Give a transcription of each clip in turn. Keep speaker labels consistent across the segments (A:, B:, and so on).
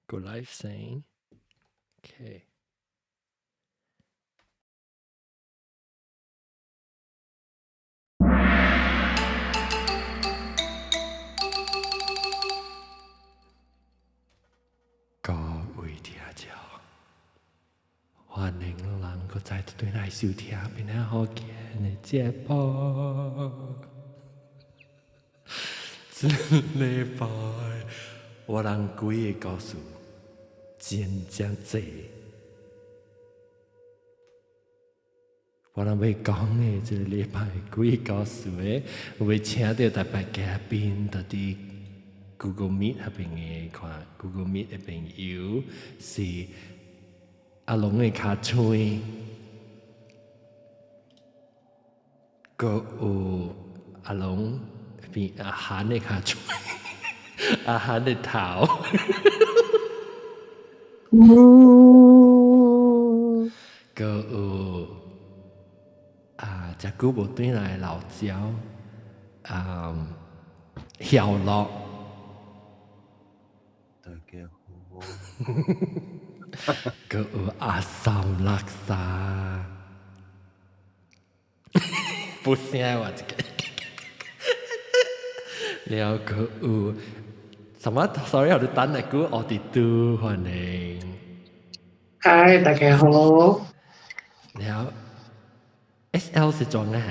A: Go live 先，OK。各位聽眾，歡迎人閣再轉來收聽邊仔好見的節目。這禮拜我人幾个故事真正濟。我人欲講的這个禮拜幾个故事的，有欲請著特別嘉賓，佇佇 Google Meet 彼邊的看 Google Meet 的朋友是阿龍的尻川，閣有阿龍變阿韓的尻川，阿韓的頭。閣有啊，誠久無轉來的老焦，啊，曉樂。
B: 大家好。
A: 閣有阿三垃圾，不聲我這个。了閣有什麼？Sorry，我等下久，奧迪都歡迎。
C: 嗨，大家好。
A: 了，SL 是裝啊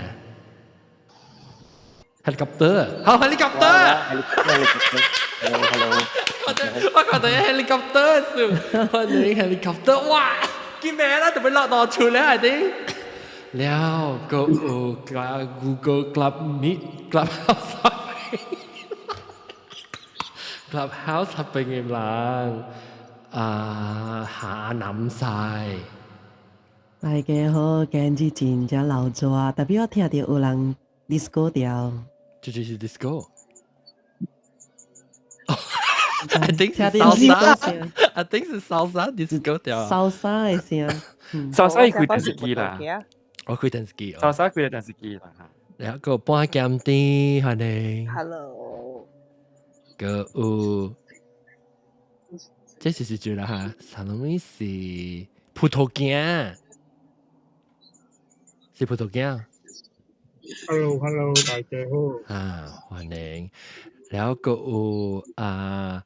A: ？Helicopter，好 helicopter。
B: Hello，hello。
A: 我看到 helicopter 是，歡迎 helicopter，哇！見咩啦？特別落到厝咧，係啲。了，閣有個 Google Club Meet Clubhouse。Clubhouse 入邊嘅人啊，下南晒。
D: 大家好，今日真正鬧熱，特別我聽著有人 disco 調。
A: 這就是 disco。I think 是 salsa。I think 是 salsa disco 調。
D: salsa 的聲。
E: salsa 伊開電視機啦。
A: 我開電視機。
E: salsa 開電視機啦。
A: 然後個半鹹甜，歡迎。
F: Hello。
A: 閣有，這是是住啦哈，啥物是葡萄乾？是葡萄乾。
G: Hello，Hello，大家好。
A: 啊，歡迎。然後閣有啊，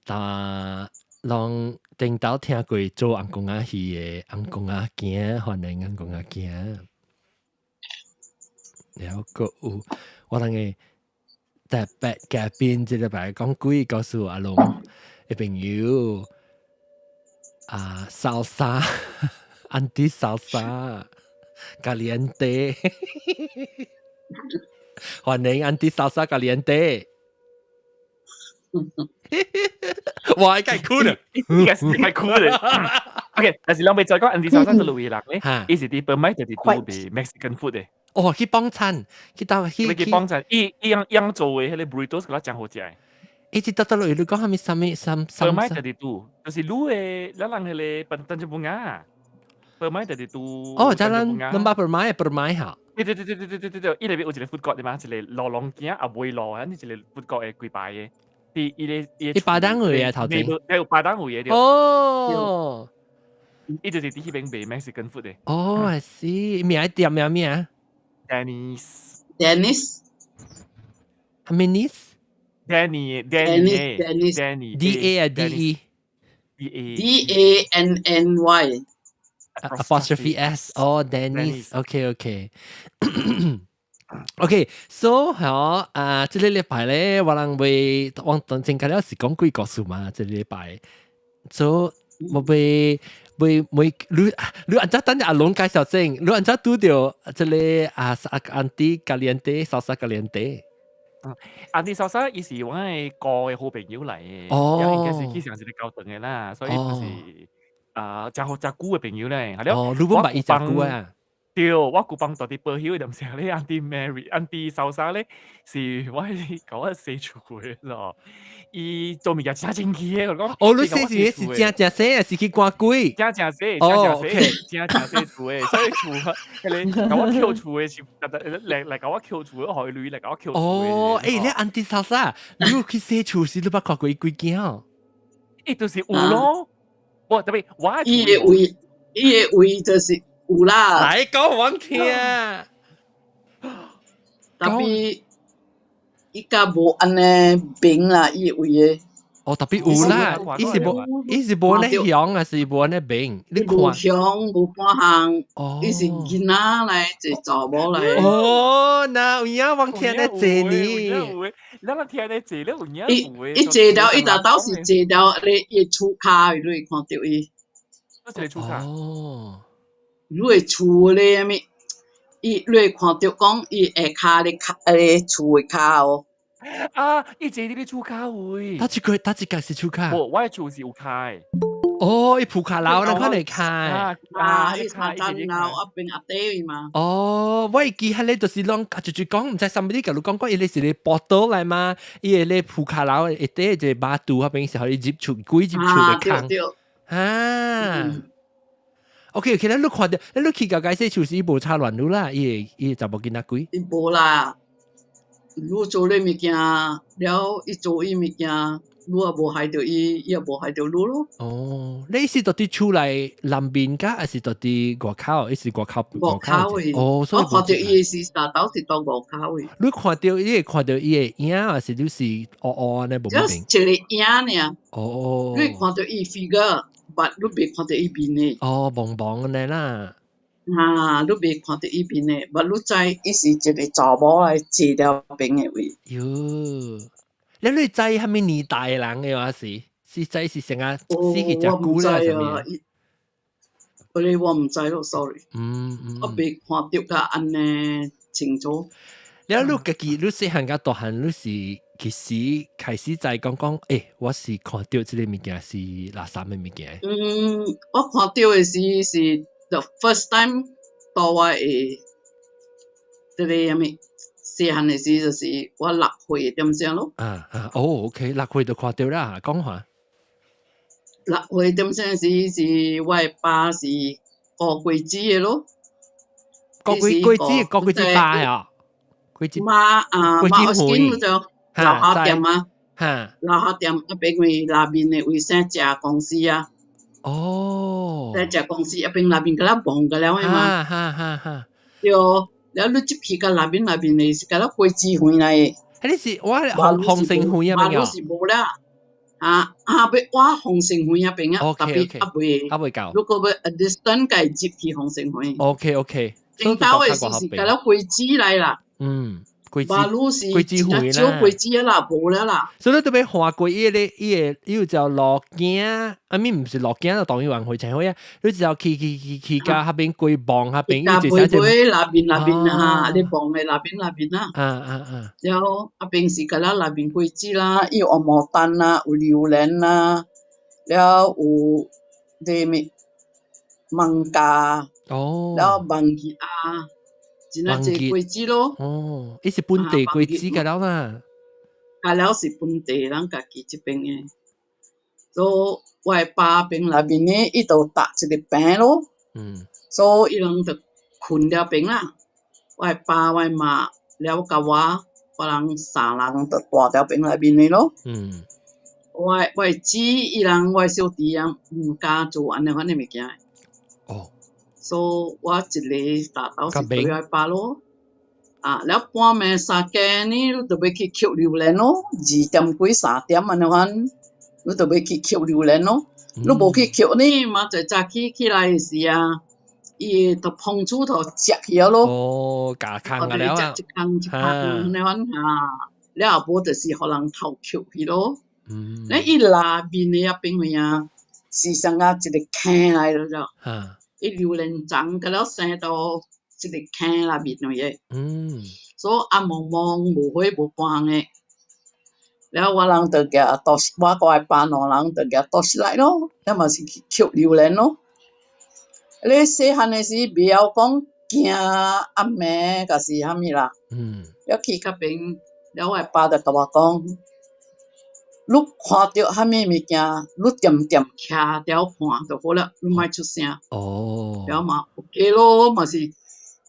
A: 但攏頂頭聽過做紅公仔戲的紅公仔囝，歡迎紅公仔囝。然後閣有我人的特別嘉賓，這禮拜講鬼故事阿龍的朋友啊，salsa，Auntie salsa， caliente，歡迎 Auntie salsa caliente。哇！應該係酷的，
E: 應該是應該酷的。OK，但是兩位再講 Auntie salsa 這類人咧，伊是佇 Permai 就是拄賣 Mexican food 的。
A: 哦，去幫襯，去到去
E: 去幫襯，伊伊樣樣做的彼个 burritos 閣較誠好食的。
A: 伊是倒倒落去，你講啥物啥物啥啥？
E: Permai 就是拄，就是滷的，咱人彼个笨蛋就不啱。Permai 就是拄。
A: 哦，咱咱兩百 Permai Permai 哈。
E: 對對對對對對對對對，伊內面有一個 food court 的嘛，一個路龍仔啊尾路啊，一個 food court 的規排的。佇伊个伊
A: 伊巴當位啊，頭前。
E: 有巴當位的。
A: 哦。
E: 伊就是佇彼邊賣 Mexican food 的。
A: 哦，I see，名店名名
E: ？Dennis。
F: Dennis。
A: 係咪 Nis？
E: Danny Danny
F: Dennis
E: Danny
A: D A 啊 D E
E: D A
F: D A N N Y
A: apostrophe S 哦，Dennis OK OK OK so 嗬啊，這个禮拜咧，我人會我等陣間了是講鬼故事嘛，這个禮拜，so 我會會每你你按怎等下阿龍介紹先，你按怎拄著這个啊阿 Auntie caliente salsa caliente。
E: Auntie salsa 伊是我的哥的好朋友來的，應該是去上一個高堂的啦，所以就是啊，誠好誠久的朋友咧。
A: 哦，你本捌伊誠久啊？
E: 對，我舊幫住佇保險的時候咧，Auntie Mary、Auntie salsa 咧，是我共我洗厝的咯。伊做物件真清氣的，我講。
A: 哦，你洗是是正正洗，還是去趕鬼？
E: 正正洗，正正洗，正正洗厝的，所以厝，彼个共我抾厝的是，來來共我抾厝的，予伊鐳來共我抾厝的。
A: 哦，欸，你 Auntie salsa，你有去洗厝時，你捌看過伊幾件？
E: 伊就是有咯。我特別我
F: 伊的位就是有啦。
A: 來講我聽。
F: Tapi 伊較無按呢明啦，伊的位的。
A: 哦，特別有啦，伊是無按呢響還是無按呢明？你看。
F: 無響無半項，伊是囡仔來，一個查某來。
A: 哦，那有影我聽咧坐呢。
E: 咱人聽咧坐咧有影。
F: 伊伊坐了，伊大兜是坐了咧，伊厝跤，你會看著伊。
E: 一個厝跤。
A: 哦。
F: 你會厝咧啥物？伊你會看著講伊下跤咧跤咧厝的跤哦。
E: 啊！伊坐佇咧厝跤位。
A: 他一個，他一個是厝跤。
E: 無，我的厝是有跤的。
A: 哦，伊鋪跤樓，咱可能跤。
F: 啊，伊跤樓啊邊阿底嘛。
A: 哦，我會記彼个就是攏就講，毋知 somebody 共你講過，伊個是咧 portal 來嘛，伊個咧鋪跤樓下底一個馬肚彼邊是予伊入厝，鬼入厝的空。啊。OK，其實你看著，你去到解釋就是伊無插亂路啦，伊會查某囡仔鬼。
F: 伊無啦，你做咧物件了，伊做伊物件，你也無害著伊，伊也無害著你咯。
A: 哦，你是佇厝內南邊㗎，還是佇外口？伊是外口。
F: 外口的。
A: 哦，所以
F: 我看著伊是大兜是佇外口的。
A: 你看著伊會看著伊的影，還是你是烏烏按呢無明？
F: 一個影爾。
A: 哦。
F: 你會看著伊 figure，but 你袂看著伊面的。
A: 哦，蒙蒙按呢啦。
F: 啊，你袂看著伊面的，but 你知伊是一個查某來坐了邊的位。
A: 喲，你知啥物年代的人的話是知是成啊死去誠久啦，啥物？
F: 嗰個我毋知咯，sorry。我袂看著甲按呢清楚。
A: 了，你家己你細漢甲大漢，你是其實開始知講講，我是看著這個物件是垃圾的物件。
F: 嗯，我看著的是 the first time 到我會這個啥物細漢的時，就是我6歲點鐘咯。
A: 啊啊，哦，OK，6歲就看著啦，講話。
F: 6歲點鐘時是我的爸是顧果子的咯。
A: 顧果子，顧果子爸啊？果子
F: 媽啊，媽我見就樓下店啊，樓下店啊，邊位內面的位姓謝公司啊。
A: 哦。
F: 姓謝公司啊，邊內面閣咧忙個了的嘛。
A: 哈哈哈。
F: 對，了你入去甲內面內面的是閣咧果子園來的。
A: 彼是我豐盛園啊，
F: 馬路是無啦。啊啊！欲倚豐盛園彼邊啊，特別猶未，
A: 猶未到。
F: 如果欲 a distance 共入去豐盛園。
A: OK。
F: 頂頭的時是閣咧果子來啦。
A: 嗯，果子。
F: 馬路是
A: 果子園
F: 少果子啦，無了啦。
A: 所以你特別看過伊個伊個伊有條路徑，啊咪毋是路徑，就當伊環回程去啊。你就去去去去到彼邊過望彼邊，
F: 伊就尾那邊那邊啊，你望的那邊那邊啊。
A: 啊啊啊！
F: 了後邊是閣咧內面果子啦，伊有紅毛丹啦，有榴蓮啦，了有這物芒果，
A: 哦，
F: 了芒葉啊，真啊濟果子咯。
A: 哦，伊是本地果子個了嘛？
F: 啊，了是本地人家己這邊的。所以我的爸邊內面呢，伊就搭一個棚咯。所以伊人就睏了邊啦。我的爸、我的媽，了佮我，我人三人就蹛佇棚內面的咯。我的姊伊人，我的小弟人毋敢做按呢款的物件。
A: 哦。
F: 所以我一個大兜是對我爸咯。啊，了半暝三更呢，你就欲去抾榴蓮咯，2點幾3點按呢款，你就欲去抾榴蓮咯。你無去抾呢，明仔早起起來的時啊，伊會就膨出頭食去了咯。
A: 哦，咬空啊了啊。
F: 一空一空按呢款啊，了後無就是予人偷抾去咯。咧伊內面的彼邊位啊，是像啊一個坑來了就。伊榴蓮欉閣了生到一個坑內面位的。所以暗濛濛無火無半項的。了我人就舉刀，我佮我爸兩人就舉刀來咯，了嘛是去抾榴蓮咯。你細漢的時袂曉講驚暗暝，抑是啥物啦。了去較邊，了我爸就共我講，你看著啥物物件，你恬恬徛佇看就好了，你莫出聲。了嘛 OK 咯，嘛是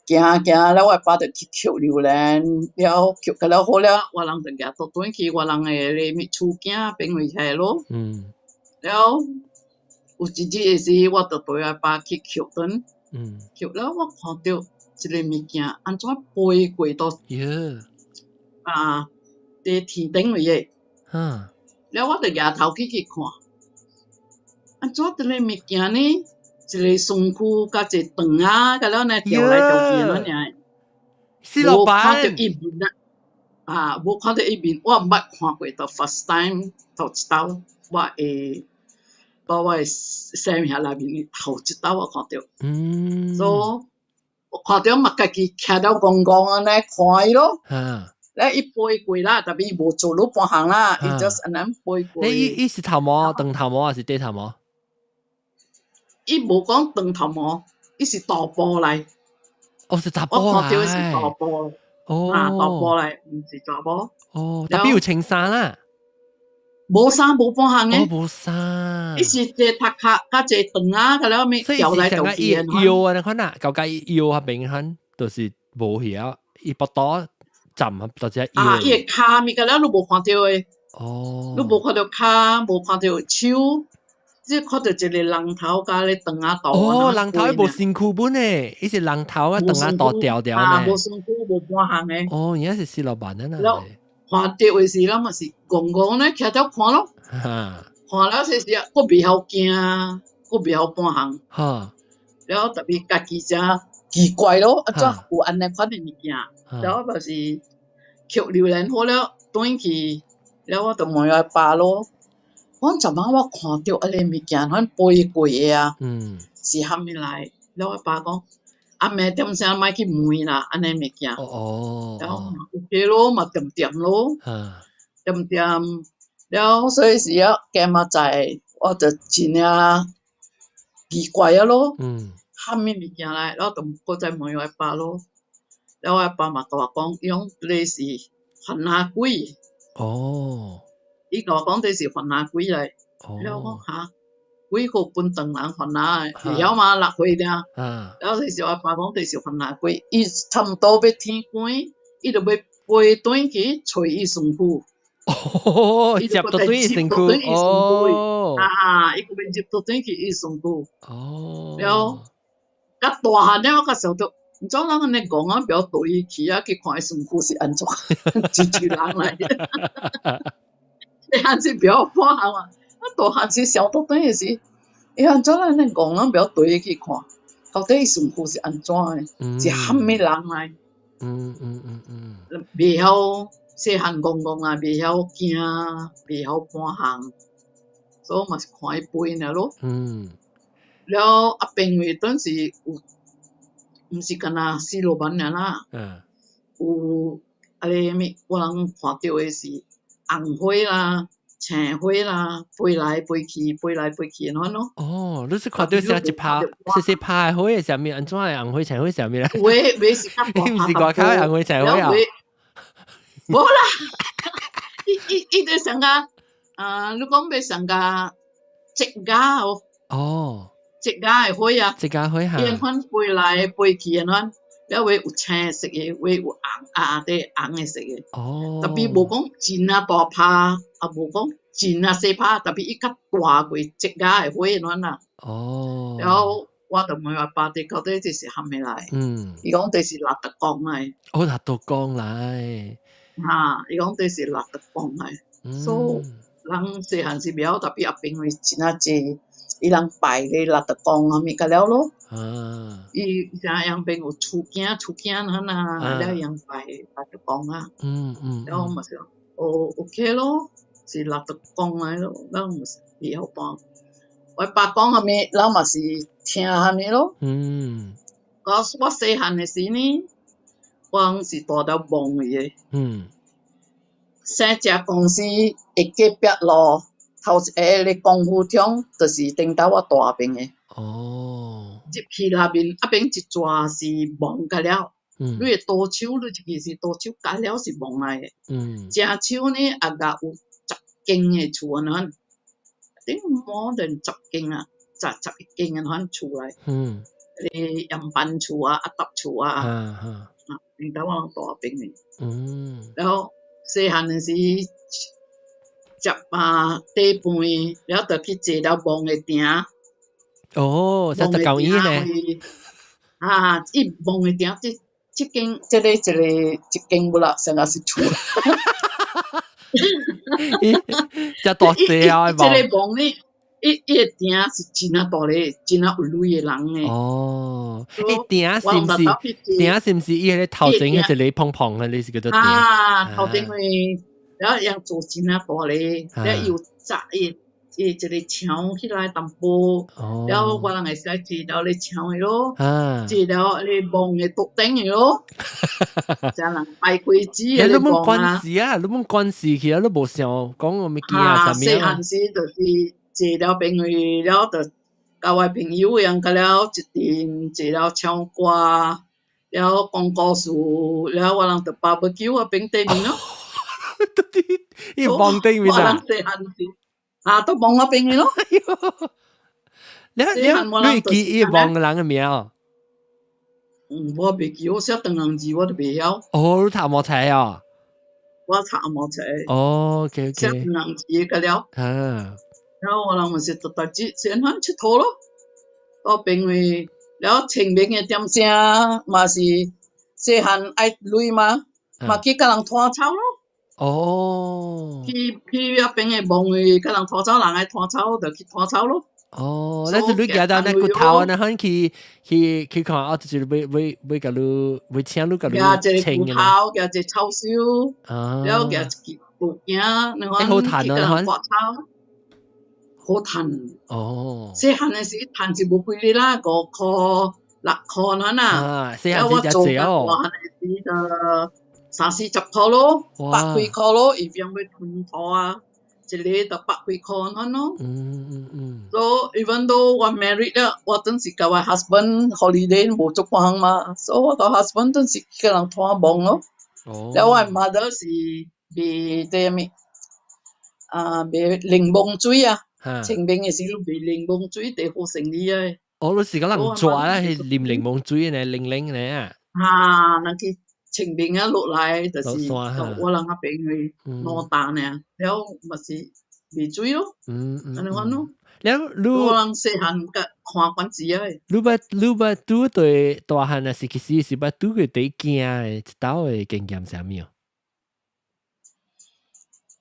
F: 行行了，我爸就去抾榴蓮，了抾甲了好了，我人就舉刀轉去我人的咧物厝囝邊位遐咯。了有一日的時，我就綴我爸去抾轉，抾了我看著一个物件按怎飛過到啊，佇天頂位的。了我就舉頭去去看，按怎這个物件呢？一个身軀佮一個腸仔，佮了呢調來調去按呢爾。
A: 死老
F: 無看著
A: 闆，
F: 伊面啊，啊，無看著伊面，我毋捌看過，就 first time 頭一擺，我會到我的生命內面頭一擺我看著。所以我看著嘛家己徛了戇戇按呢看伊咯。咧伊飛過啦，但伊無做你半項啦，伊 just 按呢飛過。
A: 你伊是頭毛、長頭毛還是短頭毛？
F: 伊無講長頭毛，伊是大波來。
A: 哦，是大波
F: 我看著是大波。啊，大波來，毋是大波。
A: 哦，但伊有穿衫啦。
F: 無衫無半項的。
A: 哦，無衫。
F: 伊是一个頭殼佮一個腸仔，佮了物調來調去的。
A: 腰啊，你看啦，舊計腰彼邊款，就是無去啊，伊腹肚浸啊，就是腰。
F: 啊，伊的跤物佮了你無看著的。你無看著跤，無看著手，只看著一个人頭佮咧腸仔肚。
A: 哦，人頭伊無身軀本的，伊是人頭啊，腸仔肚條條
F: 啊，無身軀無半項的。
A: 哦，而家是死老闆啊啦。
F: 看著的時，咱嘛是戇戇咧，徛佇看咯。看了時時啊，閣袂曉驚，閣袂曉半項。了特別家己誠奇怪咯，按怎有按呢款的物件？了就是抾榴蓮好了，轉去，了我就問我爸咯。我講昨晚我看著按呢物件，款飛過的啊，是啥物來？了我爸講，暗暝點聲莫去問啦，按呢物件。了 OK 咯，嘛恬恬咯，恬恬。了所以時啊，今仔載我就真正奇怪啊咯。啥物物件來？了就閣再問我爸咯。了我爸嘛共我講，伊講這個是番仔鬼。伊共我講這是番仔鬼來。了我講哈，鬼閣分長人番仔的，會曉嗎？6歲爾。了這時我爸講這是番仔鬼，伊差毋多欲天光，伊就欲飛轉去揣伊身軀。
A: 哦，入到轉伊身軀。
F: 啊，伊閣欲入倒轉去伊身軀。了，較大漢了，我較想著，毋怎人按呢戇啊，袂曉綴伊去啊，去看伊身軀是按怎，一一人來。細漢時袂曉半項啊，啊大漢時想倒轉的時，伊按怎按呢戇啊，袂曉綴伊去看，到底伊身軀是按怎的，是啥物人來？袂曉細漢戇戇啊，袂曉驚，袂曉半項，所以嘛是看伊飛爾咯。了啊，邊位當時有，毋是干焦死路板爾啦。有啊个啥物，我人看著的是紅火啦、青火啦，飛來飛去，飛來飛去按款咯。
A: 哦，你是看著啥一拍，細細拍的火是啥物？按怎的紅火青火啥物咧？
F: 有的袂是較
A: 你毋是外口的紅火青火啊？
F: 無啦，伊伊伊就像個，啊，你講欲像個積家哦。積家的火啊。
A: 積家火哈。
F: 伊按款飛來飛去按款，了有有青色的，有有紅啊，對紅的色的。但伊無講真啊大拍，也無講真啊細拍，但伊較大過積家的火按款啦。了我就問我爸，這到底這是啥物來？伊講這是蠟燭公來。
A: 哦，蠟燭公來。
F: 哈，伊講這是蠟燭公來。所以人細漢時袂曉，但伊後邊位真啊濟，伊人拜咧蠟燭公啥物甲了咯。伊啥樣邊有厝囝厝囝按啊，了用拜蠟燭公啊。了我嘛是哦，OK 咯，是蠟燭公來咯，咱嘛是袂曉半。我爸講啥物，咱嘛是聽啥物咯。我我細漢的時呢，我是蹛佇墓位的。生食公司的隔壁路頭一个咧功夫場，就是頂頭我蹛彼邊的。入去內面，啊邊一逝是墓甲了。你的左手，你一支是左手，甲了是墓來的。正手呢，也共有10間的厝按款，頂無連10間啊，11間按款厝來。個岩板厝啊，阿搭厝啊。啊，頂頭我攏蹛彼邊的。然後細漢的時，食啊短飯，了就去坐了望的埕。
A: 哦，實就夠意呢。
F: 啊，伊望的埕，這間這个一个一間無啦，成個是厝。
A: 只大隻啊！
F: 這个望呢，伊的埕是真啊大个，真啊有鐳的人的。
A: 哦，伊埕是毋是？埕是毋是伊彼个頭前彼一個胖胖的，你是叫做埕？
F: 啊，頭前位，然後樣做真啊大个，了又紮伊一個牆起來淡薄，了我人會使坐到咧牆的咯，坐了咧望的桌頂的咯，這人擺開紙的
A: 你冇關事啊，你冇關事去啊，你無想講我物件啊，啥物
F: 啊？細漢時就是坐了朋友，了就交我朋友樣個了一陣坐了唱歌，了講故事，了我人就 barbecue 啊邊對面咯。
A: 伊望對面啊？
F: 我人細漢時。啊，都望我邊咯。
A: 你記伊望人的名哦？
F: 嗯，我袂記，我寫唐人字我都袂曉。
A: 哦，你讀毛冊啊？
F: 我讀毛冊。
A: 哦，OK OK。
F: 寫唐人字個了。
A: 啊。
F: 然後我人嘛是特特只先番𨑨迌咯，到邊位了清明的點聲嘛是細漢愛鐳嘛，嘛去共人拖草咯。
A: 哦。
F: 去遐邊的望位，共人拖草，人愛拖草就去拖草咯。
A: 哦，那是你行到那骨頭啊，那可去看哦，就是欲共你欲請你共你
F: 清嘅。骨頭，舉一個草燒，了舉一支布鏡，那
A: 好趁啊，
F: 拖草，好趁。
A: 哦。
F: 細漢的時趁是無幾日啦，5箍6箍那啊。
A: 啊，細漢時真濟哦。
F: 大漢的時就三四十箍咯，百幾箍咯，伊邊欲吞土啊。一个就百幾箍按咯。So even though 我 married 了，我陣時共我 husband holiday 無做半項嘛，所以我共 husband 陣時叫人拖網咯。了我 mother 是賣這物，啊賣檸檬水啊，清明的時候賣檸檬水，佇好生意的。
A: 哦，你是講人抓啦，去啉檸檬水呢，檸檸呢啊？
F: 啊，人去清明啊落來，就是我人那邊去兩擔爾，了嘛是賣水咯。按呢款咯。
A: 了你
F: 我人細漢佮看慣子啊。
A: 你捌拄對大漢啊，是其實是捌拄過最驚的一道的經驗啥物哦？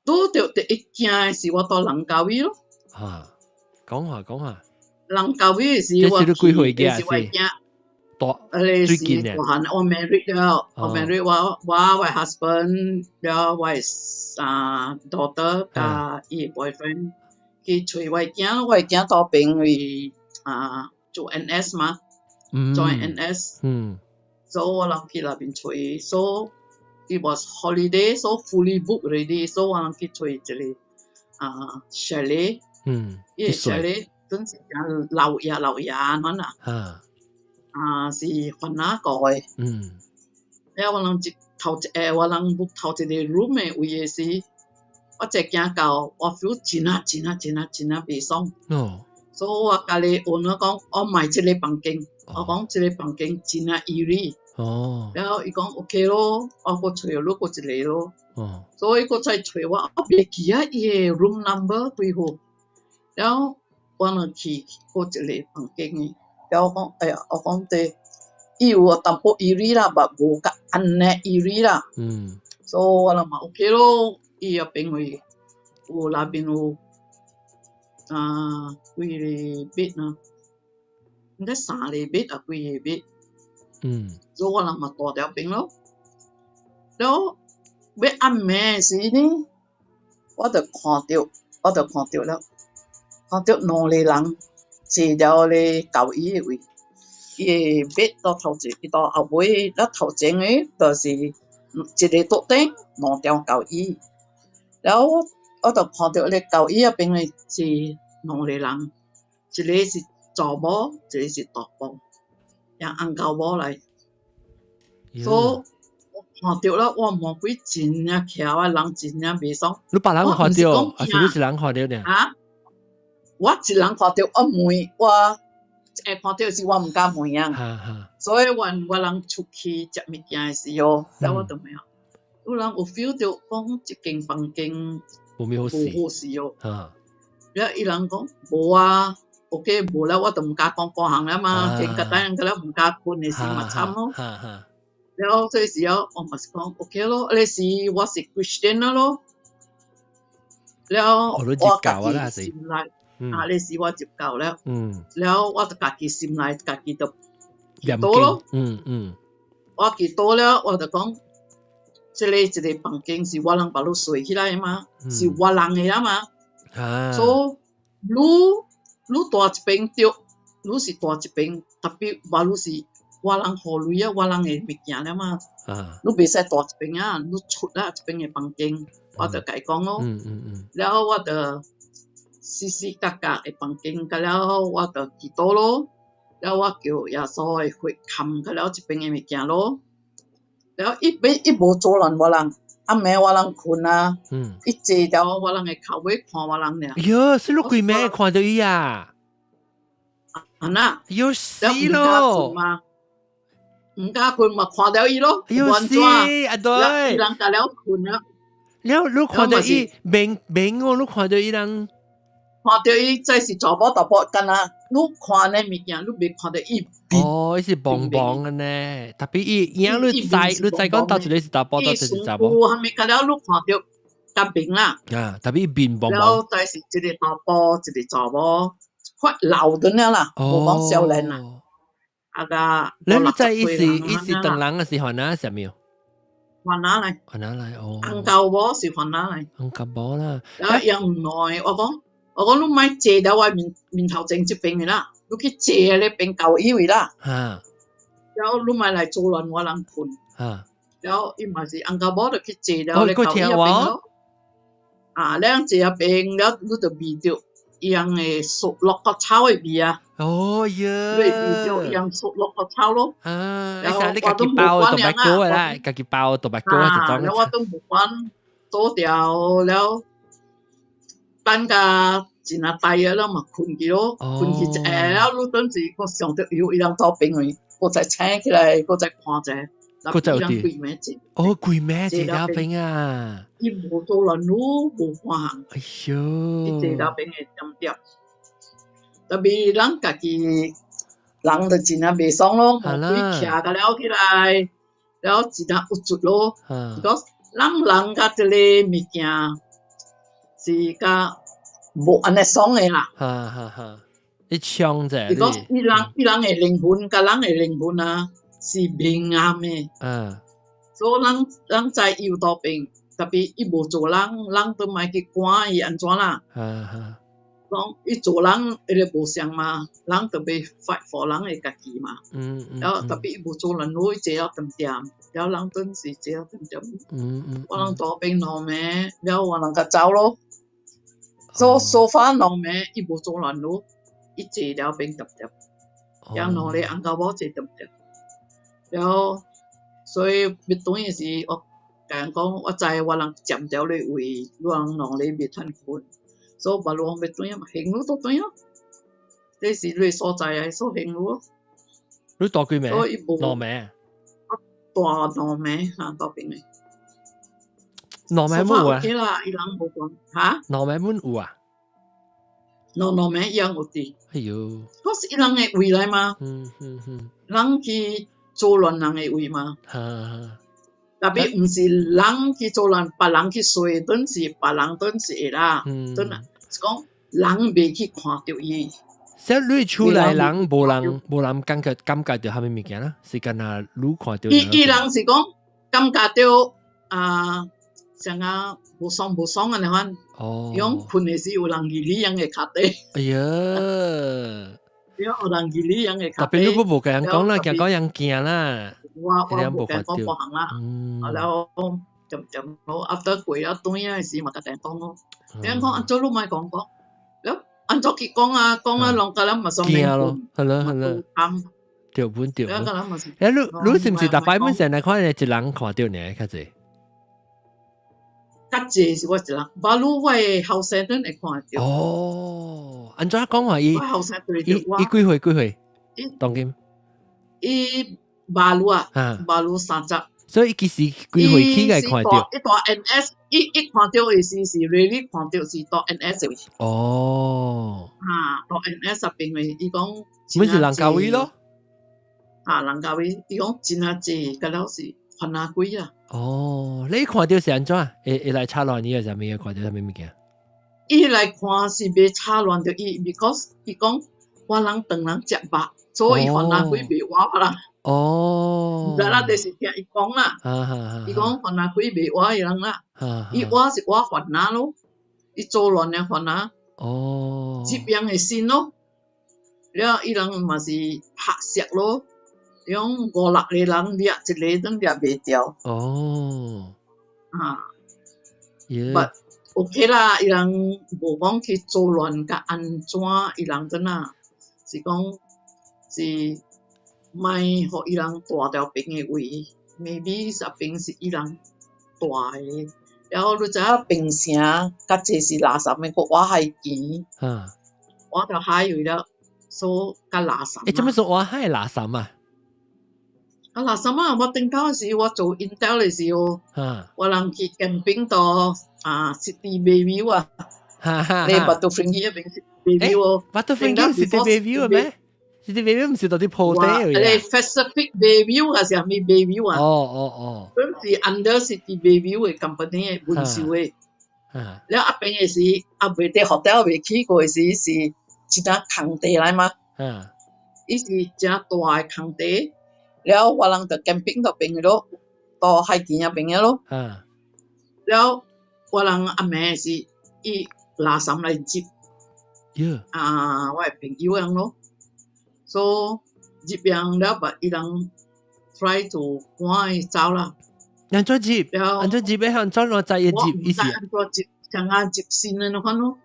F: 拄著第一驚的是我到蘭卡威咯。
A: 啊，講下講下。
F: 蘭卡威的時我
A: 這是你幾歲嘅
F: 是我驚。
A: 大
F: 最近嘅。大漢我 married 了，我 married 我 husband 了我啊 daughter 佮伊 boyfriend 去揣我囝，我囝當兵為啊做 NS 嘛，join NS，所以我人去那邊揣，so it was holiday, so fully booked already, so 我人去揣一個啊 chalet，伊個 chalet 陣時講老爺老爺按怎啊，啊是番仔過的，了我人一頭一下我人 book 頭一個 room 的位的時，我一行到，我 feel 真啊真啊真啊真啊袂爽。所以我共你問我講，我買這個房間，我講這個房間真啊 eerie。然後伊講 OK 咯，我閣揣你閣一個咯。所以閣再揣我，我袂記啊，伊的 room number 幾號。然後我就去閣一個房間的，然後我講，哎呀，我講這伊有淡薄 eerie 啦，但無甲按呢 eerie 啦。所以我就嘛 OK 咯，伊遐邊位有內邊有啊幾个 bed 啊，應該三個 bed 啊幾个 bed。所以我人嘛蹛佇邊咯。了後欲暗暝時呢，我就看著了，看著兩個人坐佇咧交椅的位，伊的 bed 到頭前，伊到後尾，了頭前的就是一个桌頂，兩張交椅。了後我就看著咧交椅仔邊的是兩個人，一個是查某，一個是查埔，也紅狗某來。所以我看著了，我毛骨真正徛啊，人真正袂爽。
A: 你別人看著，還是你一人看著爾？
F: 啊？我一人看著，我問我會看著是我毋敢問啊。所以我人出去食物件的時候，了我就問，有人有 feel 著講這間房間
A: 無咩好事。
F: 無好事哦。了伊人講無啊，OK 無了，我就毋敢講過項了嘛，見個等人個了毋敢睏的時嘛慘咯。了這時候我嘛是講 OK 咯，那時我是 Christian 咯。了我家己心內，啊，那時我入教了，了我就家己心內家己就祈禱咯。我祈禱了，我就講，這个一个房間是我人把你睡起來的嘛，是我人的啊嘛。所以你你蹛這邊對，你是蹛這邊，tapi 我你是我人予鐳啊，我人的物件了嘛。你袂使蹛這邊啊，你出啦這邊的房間，我就共伊講咯。了我就死死格格的房間，甲了我就祈禱咯。了我叫耶穌的血冚甲了這邊的物件咯。了伊欲伊無阻攔我人，暗暝我人睏啊，伊坐佇我人的跤尾看我人爾。
A: 喲，是你規暝看著伊啊？
F: 啊那，
A: 喲死咯！
F: 毋敢睏嘛，看著伊咯。
A: 喲死，啊對。
F: 伊人甲了睏了。
A: 了你看著伊明明哦，你看著伊人。
F: 看著伊這是查某查埔，敢若你看的物件，你袂看著伊
A: 面。哦，伊是蒙蒙的呢，tapi 伊影你知，你知講佗一个是查埔，佗一个是查某。
F: 有啥物甲了，你看著較明啦。
A: 啊，tapi 伊面蒙蒙。
F: 了，再是一个查埔，一个查某，較老陣了啦，無講少年啦。啊個。
A: 你知伊是伊是唐人還是番仔啥物？
F: 番仔來。
A: 番仔來哦。
F: 紅膠某是番仔來。
A: 紅膠某啦。
F: 了伊毋愛，我講。我講你莫坐佇我面面頭前這邊的啦，你去坐咧邊教伊位啦。了你莫來阻亂我人睏。了伊嘛是紅膠某就去坐了咧教伊遐邊咯。啊，了坐遐邊了，你就聞著伊人的熟落個草的味啊。
A: 哦喲。
F: 你會聞著伊人熟落個草咯。
A: 啊，你家己包 tobacco 啦，家己包 tobacco
F: 啊，了我都無管倒掉了。等甲真啊大個了嘛，睏去咯，睏去一下了，你當時我想著有伊人走邊位，我再醒起來，我再看者，
A: 閣再有
F: 佇規暝坐。
A: 哦，規暝坐了邊啊！
F: 伊無做亂攏無看項。
A: 哎喲！
F: 伊坐了邊的點點，tapi 咱家己人就真啊袂爽咯，無鬼徛甲了起來，了真啊鬱卒咯。講咱人佮這个物件是較無按呢爽的啦。
A: 哈哈哈！你搶者。
F: 是講伊人伊人的靈魂佮人的靈魂啊是明暗的。所以咱咱知伊有佗邊，tapi 伊無做人，人都莫去管伊按怎啦。講伊做人，伊個無相嘛，人就欲 fight for 人的家己嘛。然後 tapi 伊無做人，伊坐了點點，了人頓時坐了點點。我人佗邊兩暝，了我人共走咯。所 so far 兩暝，伊無做亂咯，伊坐了邊點點，了兩個紅膠某坐點點，了所以欲轉的時，我共人講，我知我人佔著你位，你人兩个袂通睏，所以別路欲轉嘛，行路都轉咯。這是你的所在啊，所行路咯。
A: 你蹛幾暝？
F: 所以伊無
A: 兩暝。
F: 蹛兩暝哈，佗邊的。
A: 兩暝冇啊？
F: OK 啦，伊人無講哈。
A: 兩暝滿有啊？
F: 兩暝伊人有佇。
A: 哎喲。
F: 嗰是伊人的位來嘛？人去做亂人的位嘛？tapi 毋是人去做亂，別人去睡，頓時別人頓時會啦。頓啊，是講人袂去看著伊。
A: 所以你厝內人無人無人感覺感覺著啥物物件啦？是干焦你看著。
F: 伊伊人是講感覺著啊，像啊無爽無爽按呢款。
A: 哦。
F: 伊講睏的時有人佇你樣的跤底。
A: 哎呀！
F: 有人佇你樣的跤
A: tapi 你閣無共人講啦，驚講人驚啦。
F: 我我無共講別項啦。啊了，漸漸好，after 過了轉的時嘛，共人講咯。人講按怎你莫講講，了按怎去講啊？講啊，攏共人嘛算
A: 驚咯，係咯係咯。對本對本。欸，你你是毋是逐擺本身來看，一人看著爾較濟？
F: 較濟是我一人，無你我的後生陣會看著。
A: 哦，按怎講話伊？
F: 我後生對
A: 伊伊幾歲幾歲？當今？
F: 伊馬路啊，馬路30。
A: 所以其實幾歲起嘅看到？
F: 伊蹛 NS，伊看著的時是 really 看著是蹛 NS 位。
A: 哦。
F: 啊，蹛 NS 入邊的，伊講。
A: 咪是蘭卡威咯。
F: 啊，蘭卡威，伊講真啊濟，佮了是番仔鬼啊。
A: 哦，你看著是按怎？會來插亂你係啥物？看著啥物物件？
F: 伊來看是袂插亂著伊，because 伊講我人當人食肉，所以番仔鬼袂活啦。
A: 哦。
F: 毋知啦，就是聽伊講啦。伊講番仔鬼袂活伊人啦。伊活是活番仔咯，伊做亂的番仔。
A: 哦。
F: 這邊的心咯，了伊人嘛是拍攝咯，用五六個人掠一個都掠袂掉。
A: 哦。
F: 啊。But OK 啦，伊人無講去做亂甲按怎，伊人怎啊？是講是莫予伊人蹛著邊的位，maybe 是邊是伊人蹛的。然後你知影檳城較濟是垃圾的，閣倚海邊，倚著海位了，所以較垃圾。
A: 欸，做咩說倚海垃圾啊？
F: 啊，垃圾啊！我頂頭時我做 Intel 的時候，我人去 camping 到啊 City Bayview 啊，你 Batu Ferringhi 那邊 City Bayview 哦。
A: Batu Ferringhi City Bayview 咩？City Bayview 毋是佇鋪底
F: 你 Pacific Bayview 還是啥物 Bayview 啊？
A: 哦哦哦。
F: 本是 under City Bayview 的 company 的文秀的。了啊邊的是啊未佇 hotel 未去過的時是一張空地來嘛？伊是誠大的空地。了我人就 camping 到邊咯，到海邊那邊咯。了我人暗暝是伊垃圾來接。啊，我的朋友樣咯，所以入邊了，把伊人 try to 趕伊走啦。
A: 按怎接？按怎接？按怎我知伊接意思？
F: 按怎接？像啊接線的款咯。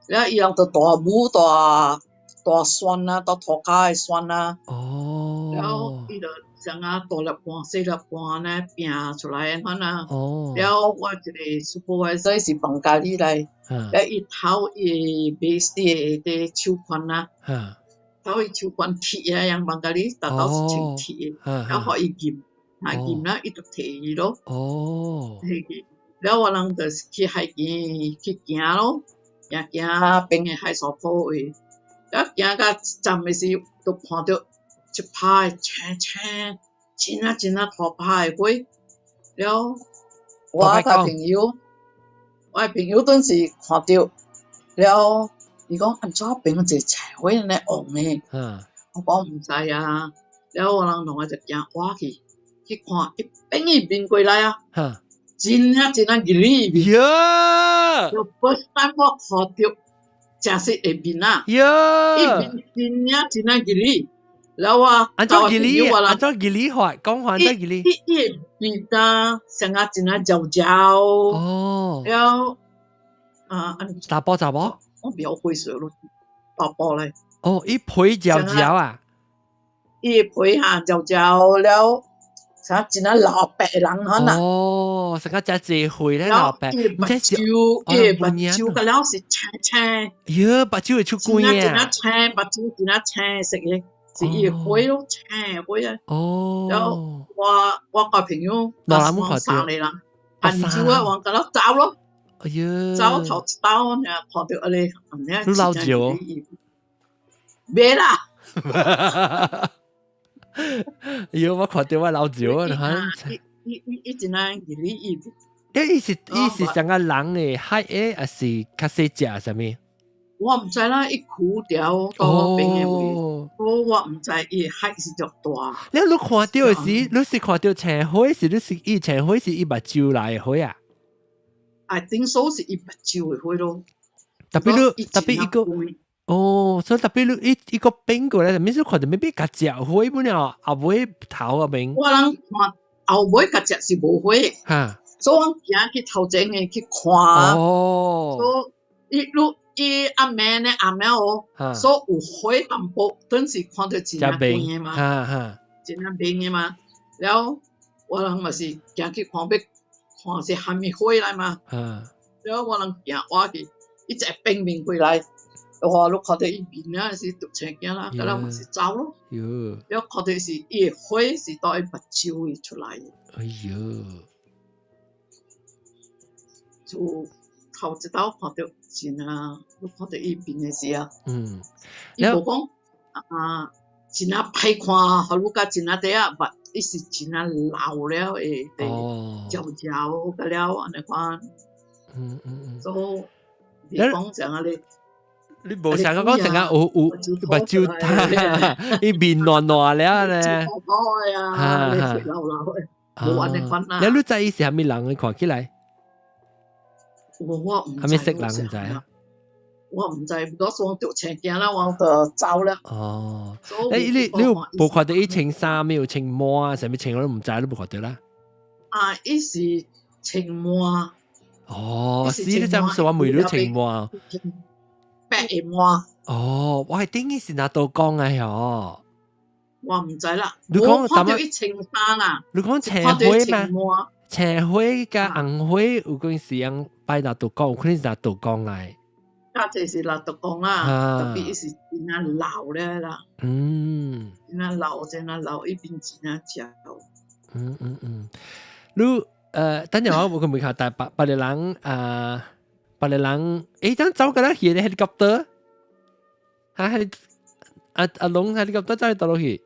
F: 了伊人就大雨大大雪啊，到塗跤的雪啊。
A: 哦。
F: 了伊就像啊大粒汗、細粒汗呢拼出來的款啊。
A: 哦。
F: 了我一個 supervisor 是孟加里來，了伊頭伊 base 的佇手環啊。頭伊手環鐵啊，樣孟加里達到是穿鐵的，了予伊驗，啊驗了伊就提伊咯。提去，了我人就是去海邊去行咯，行行邊的海沙坡位，了行到站的時，就看著一排青青，真啊真啊大排的火。了我甲朋友，我的朋友當時看著，了伊講按怎邊有一個柴火按呢旺的？我講毋知啊。了我人同我就行倚去，去看，伊變伊面過來啊，真啊真啊熱伊面。
A: 喲！
F: 我 first time 我看著誠實的面啊！
A: 喲！
F: 伊面真啊真啊熱哩。了我
A: 按怎熱哩？按怎熱哩法？講話按怎熱哩？
F: 伊伊的面啊，像啊真啊焦焦。
A: 哦。
F: 了啊，
A: 查埔查某？
F: 我袂曉會說咯，查埔咧。
A: 哦，伊皮焦焦啊！
F: 伊皮哈焦焦了，啥真啊老白人可能。
A: 哦，成個真濟歲咧老白，
F: 伊目睭，伊目睭個了是青青。
A: 喲，目睭會出光啊！
F: 真啊青，目睭真啊青色的，是伊火咯，青火啊。
A: 哦。
F: 了我個朋友，三個人，按住啊，往個了走咯。
A: 哎呀！
F: 走頭一兜，爾看著按呢，
A: 你老招？
F: 袂啦。
A: 哎喲，我看著我老招啊！
F: 伊伊伊真啊，伊伊。
A: 伊是像個人的海的，還是較細隻啥物？
F: 我毋知啦，伊苦掉到邊的位，我毋知伊海是足大。
A: 你看著的時，你是看著青火，是你是伊青火是伊目睭來的火啊？
F: I think so 是伊目睭的火咯。
A: Tapi 你，tapi 伊個，哦，所以 tapi 你伊伊個變過來，咩事看著欲共食火本了，後尾頭啊邊。
F: 我人看後尾共食是無火。
A: 哈。
F: 所以我行去頭前的去看。
A: 哦。
F: 所以伊你伊暗暝呢暗暝哦，所以有火淡薄，當時看著真正光的嘛，真正明的嘛。了我人嘛是行去看欲看是啥物火來嘛。了我人行倚去，伊才變面過來，哇！你看著伊面啊，是毒青驚啦，佮咱嘛是走咯。
A: 喲，
F: 了看著是伊的火是佗伊目睭會出來。
A: 哎喲，
F: 就頭一道看著真啊，你看著伊面的時啊，伊無講啊，真啊歹看，予你較真啊底啊，but 伊是真啊老了的，焦焦個了按呢款。所以你講像啊你。
A: 你無想講成日有有目睭塌，伊面爛爛了咧。
F: 啊，你血流流的，無按呢款啦。
A: 你你知伊是啥物人？你看起來？
F: 我毋
A: 啥物色人毋知啊？
F: 我毋知，because 我著青驚啦，我就走了。
A: 哦，誒，你有無看著伊穿衫，沒有穿毛啊？啥物穿我都毋知，你無看著啦？
F: 啊，伊是穿毛。
A: 哦，是你真是我問你穿毛。
F: 白的毛。
A: 哦，我係頂伊是拿刀講啊喲。
F: 我毋知啦。
A: 你講
F: 看著伊穿衫啦。
A: 你講青花嘛？青花佮紅花有陣時用擺拿刀講，有可能是拿刀講來。
F: 較濟是拿刀講啦，特別伊是真啊老了啦。真啊老，真啊老，伊變真啊焦。
A: 嗯嗯嗯，你等陣我我問下大別別個人啊，別個人，誒，等走過來去的 helicopter，哈，heli 阿阿龍 helicopter 走去佗落去？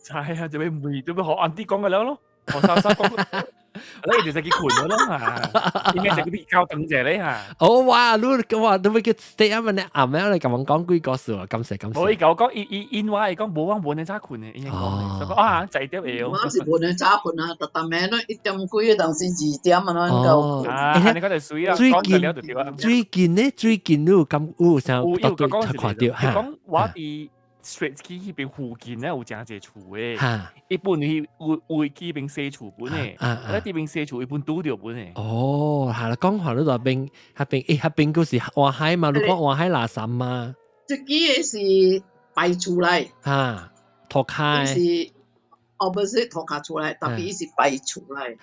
E: 知啊，就欲問，就欲予 auntie 講個了咯，何莎莎講。你就是去睏咗咯嚇，應該就比較等者咧嚇。
A: 哦哇，你哇，你欲去 stay 啊？嘛？暗暝你共阮講幾個事啊？感謝感謝。
E: 無伊共我講，伊伊因話伊講無我無能早睏的，伊講，所以講啊，濟點會。
F: 我是無能早睏啊，逐逐暝攏1點幾，當時2點啊，攏夠。
E: 啊，你講就水啊，
A: 最近最近呢，最近你有感有啥？
E: 有有講
A: 看著
E: 嚇。講我佇 Straits 去彼邊附近咧有誠濟厝的，伊本去有有去彼邊洗厝本的，啊，佇邊洗厝伊本拄著本的。
A: 哦，係啦，講話你那邊，彼邊欸，彼邊閣是外海嘛？你講外海垃圾嘛？
F: 這幾个是排厝來，
A: 哈，塗跤。
F: 是哦，不是塗跤厝來，特別伊是排厝來。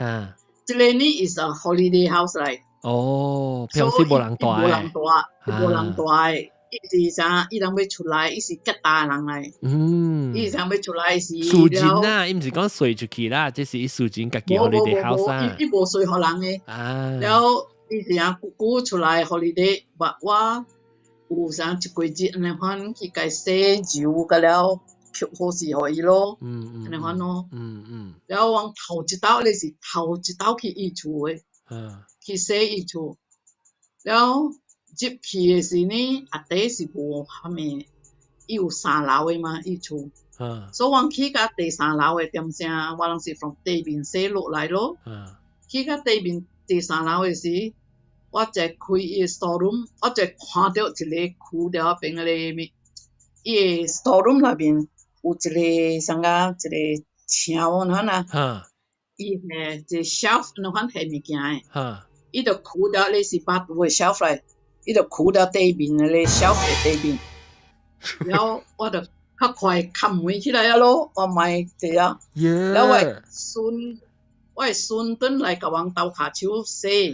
F: 這个呢是 holiday house 來。
A: 哦，平時無人蹛。
F: 無人蹛，無人蹛。伊是啥？伊人欲出來，伊是結大人來。伊是啥欲出來是。
A: 私人啊，伊毋是講稅出去啦，這是伊私人家己 holiday house 啊。
F: 伊無稅予人的。了，伊是啥久久出來 holiday，我有啥一過節按呢款去共洗油，甲了吸好勢予伊咯。按呢款咯。了我頭一道咧是頭一道去伊厝的。去洗伊厝，了。入去的時呢，阿底是無啥物，伊有三樓的嘛，伊厝。所以阮去到第三樓的點聲，我攏是從地面洗落來咯。去到地面第三樓的時，我才開伊的 store room，我才看著一个窟了邊个物，伊的 store room 內面有一個啥個一個牆按款啊。伊係一個 shelf 按款下物件的。伊就窟了，你是把個 shelf 來。伊就跍了底面的咧，shelf 的底面，然後我就較快冚門起來啊咯，我莫這樣。然後我的孫，我的孫轉來共阮鬥跤手洗，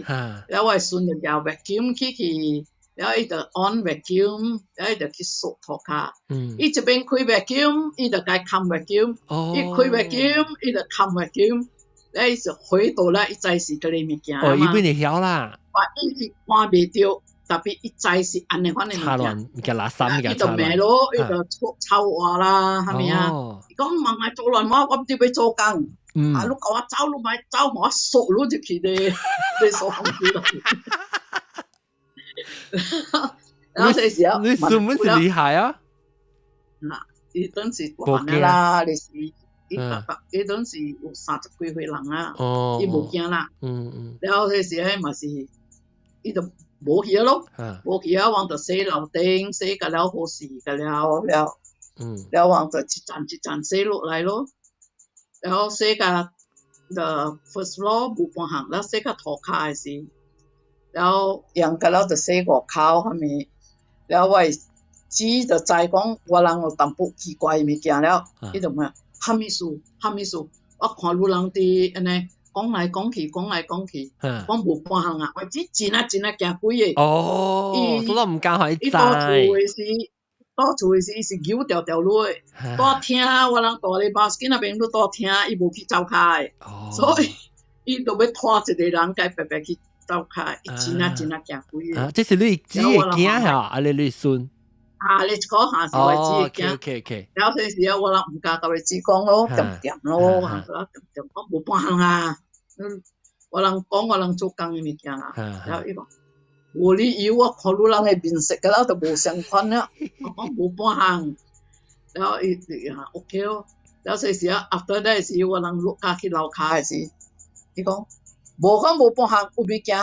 F: 然後我的孫就舉 vacuum 去去，然後伊就 on vacuum，然後伊就去掃塗跤。伊一邊開 vacuum，伊就共冚 vacuum，伊開 vacuum，伊就冚 vacuum，然後伊就回頭來，伊知是這个物件
A: 哦，伊本會曉啦。
F: 伊是看袂著。特別伊知是按呢款的物件，
A: 物件垃圾物件
F: 伊就罵咯，伊就臭臭話啦，啥物啊？伊講莫愛做亂我，我毋知欲做工。啊，你共我走，你莫走，我掃你入去咧，咧掃房間咯。然後這時候，
A: 你孫本是厲害啊！
F: 嗱，伊當時大漢啦，你是伊大伊當時有30幾歲人啊，伊無驚啦。然後這時候嘛是，伊就無去咯，無去啊！阮就洗樓頂，洗甲了好勢，甲了了，了阮就一層一層洗落來咯。然後洗甲 the first floor 無半項，了洗甲塗跤的時，然後用甲了就洗外口啥物，了我的姊就知講我人有淡薄奇怪的物件了，伊就問啥物事？啥物事？我看有人佇按呢，講來講去，講來講去，講無半項啊！我只真啊真啊驚鬼的。
A: 哦，所以毋敢予伊
F: 伊倒厝的時，倒厝的時，伊是扭條條落的。蹛聽我人蹛咧巴士那邊都蹛聽，伊無去走跤的，所以伊就欲拖一個人共白白去走跤，伊真啊真啊驚鬼的。
A: 啊，這是你姊的囝嚇，啊你你孫？
F: 啊，你一個下是我姊的囝。了這時候我人毋敢共伊姊講咯，恬恬咯，啊恬恬講無半項啊。嗯，我人講我人做工的物件啦，了伊講無理由，我看你人的面色佮了就無相款了，我講無半項，了伊伊哈 OK 咯，了這時啊 after that 時我人落跤去樓跤的時，伊講無講無半項有物件，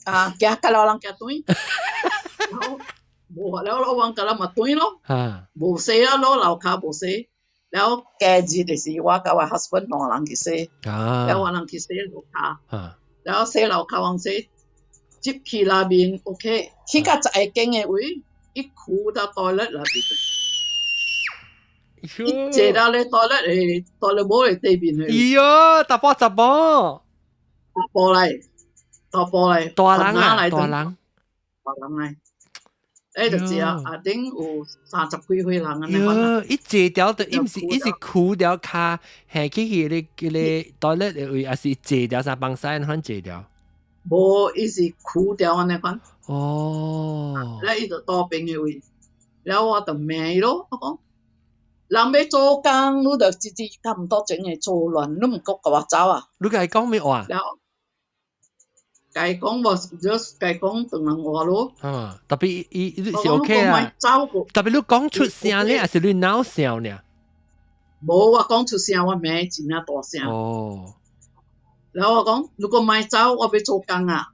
F: 啊行佮了人行轉，無了咯，我佮了嘛轉咯，無洗啊咯，樓跤無洗。了隔日的時，我佮我 husband 兩人去洗，了我人去洗樓跤，了洗樓跤往洗，入去內面 OK，去到十個間的位，伊跍到 toilet 內面，伊坐到咧 toilet 的 toilet bowl 的對面的。
A: 哎喲，查埔查某，
F: 查埔來，查埔來，
A: 大人啊，大人，
F: 大人來。誒，就是啊，阿頂有三十幾歲人按呢款。
A: 喲，伊坐條就伊毋是，伊是跍條跤，下去去個個 toilet 的位，還是坐條啥幫山款坐條？
F: 無，伊是跍條按呢款。
A: 哦。
F: 了伊就倒邊的位，了我就罵伊咯，我講，人欲做工，你就一直咁多種的做亂，你毋閣共我走啊？
A: 你共伊講咩話？
F: 了，共伊講無，just 共伊講唐人話咯。
A: 嗯，tapi 伊伊是 OK 啊。tapi 你講出聲咧，還是你鬧笑呢？
F: 無，我講出聲，我罵真正大聲。
A: 哦。
F: 然後我講，如果莫走，我欲做工啊。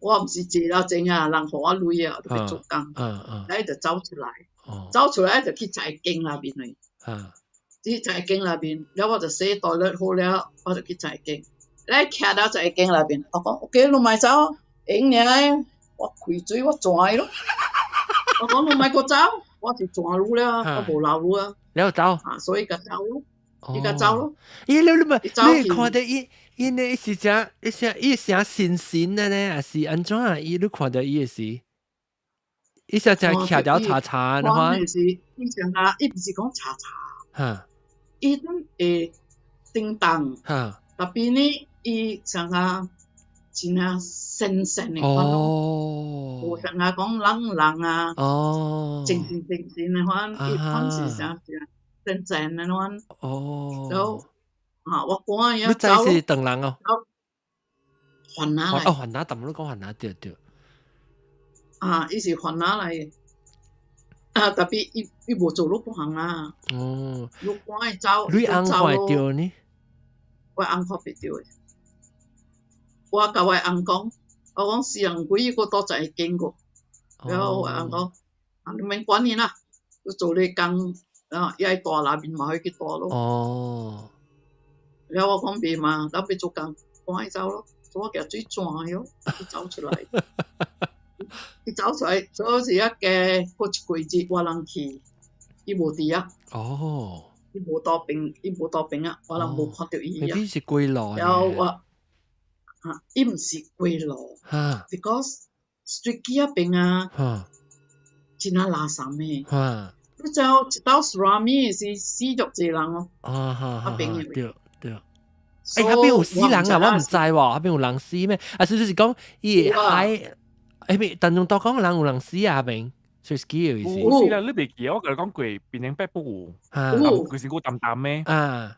F: 我毋是坐了前啊，人予我鐳啊，我欲做工。了伊就走出來，走出來就去財經內面去。去財經內面，了我就洗 toilet 好了，我就去財經。來徛到財經內面，我講 OK，你莫走，會用爾，我開水我轉伊咯。我講你莫閣走，我是轉你了，我無留你啊。
A: 了走。
F: 啊，所以共走咯，伊共走咯。
A: 咦，你你咪你看著伊，伊呢是誠，伊聲伊聲神神的呢，還是按怎啊？伊你看著伊的時，伊聲誠徛條查查的話。
F: 是，伊像啊，伊毋是講查查。伊攏會叮當。Tapi 呢，伊像啊，真正神神的款咯。無像啊講人人啊。精神精神的款，伊款是啥啥神神的款。然後啊，我趕伊
A: 你知是唐人哦？
F: 番仔來。
A: 哦，番仔，淡薄你講番仔對對。
F: 啊，伊是番仔來的。啊，tapi 伊伊無做你半項啦。你趕伊走，
A: 你翁看會著呢？
F: 我翁看袂著的。我共我翁講，我講死人鬼，伊閣倒在經過。然後我翁講，啊，你免管伊啦，你做你工，啊，伊愛蹛內面嘛，予伊去蹛咯。然後我講袂嘛，咱欲做工，趕伊走咯，所以我舉水轉伊咯，伊走出來。伊走出來，所以是啊，加過一幾日，我人去，伊無佇啊。伊無倒邊，伊無倒邊啊，我人無看著伊啊。
A: 你是幾路？
F: 然後我，啊，伊毋是歸路。Because street 那邊啊，真正垃圾的。你知影一道 tsunami 是死足濟人哦。
A: 啊
F: 彼邊的。
A: 對對。欸，彼邊有死人啊？我毋知喎，彼邊有人死咩？啊，是就是講伊海，彼邊當中都講人有人死啊，彼邊。所以是嘅意思。
E: 有死啦，你袂記得我共你講過，檳城北部有，佢身軀澹澹的。
A: 啊，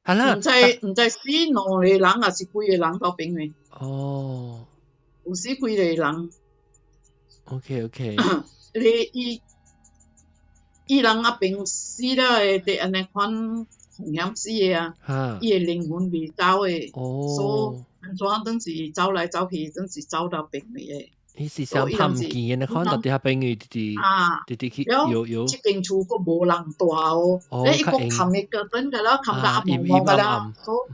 A: 係啦。
F: 毋知毋知死兩個人還是幾個人到邊的？有死幾個人。
A: OK。
F: 你伊伊人那邊死了的，就按呢款風險死的啊，伊的靈魂未走的，所以按怎當時走來走去，當時走到邊的。
A: 伊是想拍毋見的，你看到佇彼邊去直直直直去游游。
F: 這間厝閣無人蹛哦，你伊閣冚伊個燈個了，冚甲暗蒙蒙個了，所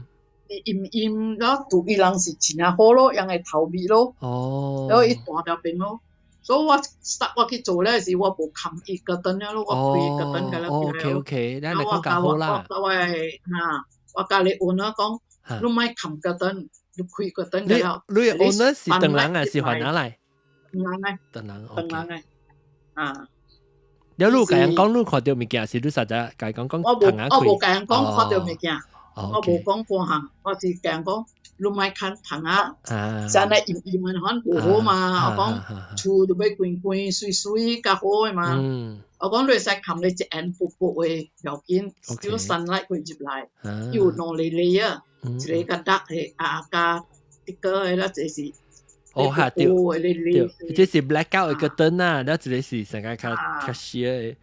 F: 以陰陰了，住伊人是真正好咯，用的頭味咯，然後伊蹛佇邊咯。所以我我去做咧時，我無冚伊個燈了咯，我開個燈個了。
A: OK OK，咱來講較好啦。
F: 我我啊，我共你問我講，你莫冚 curtain，你開 curtain
A: 你
F: 了。
A: 你 owner 是唐人還是番仔來？
F: 唐人來。
A: 唐人，
F: 唐人來。啊。
A: 了你共人講你看著物件是你實在共講講
F: 我無我無共人講看著物件，我無講半項，我是共人講你莫牽窗仔，真係陰陰的款無好嘛。我講厝都欲關關媠媠較好的嘛。我講你會使冚咧一掩薄薄的要緊，只 sunlight 會入來，有兩個 layer，一個較 dark 的啊，較 thicker 的啦，這是。
A: 哦哈對對，這是 blackout 的燈啊，了一個是成個較較小的。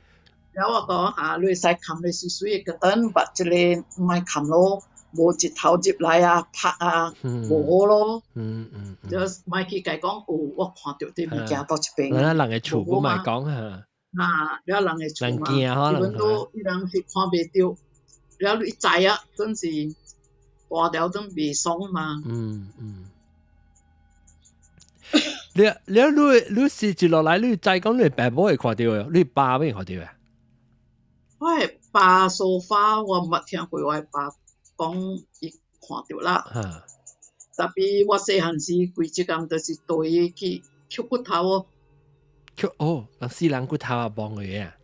F: 了我講啊，你會使冚咧媠媠的燈，把這個莫冚咯，無日頭入來啊，曝啊，無好咯。就莫去共講哦，我看著這物件佗一邊。
A: 咱人的厝不莫講哈。
F: 啊，了人的厝嘛，
A: 人驚可能。
F: 伊都伊人是看袂著，了你知啊，真是大條都袂爽嘛。
A: 嗯嗯。你你你你是接落來，你再講你爸母會看著的，你爸會看著的。
F: 我的爸 so far 我毋捌聽過我的爸講伊看著啦。Tapi 我細漢時規一工就是綴伊去抾骨頭哦。
A: 抾哦，人死人骨頭啊，墓的啊。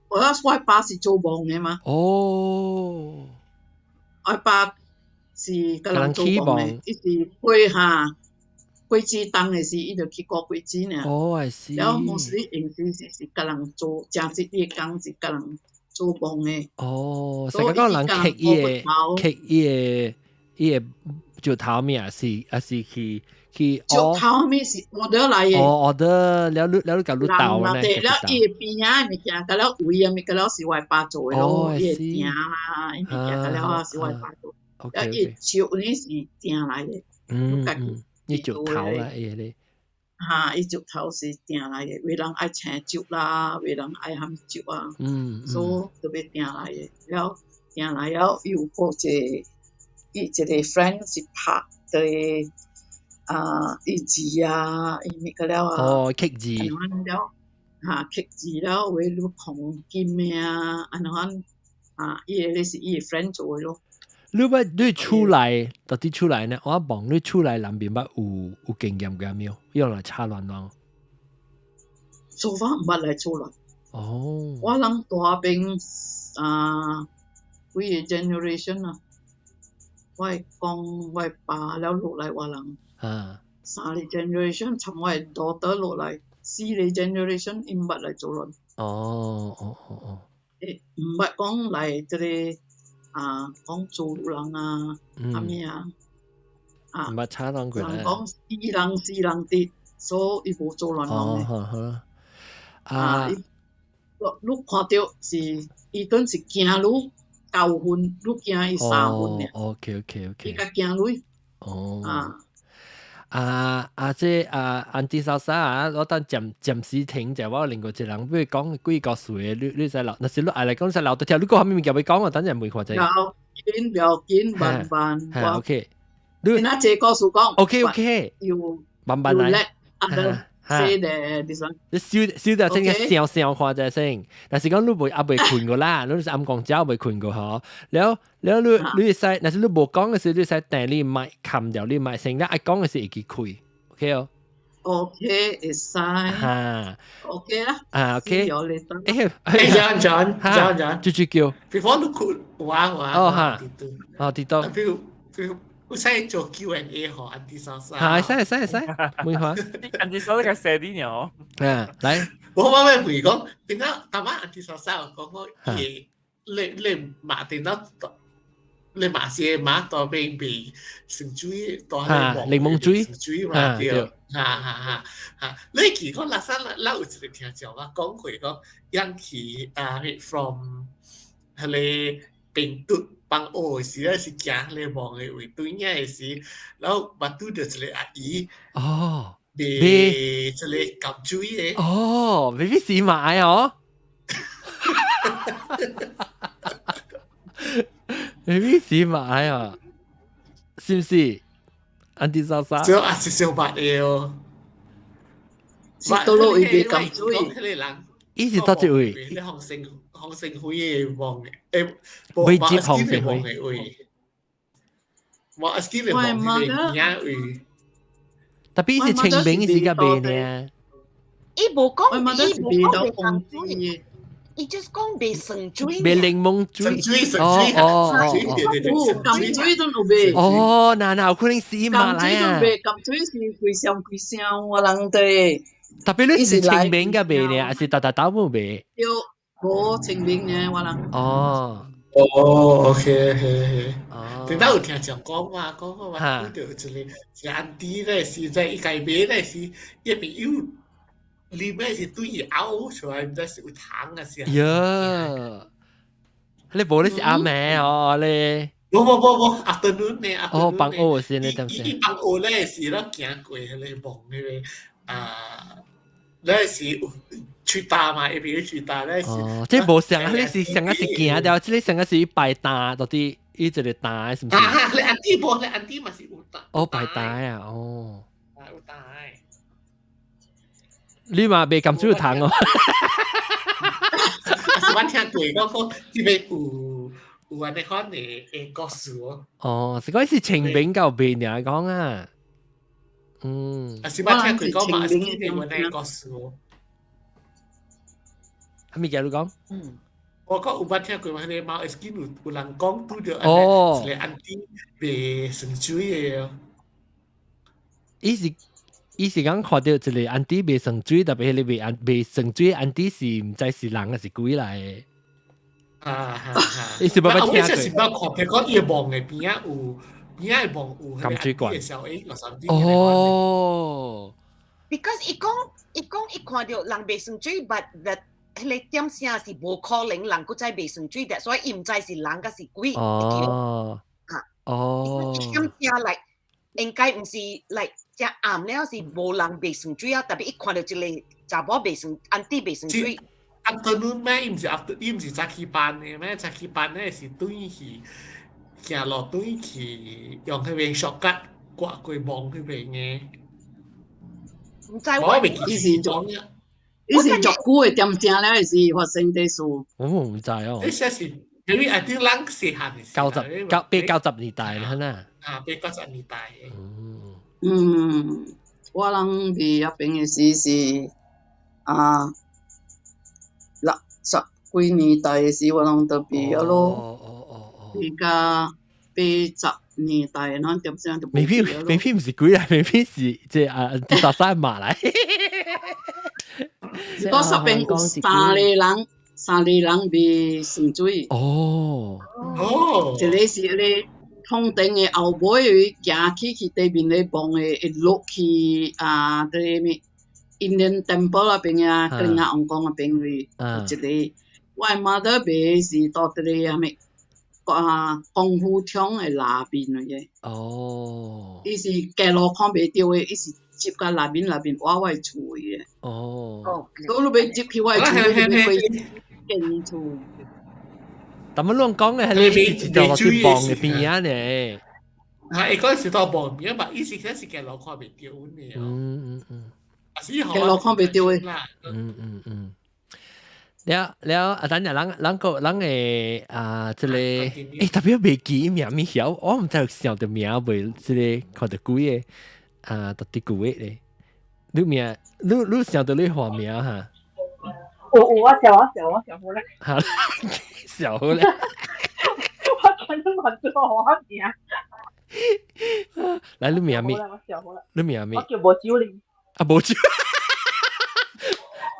F: 我我爸是做墓的嘛。
A: 哦。
F: 我爸是共人做墓的，伊是過下。果子當的時，伊就去割果子爾。
A: 哦，I see。
F: 了，mostly 閒時是是共人做，正職伊的工是共人做墓的。
A: 哦，成個講人刻伊的，刻伊的，伊的石頭物是還是去去？
F: 石頭物是 order 來的。
A: 哦，order 了你了你共你鬥呢？
F: 對，了伊的邊仔的物件，佮了圍的物件了是我爸做的咯，伊的埕啦，伊物件佮了啊是我爸做。了伊的石呢是訂來的。
A: 嗯嗯。伊石頭啦，伊個。
F: 哈，伊石頭是訂來的，為人愛青石啦，為人愛啥物石啊，所以都欲訂來的。了訂來了，伊有閣一個，伊一個 friend 是拍的啊，伊字啊，伊物個了啊。
A: 哦，刻字。
F: 按怎了？哈，刻字了，有的你黃金的啊，按怎啊？伊個咧是伊的 friend 做的咯。
A: 你捌你厝內到底厝內呢？我望你厝內人邊捌有有經驗過沒有？用來插亂亂。
F: 做法毋捌來厝內。
A: 哦。
F: 我人大邊啊，幾个 generation 啊，我會講我爸了落來我人。三個 generation 從我 daughter 落來，四個 generation 𪜶毋捌來做亂。
A: 哦哦哦哦。
F: 欸，毋捌講來這个啊，講做人啊，啥物啊，啊，
A: 毋捌插人過
F: 人講死人死人佇，所以伊無做亂人
A: 哦，好。
F: 啊，你看著是，伊陣是驚你九分，你驚伊三分爾。
A: OK。
F: 伊較驚你。
A: 哦。
F: 啊。
A: 啊啊！這啊，Auntie 莎莎啊，我等暫暫時停者，我有另外一個人欲講幾個故事的，你你使留，若是你愛來講，使留得聽。你講啥物物件欲講啊？等陣問看者。
F: 要緊不要緊，慢慢。
A: OK。
F: 你若這個故事講。
A: OK。
F: 要
A: 慢慢來。
F: say the this one。
A: 你燒燒到先個笑笑看者先，但是講你未猶未睏過啦，你是暗暝食未睏過嗬。了了你你會使，若是你無講的時，你會使掟你麥冚掉你麥聲，你愛講的時會記開，OK 哦。
F: OK，會使。
A: 哈。
F: OK 啦。
A: 啊 OK。
F: 欸
C: 欸，John John John John。
A: 豬豬叫。
C: Before 你睏，我我。
A: 哦哈。哦，佇倒。
C: 比如比如。有使做 Q&A 予 Auntie 莎莎。
A: 嚇，會使會使會使，沒話。
E: Auntie 莎莎較細啲呢？
A: 啊，來。
C: 我我欲問講，點解頭仔 Auntie 莎莎有講講伊你你媽電腦你媽是媽大邊被成水大
A: 檸檬水
C: 成水嘛對，哈哈哈哈！你記講垃圾咱有一個聽眾啊講過講，養去啊 from 彼个病毒。放學的時咧是行彼个墓的位，對影的時，然後捌拄著一個阿姨，
A: 哦，
C: 賣一个鹹水的，
A: 哦，未必是買哦，未必是買啊，是毋是？Auntie 莎莎，
C: 這也是小捌的哦，
F: 是佗落位賣鹹水？
C: 彼个人，
A: 伊是佗一位？
C: 咧洪生洪生輝的墓的，欸，
A: 未接洪生輝
C: 的位。Mount Erskine 你望佢哋邊位？
A: Tapi 是清明時間賣呢？
H: 伊無講，
F: 伊無講賣甘水，
H: 伊就是講賣酸水。
A: 賣檸檬水。
C: 酸水，酸水，
A: 哦
C: 哦
F: 哦，甘水都有賣。
A: 哦，嗱嗱，有可能是馬來啊。
F: 甘水都賣，甘水是規箱規箱，我人對。
A: Tapi 你是清明嘅賣呢，還是逐逐兜冇賣？
F: 對，無清明呢，我人。
A: 哦。
C: 哦，OK OK。頂到有聽講講嘛，講講話拄著一個一個 auntie 咧，是在伊家買咧是伊朋友裡面是對伊嘔出來，毋知是有糖啊是。
A: 喲，你無你是阿妹哦，你。
C: 無無無無，afternoon 呢？
A: 哦，放學先你當時。
C: 伊放學咧是咧行過彼個望彼個啊，咧是出大嘛，伊朋友出大咧是。
A: 哦，這無像啊，你是上個是行掉，這個上個是擺擔，到底伊一個擔是毋是？
C: 啊，你 auntie 無，你 auntie 嘛是有擔。
A: 哦，擺擔啊，哦。
C: 啊，有擔。
A: 你嘛袂甘水糖哦？
C: 是我聽過講講，這邊有按呢款的故事哦。
A: 哦，是講是清明到尾爾講啊。嗯。
C: 啊，是我聽過講嘛，是這邊有按呢故事哦。
A: 係咪繼續講？
H: 嗯。
C: 我講有捌聽過嘛？彼個 Mount Erskine 有人講拄著
A: 哦，
C: 一個 auntie 賣酸水的哦。
A: 伊是講看著一個 auntie 賣酸水，特別彼個賣賣酸水 auntie 是毋知是人還是鬼來的。
C: 啊哈哈！
A: 伊是捌捌聽過。
C: 我是捌看，譬如講伊望的邊仔有邊仔望有
A: 甘水罐。哦。
H: Because 伊講伊看著人賣酸水，but that 彼個點聲是無可能人閣再賣酸水的，所以伊毋知是人抑是鬼。
A: 哦。
H: 啊。
A: 哦。
H: 點聲來應該毋是來遮暗了是無人賣酸水啊，特別伊看著一個查某賣酸，auntie 賣酸水。
C: Afternoon 咩？伊毋是 after，伊毋是早起班的咩？早起班的是轉去行路轉去，用彼邊 shortcut 掛過望彼邊的。
H: 毋知
C: 我未記
F: 伊是做，伊是足久的點聲了，是發生這事。
A: 我毋知哦。
C: 這些是因為 I think 人細漢的時。
A: 九十九八九十年代啦，呐。
C: 啊，八九十年代。
F: 嗯，我人佇遐邊的時是啊。六十幾年代的時，我攏都畢業咯。而家80年代，咱點聲就
A: 未必未必毋是鬼來，未必是這啊十三馬來。
F: 嗰十邊有三個人，三個人賣酸水。
A: 哦。
C: 哦。
F: 一個是彼個通頂的後尾，行起去對面咧望的，會落去啊，佇個物。Indian Temple 那邊啊，格林亞王宮那邊位有一個。我的 mother 賣是到佇個啥物啊，功夫場的內面的。
A: 哦。
F: 伊是街路看袂著的，伊是入到內面內面挖我的厝的。
A: 哦。
F: 所以你欲入去我的厝，你欲過間厝。
A: 但乜亂講嘅，你是一條落去望的邊仔呢？
C: 啊，伊講是到望邊嘛，伊是講是街路看袂著的。
F: 街路看袂著的。
A: 了了，啊，等下人人個人會啊，這個欸，特別袂記名物曉，我毋知想著名袂，這個看著鬼的啊，到底舊的咧。你名，你想著你畫名哈？
I: 有有，我想我想我想好咧。
A: 哈，想好咧。
I: 我看到蠻多我名。
A: 來，你名咩？你名咩？
I: 我叫無酒啉。
A: 啊，無酒。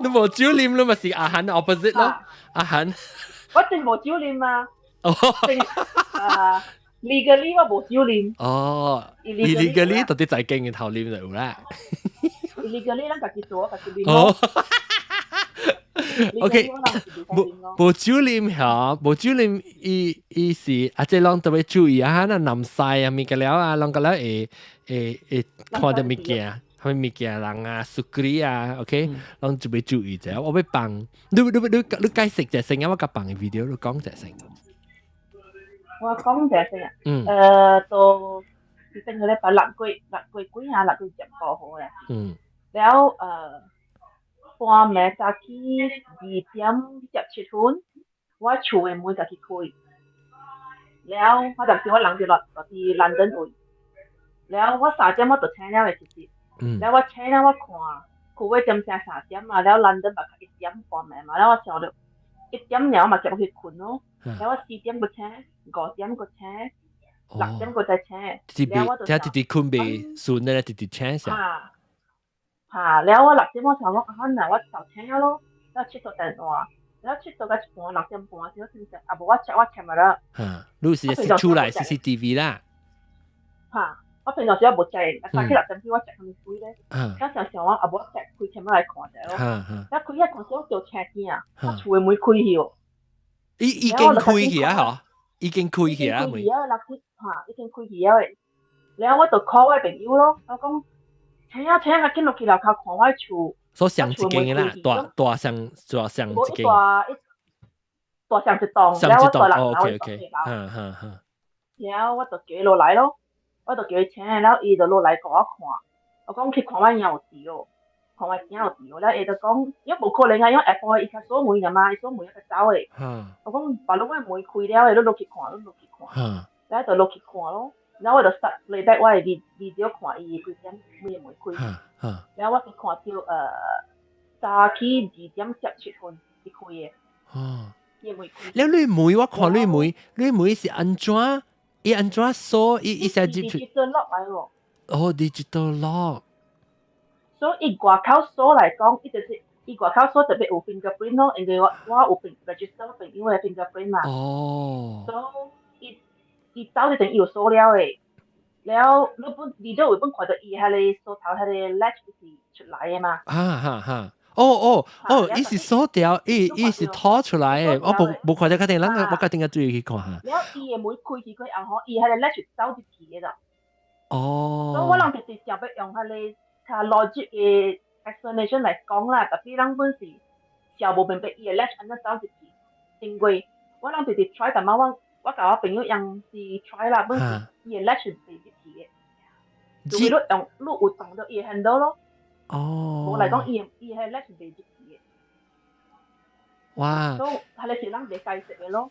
A: 你無酒啉，你咪是阿韓 opposite 咯，阿韓。
I: 我真無酒啉啊。
A: 哦。
I: 啊，legally 我無酒啉。
A: 哦，illegally 到底在經嘅頭啉就有啦。
I: illegally 咱家己做，家己啉。
A: 哦。OK，無無酒啉嚇，無酒啉伊伊是啊，這攏特別注意啊，那南西啊，物個了啊，攏個了會會會看著物件。啥物物件人啊，sukri 啊，OK，攏就欲注意者。我欲放，你你你你解釋者先，我共放個 video，你講者先。
I: 我講者先啊。
A: 嗯。
I: 到頂個禮拜6月6月幾啊，6月15號啊。了半暝早起2點27分，我厝的門家己開。了我就時我人就落落佇蘭頓位，了我三點我就醒了的其實，了我醒了我看，久尾點聲三點嘛，了蘭頓嘛1點半暝嘛，了我想著1點了嘛夾去睏咯，了我4點閣醒，5點閣醒，6點閣再醒，了我就
A: 即直直睏袂順咧，直直醒上。
I: 哈，哈，了我6點我想講啊，那我就醒了咯，了𨑨迌電話。了𨑨迌到一半6點半時，我先啊無我 check 我 camera。
A: 哈，你是是出來 CCTV 啦。
I: 哈，我平常時我無 check，早起6點幾我 check 啥物鬼咧？我想想我啊無 check 開 camera 來看者咯。了開一看時我就青鏡，我厝的門開去哦。
A: 已已經開去啊！嗬，已經開去啊！
I: 門。開去啊！6點哈，已經開去啊！了我就 call 我朋友咯，我講請啊請啊，緊落去樓跤看我厝。
A: 所上一間的啦，大大上大上一間。
I: 大一大上一棟，
A: 了我大六樓，OK OK，哈哈哈。
I: 了我就叫伊落來咯，我就叫伊請，了伊就落來共我看。我講去看我囝有佇哦，看我囝有佇哦。了伊就講，因為無可能啊，因為下晡伊較鎖門爾嘛，伊鎖門一個走的。我講，把攏我門開了的，你落去看，你落去看。了就落去看咯。了我就 start playback 我的 video 看伊幾點咩門開。了我就看到早起2點17分伊開的。伊門開。
A: 了你門我看你門，你門是按怎？伊按怎鎖？伊伊寫入去。
I: digital lock 來喎。
A: 哦，digital lock。
I: 所以伊外口鎖來講，伊就是伊外口鎖特別有 fingerprint 咯，因為我我有 register 朋友的 fingerprint 嘛。所以伊伊走就等於有鎖了的。了，你本你都有本看到伊彼个鎖頭彼個 latch 是出來的嘛？
A: 哈哈哈！哦哦哦，伊是鎖掉，伊伊是拖出來的，我無無看到確定，咱我確定要注意去看下。
I: 了，伊的門開起過後吼，伊彼個 latch 走入去的啦。
A: 哦。
I: 所以我人直直想欲用彼个較 logic 的 explanation 來講啦，特別咱本是想無明白伊的 latch 按怎走入去，因為我人直直 try，但仔我我共我朋友用是 try 啦，本是伊的 latch 是袂入去的。除非你用你有動到伊的 handle 咯。
A: 哦。
I: 無來講，伊的伊的 latch 袂入去的。
A: 哇！
I: 所以，彼个是咱袂解釋的咯。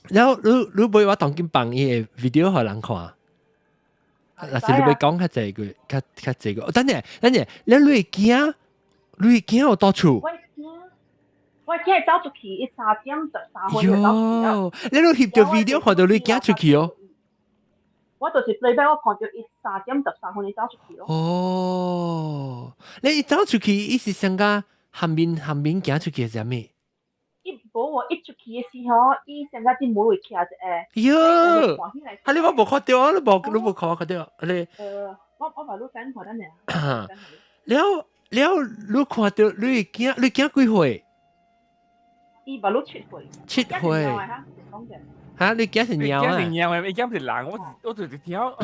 A: 然後你你袂我當今放伊的 video 予人看？若是你欲講較濟句，較較濟句。等陣等陣，你你囝，你囝有佇厝？
I: 我囝，我囝走出去，伊3點13分就走出去啊！
A: 你都翕著 video 看到你囝出去哦。
I: 我就是 playback，我看到伊3點13分伊走出去咯。
A: 哦，你伊走出去，伊是上個後面後面行出去是啥物？
I: 伊無喎，伊出去的時候，伊先個佇門位徛一下。
A: 喲，啊你我無看到啊，你無你無看我看到，你。
I: 我我把你等看等下。
A: 了了，你看到你囝，你囝幾歲？
I: 伊捌你7歲。
A: 7歲。哈！你囝是貓啊？
E: 是貓的，伊囝是人，我我就是聽。
A: 我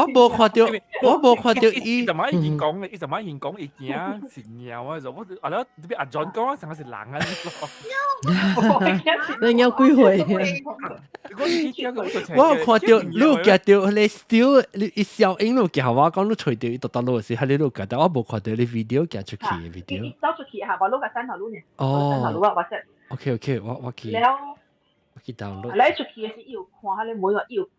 A: 無看到，我無看到伊。
E: 伊怎麼已經講，伊怎麼已經講伊囝是貓啊？就我啊了，這邊阿 John 講啊，成個是人啊！
D: 你貓幾歲？
A: 我有看到你有夾到你 still 你伊小英你有夾我講你揣到伊獨獨落時，係你有夾到，我無看到你 video 夾出去的 video。
I: 伊走出去嚇，我攞個山頭路呢。
A: 哦。
I: 山頭路啊，我識。
A: OK OK，我我去。
I: 了。
A: 我去 download。
I: 你出去的時，伊有看彼个門，伊有只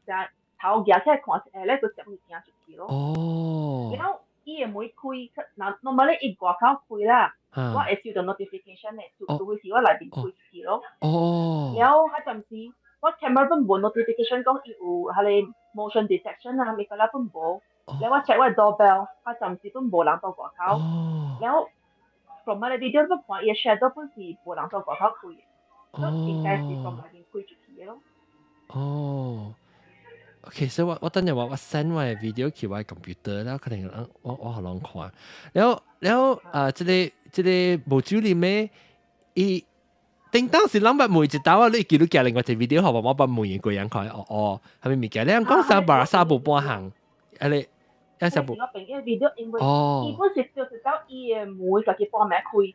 I: 頭舉起來看，咧就接伊行出去咯。
A: 哦。
I: 了，伊的門開，若 normally 伊外口開啦，我會收到 notification 的，除除非是我內面開出去咯。
A: 哦。
I: 了，彼陣時我 camera 本無 notification 講伊有彼个 motion detection 啊，物個啦本無。了我 check 我 doorbell，彼陣時本無人佇外口。了，from 彼個 video 本看伊的 shadow 本是無人佇外口開的，所以應該是從內面開出去的咯。
A: 哦。OK，所以我我等陣我我 send 我的 video 去我的 computer 了，可能我我予人看。了了啊，這個這個無酒裡面，伊頂當時咱捌問一道啊，你記錄寄另外一個 video，予我我捌問過人看，哦哦，係咪物件？你講三百三步半項，啊你一三步。
I: 我朋友 video 因為
A: 哦，
I: 伊本是就是到伊的門家己半暝開。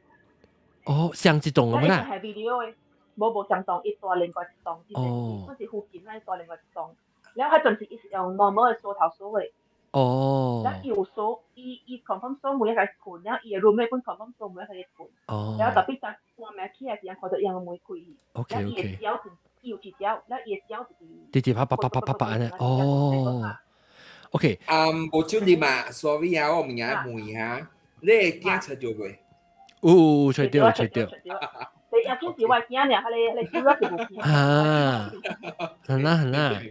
A: 哦，上一棟咁啦。
I: 係 video 的，無無相棟，伊蹛另外一棟，哦，本是附近那蹛另外一棟。了彼陣時伊是用 normal 的鎖頭鎖的。
A: 哦。
I: 了伊有鎖，伊伊 confirm 鎖門一個睏，了伊的 roommate 本 confirm 鎖門一個睏。
A: 哦。
I: 了特別當半暝起來時陣，看到伊的門開去。
A: OK OK。
I: 了伊的腳，伊伊有一條，了伊會走一
A: 直直啪啪啪啪啪啪按呢。哦，OK。
J: 嗯，無少你嘛，sorry 啊，我物件問下，你的囝揣著未？
A: 有，揣著，揣著。
I: 第一件是我的囝爾，彼個彼個主要是無囝。
A: 啊，好啦好啦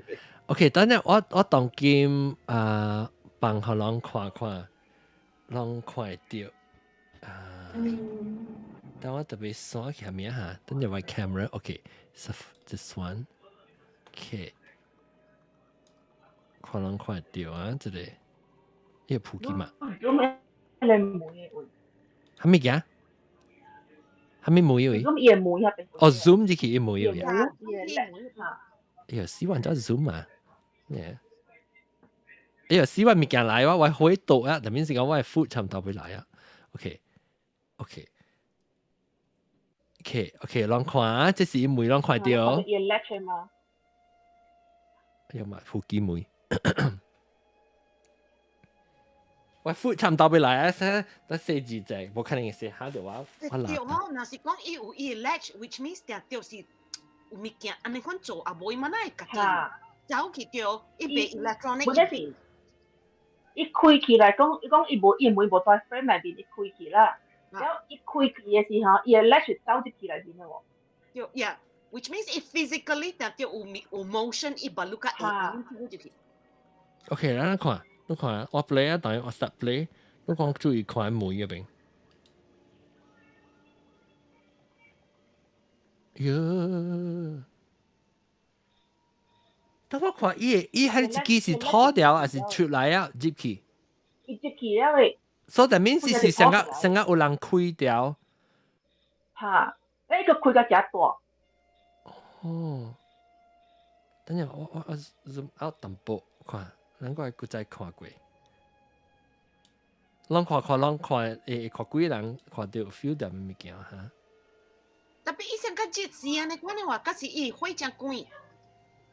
A: ，OK，等陣我當今啊，放予人看看，攏看會著啊。等我特別刷起名哈，等陣我 camera，OK，so this one，OK，看攏看會著啊，這個，呢個普及嘛。
I: 咁咩？你妹嘅位？
A: 啥物件？啥物妹位？
I: 咁伊會妹遐邊？
A: 哦，zoom 入去伊妹位。
I: 伊會
A: 哎呀，死還走 zoom 啊！咩？哎呀，死話物件來我我火倒啊，特別是講我的 food 差唔多會來啊。OK，OK，OK，OK，攏看啊，這是伊妹攏看著。
I: 伊會 latch 嘛？
A: 哎呀媽，普及妹。我 food 差唔多會來啊，先等四字隻，無可能會寫下著我我
H: 對吼，若是講伊有伊 latch，which means 定著是有物件按呢款做，啊無伊嘛哪會家己走去對，伊袂 electronic。
I: 或者是伊開起來講，伊講伊無伊門無在 frame 內面，伊開起啦。了伊開起的時候，伊的 latch 走入去內面的喎。
H: 對，yeah，which means 伊 physically 定著有有 motion，伊把你較會按入去。
A: OK，咱看，你看，我 play 啊，等於我 start play，你講注意看門嗰邊。喲，但我看伊伊彼一支是脫掉還是出來啊入去？
I: 伊入去了喂。
A: 所以 that means 是成個成個有人開掉。
I: 哈，欸，個開甲誠大。
A: 哦，等下我我我 zoom out 淡薄看，咱個閣再看過。攏看看攏看，會看幾人看著 feel 著物件哈。
H: 特別伊上較熱時按呢款的話，敢是伊火誠滾。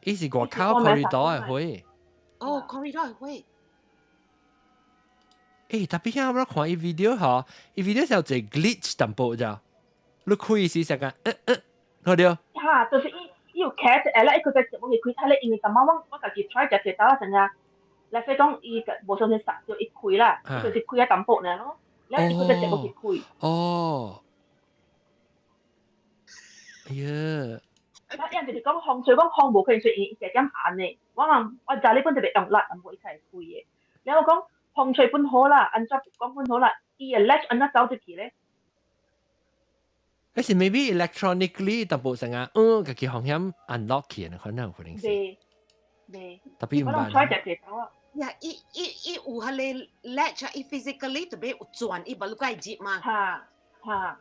A: 伊是外口 corridor 的火。
H: 哦，corridor 的火。
A: 欸，特別遐我看伊 video 吼，伊 video 是有一個 glitch 淡薄咋？你開時成個，嗯嗯，看著。
I: 哈，就是伊伊有開一下啦，伊閣再入去開，睇咧，因為感覺我我家己 try 食一道啊，成啊，來說講伊無相信殺著伊開啦，就是開啊淡薄爾咯，了伊閣再入去開。
A: 哦。哎呀！
I: 啊，伊就是講風吹，講風無可能吹，伊成點暗的。我人我知你本特別用力，毋過伊才會開的。了我講風吹本好啦，按怎講本好啦，伊會 latch 按怎走入去咧？
A: 還是 maybe electronically 淡薄成啊，嗯，家己風險 unlock 起，可能有可能是。
I: 袂袂。
A: 特別毋
I: 捌。我攏揣食一道啊。
H: 呀，伊伊伊有彼個 latch 啊，伊 physically 特別有轉，伊無你會入嘛。
I: 哈哈。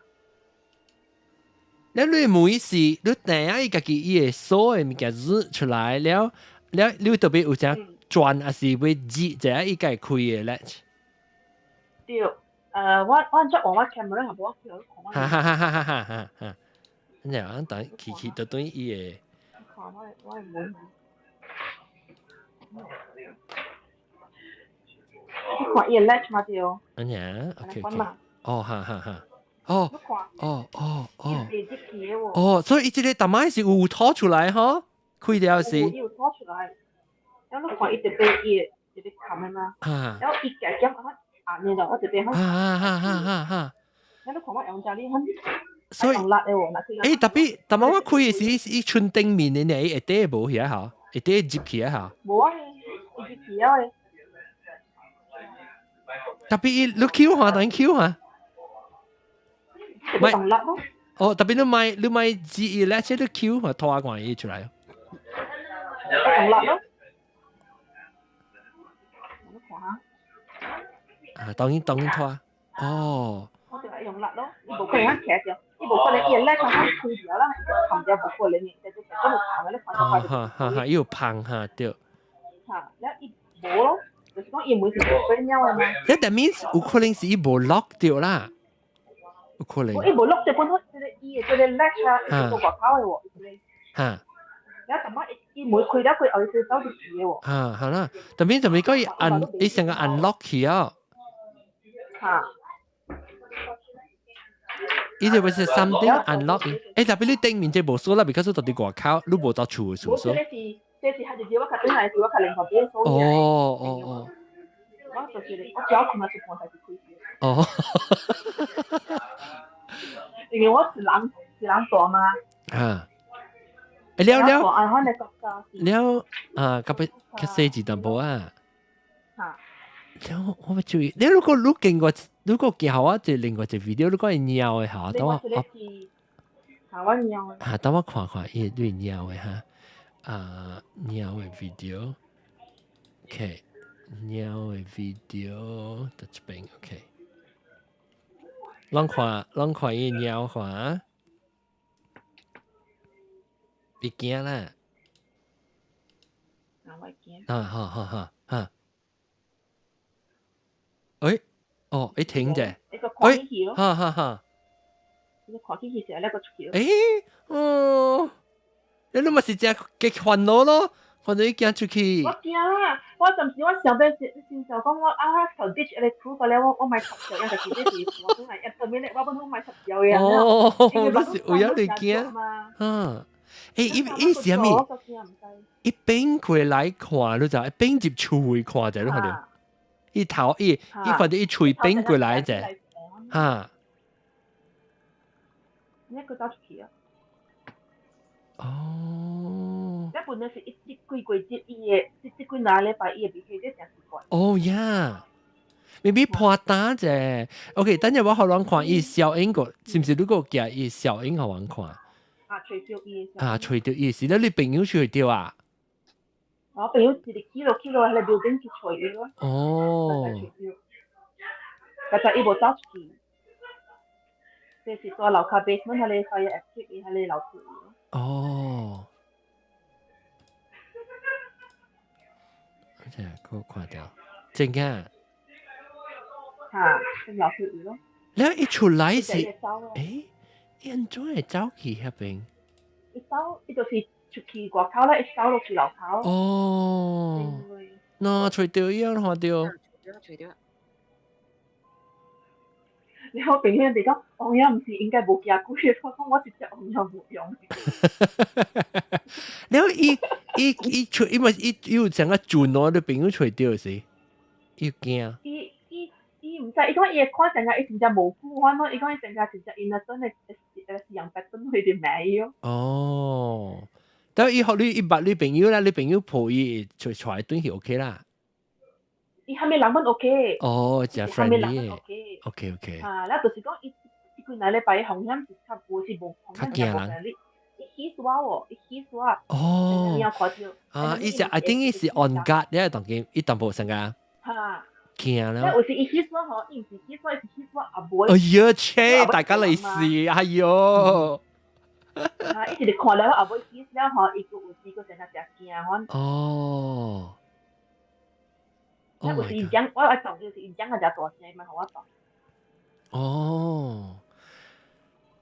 A: 了你每是你知影伊家己伊會鎖的物件入出來了，了你特別有啥轉，還是會入，這伊家開的 latch？
I: 對，我我按怎換我 camera 好無？我
A: 哈哈哈哈哈哈哈哈！然後等去去就對伊的。
I: 看我我的門。你看伊的 latch 嘛對。
A: 嗯呀，OK OK。哦，哈哈哈。哦，哦哦哦，哦，所以伊這個逐擺是有拖出來吼，開掉是。
I: 有拖出來，然後你看伊特別伊特別冚的嘛，然後伊夾夾啊按呢就我特別好。
A: 啊啊啊啊啊！
I: 然後你看我用這裡，
A: 所以，欸，特別，特別我開的時，伊春頂面的呢，伊下底無遐吼，下底入去啊吼。
I: 無啊，伊入去啊。
A: 特別伊你 Q 下，等 Q 下。
I: 唔係，
A: 哦，特別你買你買字咧，這你 Q 下拖下伊出來。
I: 用力咯。我看下。
A: 啊，當然當然拖。哦。
I: 我就係用力咯，伊無可能徛著，伊無可能伊會叻從開掉啦，冚掉無可能嘅，就就成個有棚嘅，你看
A: 哦，哈哈哈，伊有棚哈對。
I: 嚇，了伊無咯，就是講伊門是無變了嘅嘛。
A: That means 有可能是伊無 lock 掉啦。有可能。
I: 伊無 lock 掉，本來這個伊的這個 latch 啊，是做外口的喎。
A: 嚇。
I: 了淡薄伊門開了開，後伊走入去的喎。
A: 啊，好啦，特別特別講伊按，伊成個 unlock 起啊。
I: 嚇。
A: 伊就係 something unlock。特別你頂面這無鎖啦，because 到佇外口，你無到厝的鎖。
I: 無，這是係直接我較轉來是我較另外邊鎖。
A: 哦哦哦。
I: 我就是我只要困啊，一半才是開始。
A: 哦。
I: 因為我一人一人住嘛。
A: 啊。了了。
I: 了
A: 啊，較欲較細緻淡薄啊。
I: 啊。
A: 了我欲注意，你如果你見過，如果寄予我一個另外一個 video，你講伊貓的嚇，等我。
I: 嚇我貓的。
A: 嚇，等我看看伊對貓的哈，啊，貓的 video，OK，貓的 video 佇這邊，OK，攏看攏看伊貓看，別驚啦。
I: 啊，我驚。
A: 啊，好好好，哈。誒，哦，伊停者，
I: 誒，
A: 哈哈哈。
I: 你看起去時，那個出去。
A: 誒，哦，你你咪是真極煩惱咯，煩惱伊驚出去。
I: 我驚啦，我暫時我想欲先先想講我啊頭啲一個苦過了，我我買插條，因為是這是我本來一後面咧，我本來買插條嘅。
A: 哦，你是有影你驚？嗯，誒，伊伊是啥物？伊變過來看，你知？變入厝看者，你看著。伊頭伊伊看著伊喙變過來者，哈。
I: 你個走出去啊？
A: 哦。
I: 這本來是一這幾個節伊的，這這幾若禮拜伊的脾氣，這誠奇怪。
A: 哦呀，maybe 破膽者。OK，等陣我予人看伊小英個，是毋是你閣寄伊小英予阮看？
I: 啊，揣著伊。
A: 啊，揣著伊是咧，你朋友揣著啊？
I: 我朋友一直去落去落，彼个 building 去揣伊咯。
A: 哦。
I: 但係伊無走出去，這是蹛樓跤 basement 彼个 fire escape 伊彼个樓梯。
A: 哦。這個看著，真嘅。
I: 嚇，樓梯咯。
A: 了伊出來是，誒，伊按怎會走去彼邊？
I: 伊走，伊就是出去外口咧，伊走落去樓跤。
A: 哦，那揣著伊啊，看著。
H: 揣著。
I: 然後朋友哋講，王爺毋是應該無驚鬼，我講我直接王爺無用。
A: 了伊伊伊出，因為伊伊有成個轉哦，你朋友揣著是，伊驚。
I: 伊伊伊毋知，伊講伊會看成個伊真正無辜款咯，伊講伊成個真正 innocent 的誒樣白轉去佇罵伊咯。
A: 哦，但伊予你伊捌你朋友啦，你朋友抱伊出出來轉去 OK 啦。
I: 伊啥物人攏 OK。
A: 哦，真 friendly。OK OK。
I: 啊，了就是講伊伊幾若禮拜風險是較無是無風險無你，伊起煞哦，伊起煞。
A: 哦。啊，伊是 I think 伊是 on guard 咧，當今伊淡薄成個。
I: 哈。
A: 驚啦。
I: 有時伊起煞吼，伊毋是起煞，伊是起煞阿妹。
A: 哎呀，切，大家嚟試，哎喲。
I: 啊，伊一直看了阿妹起了吼，伊閣有時閣成個誠驚款。
A: 哦。
I: 有時伊講，我愛講就是伊講個誠大聲，伊嘛予我講。
A: 哦。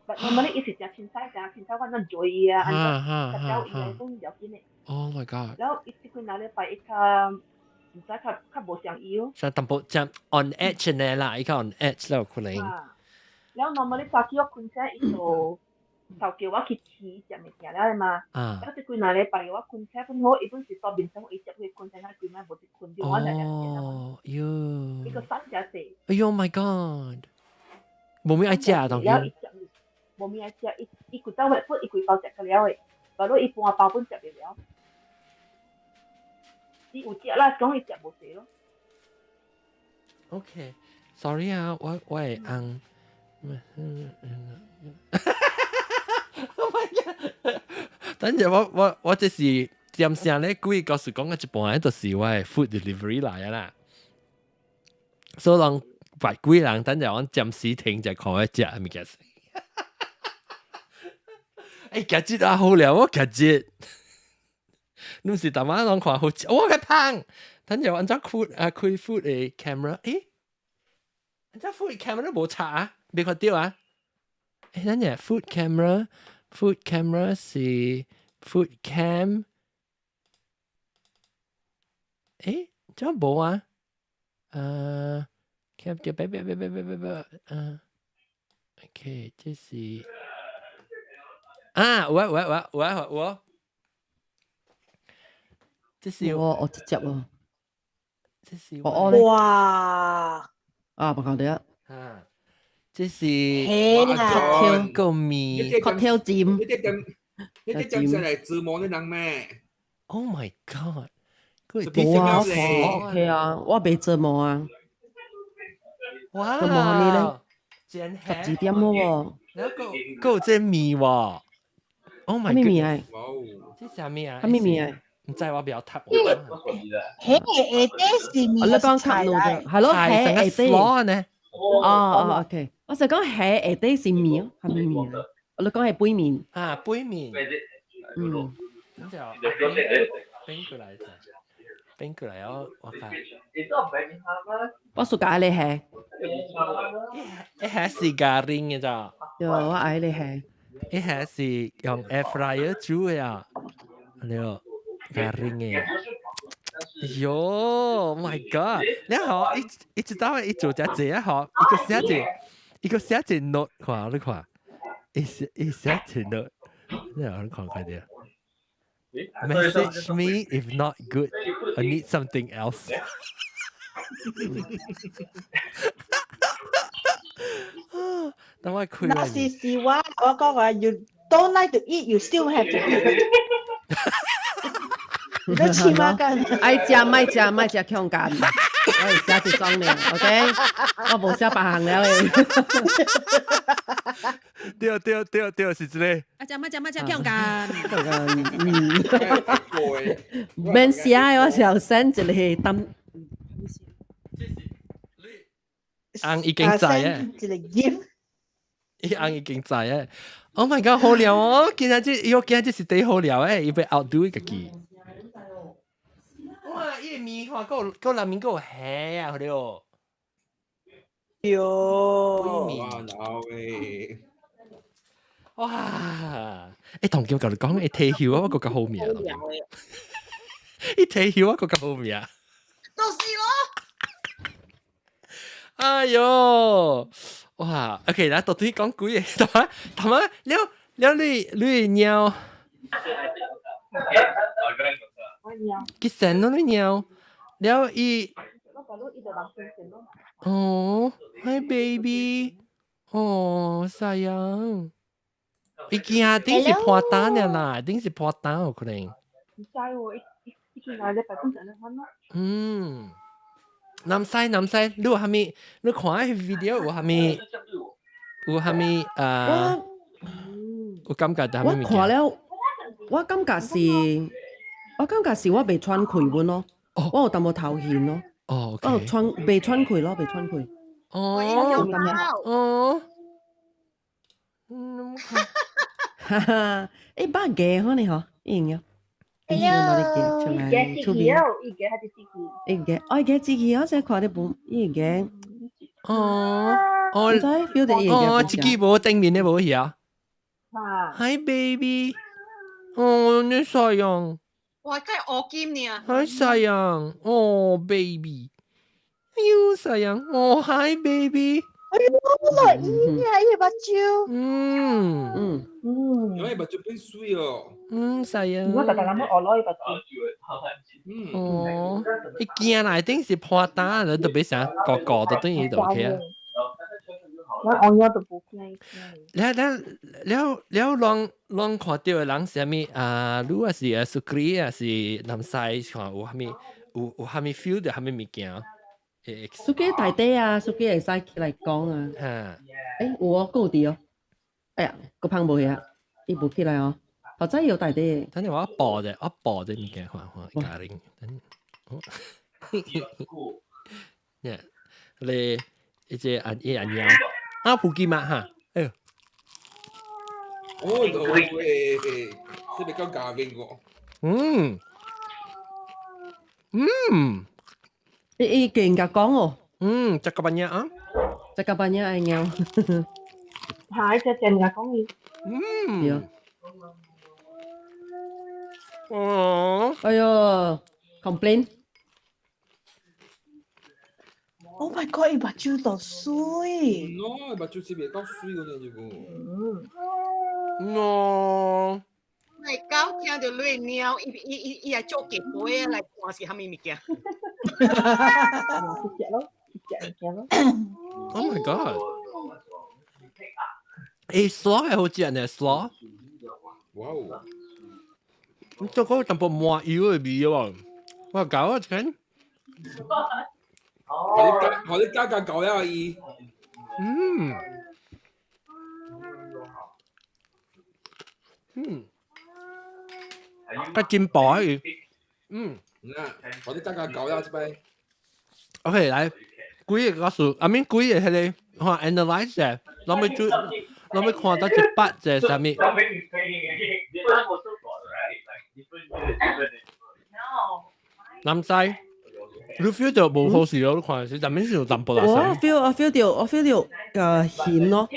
I: 但我們伊是誠凊彩，誠凊彩，我咱做伊啊，按怎，較教伊啊，講要緊的。
A: Oh my god！
I: 然後伊這幾若禮拜伊較毋知較較無像伊哦。
A: 所以淡薄誠 on edge 呢啦，伊較 on edge 啦可能。
I: 然後 normally 早起我睏醒，伊就就叫我去飼食物件了嘛。啊。然後這幾若禮拜我睏醒本好，伊本是蹛眠床，伊接去睏醒，規晚無得睏著，我就
A: 哦，喲。
I: 伊閣瘦誠濟。
A: 哎喲 my god！無物愛食當然。
I: 無物愛食，伊伊規走去，伊規包食個了的，但落伊半包本食袂了。伊有食啦，講伊食無濟咯。
A: OK，sorry 啊，我我會按。Oh my god！等陣我我我這是點聲咧，鬼故事講到一半，就是我的 food delivery 來啊啦。所以人白鬼人等陣我暫時停就看我食物件。欸，今日啊好了，我今日，你毋是逐晚攏看好食，我較胖。等陣我按怎開啊開 food 的 camera，欸，按怎 food camera 無插啊，未看著啊？欸，等陣 food camera，food camera 是 food cam，欸，怎無啊？呃，cam 著別別別別別別別，呃， OK，這是啊，有啊有啊有啊有啊有啊，這是
D: 我直接喎，
A: 這是
D: 我咧
K: 哇！
D: 啊，無看到啊。
A: 啊，這是
K: 嘿啦
A: 個麵
D: cocktail 尖，
J: 呢啲咁，呢啲咁就係自摸的人咩
A: ？Oh my god！
D: 無啊，我 OK 啊，我袂折磨啊。
A: 哇！
D: 折磨啥物咧？
A: 真
D: 12點咯喎。
A: 你個個這麵喎？Oh my
D: 啥物麵啊？
A: 這啥物啊？
D: 啥物麵啊？
A: 毋知我不曉讀。
K: 蝦下底是麵，
D: 你講較老嘅，係咯，蝦下底。
A: 呢？
D: 哦哦，OK，我就講蝦下底是麵，係咪麵啊？你講係杯麵。
A: 啊，杯麵。
D: 嗯。
A: 咁就冰過來，冰過來哦，我看。
D: 我暑假愛你蝦。
A: 一下是咖喱嘅咋？
D: 喲，我愛你蝦。
A: 一下是用 air fryer 煮嘅啊，對，咖喱嘅。喲，My God！你好，一一直到一做只這啊，嗬，一個寫字，一個寫字 note，看你看，一寫一寫字 note，你好，你看快啲。Message me if not good. I need something else. 等我開。
K: 那是是我，我講話，you don't like to eat, you still have to eat。你都黐孖筋。
D: 愛食莫食莫食強姦，我會寫一種呢，OK？我無寫別項了的。
A: 對對對對，是這個。
L: 愛食莫食莫食強姦。
D: 嗯。免寫的，我是有 send 一個單。
A: 翁已經知啊。
K: 一個 gift。
A: 伊翁已經知啊。Oh my god，好料哦！今仔這，伊今仔這是第好料誒，伊欲 outdo 家己。哇！伊個麵看夠夠內面夠蝦啊，好了。
K: 喲。
J: 哇！老誒。
A: 哇！欸，同叫共你講，會退休啊，我閣較好命。伊退休啊，閣較好命。
H: 就是咯。
A: 哎喲！哇！OK，來到底講幾個？同埋同埋，了了你你貓。佢成咯你貓，了伊。哦，Hi baby，哦，sayang。伊驚頂是破膽了啦，頂是破膽有可能。
I: 唔知喎，一一一進來禮拜本就安尼咯。
A: 嗯，南西南西，你有啥物？你看彼 video 有啥物？有啥物啊？有感覺啥物物
D: 我看了，我感覺是，我感覺是我袂喘氣阮咯，我有淡薄頭暈咯。
A: 哦，
D: 我有喘袂喘氣咯，袂喘氣。
A: 哦，哦，嗯，
D: 哈哈，欸，捌嘅可能嗬，應該。
I: 哎呀，
D: 出來
I: 伊
D: 出面，
I: 伊嘅還是自己。
D: 伊嘅，哦，伊嘅自己，我先看得無，伊嘅。
A: 哦，哦，
D: 唔知 feel 到伊嘅。
A: 哦，自己無頂面的無去啊。
I: 啊。
A: Hi baby，哦，你 sayang。
H: 哇，梗係我兼呢。
A: Hi sayang，哦 baby，哎喲 sayang，哦 Hi baby。
K: 哎喲，樂意啊，伊目睭。
A: 嗯
D: 嗯
I: 嗯。
J: 因為目睭變水哦。
A: 嗯，sayang。
I: 我逐個人攏學落伊目睭。
J: 嗯。
A: 哦，伊驚啦，一定是破膽，你特別想個個都等於就 OK 啊。
I: 我按我都無驚。
A: 了了了了，攏攏看著的人是啥物啊？你也是啊，蘇格啊，是南西看有啥物有有啥物 feel 著啥物物件？
D: 蘇格大底啊，蘇格會使起來講啊。
A: 哈。
D: 欸，有哦，閣有佇哦。哎呀，閣芳無去啊，伊無起來哦。頭早有大底。
A: 等陣我播者，我播這物件看看家庭。等，呀，你一隻阿一阿貓，啊，普吉嘛哈，哎呦。
J: 哦，喂，這邊講嘉賓喎。
A: 嗯。嗯。
D: 伊伊勁甲講哦。
A: 嗯，cakap banyak 啊。
D: Cakap banyak 愛貓。
I: 係，只勁甲講伊。
A: 嗯。哦。
D: 哎喲，complain。
K: Oh my god！伊目睭落水。
J: 喏，目睭是袂夠水嗰陣就講。
K: 嗯。
A: 喏。
H: 嚟狗聽到你貓，伊伊伊伊係做結果來看是啥物物件。
I: 食咯，食物件咯。
A: Oh my god！誒，sloth 係好食呢，sloth。
J: 哇哦！
A: 你這個淡薄麻油的味喎，我搞啊，這
J: 我你加，我你加加狗了伊。
A: 嗯。嗯。較真薄伊。嗯。
J: 嗱，我你加加狗了這擺。
A: OK，來，幾个故事，阿面幾个彼个看 analyze 者，攏欲做，攏欲看到一百隻啥物。男仔，你 feel 到無好事咯？你看是，但面是有淡薄啦。
D: 我 feel 我 feel 到我 feel 到鹹咯，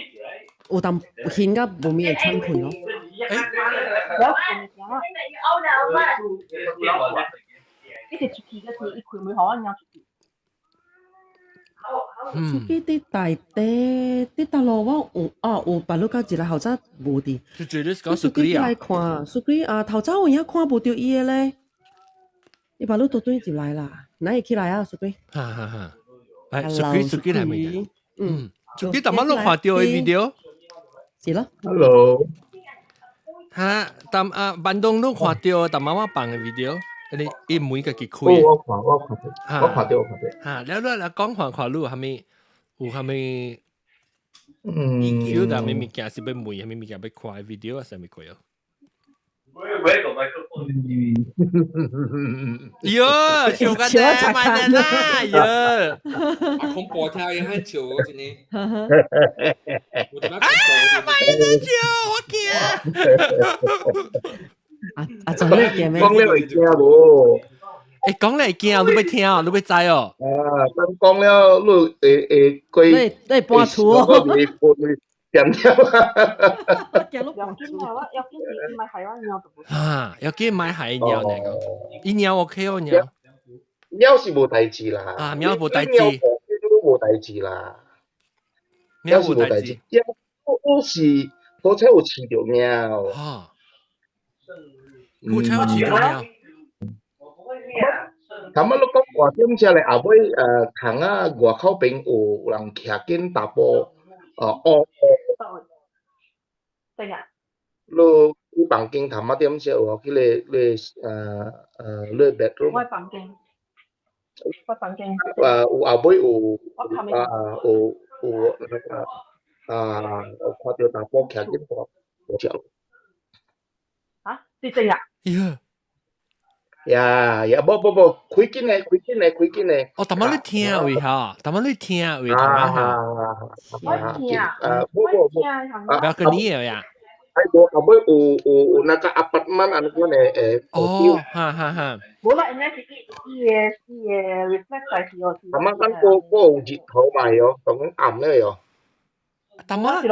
D: 有淡鹹甲無物會喘氣咯。
I: 一直出去嗰時，伊開門予我尿出去。
D: 出去佇大地，佇大陸我有哦有別路到一個後早無佇。
A: 出
D: 去來看，出去啊頭早有影看無著伊个咧，伊別路都轉入來啦，哪會起來啊？出去。
A: 哈哈哈！哎，出去出去來未？
D: 嗯，
A: 出去逐擺攏看著的 video。
D: 是咯。
M: Hello。
A: 哈，但啊，坂東攏看著，但媽媽放的 video。你伊門家己開。
M: 我看我看著，我看著我看著。
A: 哈，了了來講看看你有啥物，有啥物？
M: 嗯。
A: feel 到啥物物件是欲問，啥物物件欲看 video 啊，啥物鬼哦？喲，笑個啫，買得啦，喲。
J: 阿恐怖聽伊喺笑嗰陣呢。
A: 啊！買得笑，我驚。
D: 啊啊！就你驚咩？
M: 講了會驚無？
A: 欸，講了會驚，你欲聽，你欲知哦。
M: 啊，講講了，你會會過。
D: 你你搬厝哦。
M: 我會會點點。
I: 要緊啊！我要緊是買海灣貓就無。
A: 啊，要緊買海貓來講，伊貓 OK 哦，貓。
M: 貓是無代誌啦。
A: 啊，貓無代誌。
M: 貓無代誌啦。貓是無代誌。我是好彩有飼著貓。
A: 哈。好彩有飼著貓。
M: 頭仔你講外點遮咧，後尾空啊外口邊有人徛緊淡薄，烏。
I: 對啊。
M: 你你房間頭仔點遮有彼個你你 bedroom。
I: 我房間。我房間。
M: 有後尾有啊有有那個啊，有看著淡薄徛緊大隻。
I: 啊？是真啊？
A: 呀！
M: 呀呀，無無無，開緊咧，開緊咧，開緊咧。
A: 哦，淡薄你聽位哈，淡薄你聽位，淡薄哈。
I: 我聽。
M: 啊，無無無。
A: balcony 呀。
M: 哎，無後尾有有有那個 apartment 按呢款的誒。
A: 哦，哈哈哈。
I: 無啦，應該是伊伊个伊个 reflect 在是哦。
M: 淡薄咱閣閣有日頭嘛喲，當暗咧喲。
A: 淡薄，欸，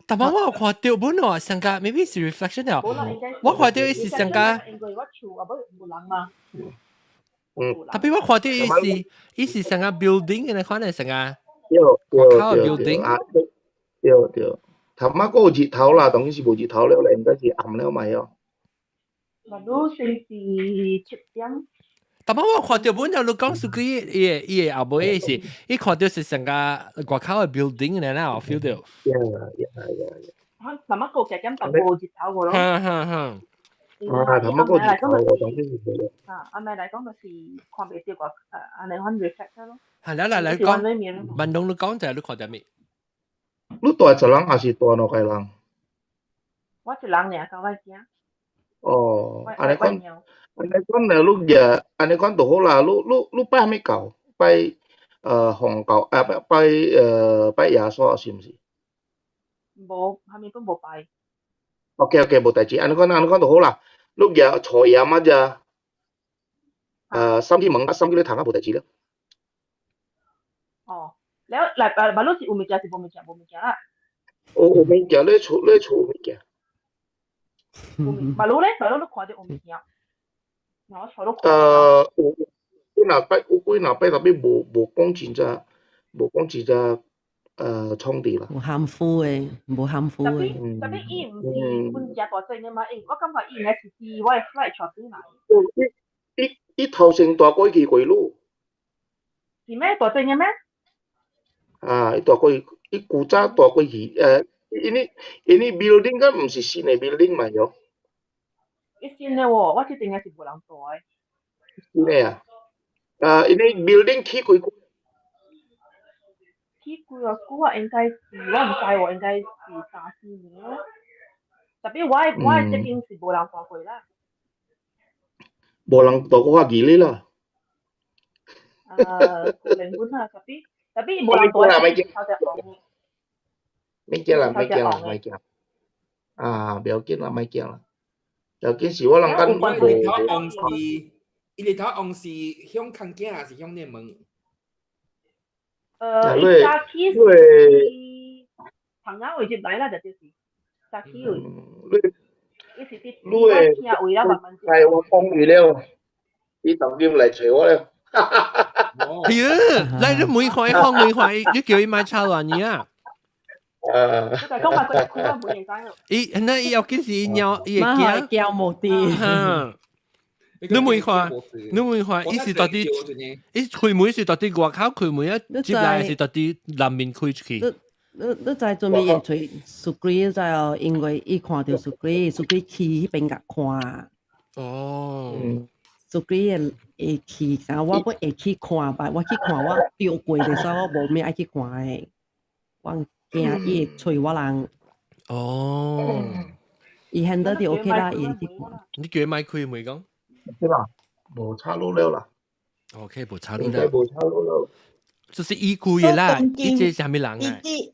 A: 淡薄我有看著本哦，上個 maybe 是 reflection 了。我看著伊是上個。
I: 因為我厝後尾無人嘛。
M: 嗯。
A: 特別我看著伊是伊是上個 building 的款的上個。
M: 對對
A: 對
M: 對。啊，對對。頭仔閣有日頭啦，當然是無日頭了咧，應該是暗了嘛喲。
I: 嘛，你先是7點。
A: 但係我看著本就你講數據，伊个伊个後尾是，伊看著是成個外口的 building 咧啦，我 feel 到。
M: 呀呀呀呀！
I: 頭仔個加減淡薄日頭個咯。
A: 哈哈哈。
M: 啊，頭仔個日頭我當然是無。
I: 啊，阿妹來講就是看袂著個，按呢款 reflect 咯。
A: 係啦，來來講，文龍你講就係你看著咩？
M: 你蹛一人抑是蹛兩个人？
I: 我一人爾，佮我囝。
M: 哦，按呢款，按呢款咧，你也按呢款就好啦。你你你拜啥物教？拜佛教啊，拜拜拜耶穌是毋是？
I: 無，啥物都無拜。
M: OK OK，無代誌，按呢款按呢款就好啦。你舉初爺仔遮，送去問，送去咧讀啊，無代誌了。
I: 哦，了來馬路是有物件是無物件，無物件啦。
M: 有有物件，你厝你厝有物件。
I: 馬路咧，馬路你看著有物件。我厝都看。
M: 有幾若擺，有幾若擺，特別無無講真正，無講真正創治啦。
D: 無含糊的，無含糊的。
I: Tapi 伊毋是本只大隻的嘛？伊我感覺伊應該是佇我的 flight 帶轉來。
M: 伊頭先帶過去過路。
I: 是咩？大隻的咩？
M: 啊，伊帶過去，伊古早帶過去，因為 building 敢毋是新的 building 嘛，喲。
I: 伊新的喎，我這邊應該是無人住的。
M: 新的啊？啊，因為 building 起幾久？
I: 起幾個久啊？應該是我毋知喎，應該是三四年咯。Tapi 我的這邊是無人住過啦。
M: 無人住過較吉利啦。
I: 啊，可能本啊，tapi 無人住的是頭隻紅的。
M: 免驚啦，免驚啦，免驚。啊，不要緊啦，莫驚啦。要緊是我人間無。
J: 伊頭紅是，伊頭紅是向空鏡還是向內門？
I: 伊早起是棚仔位入來啦，就是早起位。伊是佇我聽位啦，慢慢。
M: 係我講完了，伊當今來揣我了。
A: 哎呀，來你每塊看每塊，你叫伊買炒亂嘢啊！
M: 啊！
I: 就講話佢開門會使。
A: 伊那伊要緊是伊鳥，伊會驚。
D: 驚無啲。
A: 你每看，你每看，伊是到底，伊開門是到底外口開門啊，入來是到底南面開出去。
D: 你知做咩會揣 Sukri 知哦？因為伊看著 Sukri，Sukri 去彼邊共看。
A: 哦。
D: Sukri 會去，啊，我閣會去看吧。我去看，我著過的時候，我無咩愛去看的。我驚伊會揣我人。
A: 哦。
D: 伊 handle 就 OK 啦，伊會去看。
A: 你叫伊莫開門講？
M: 對吧？無插路了啦。
A: OK，無插路了。
M: 無插路了。
A: 就是伊開的啦，伊這是啥物人啊？
K: 伊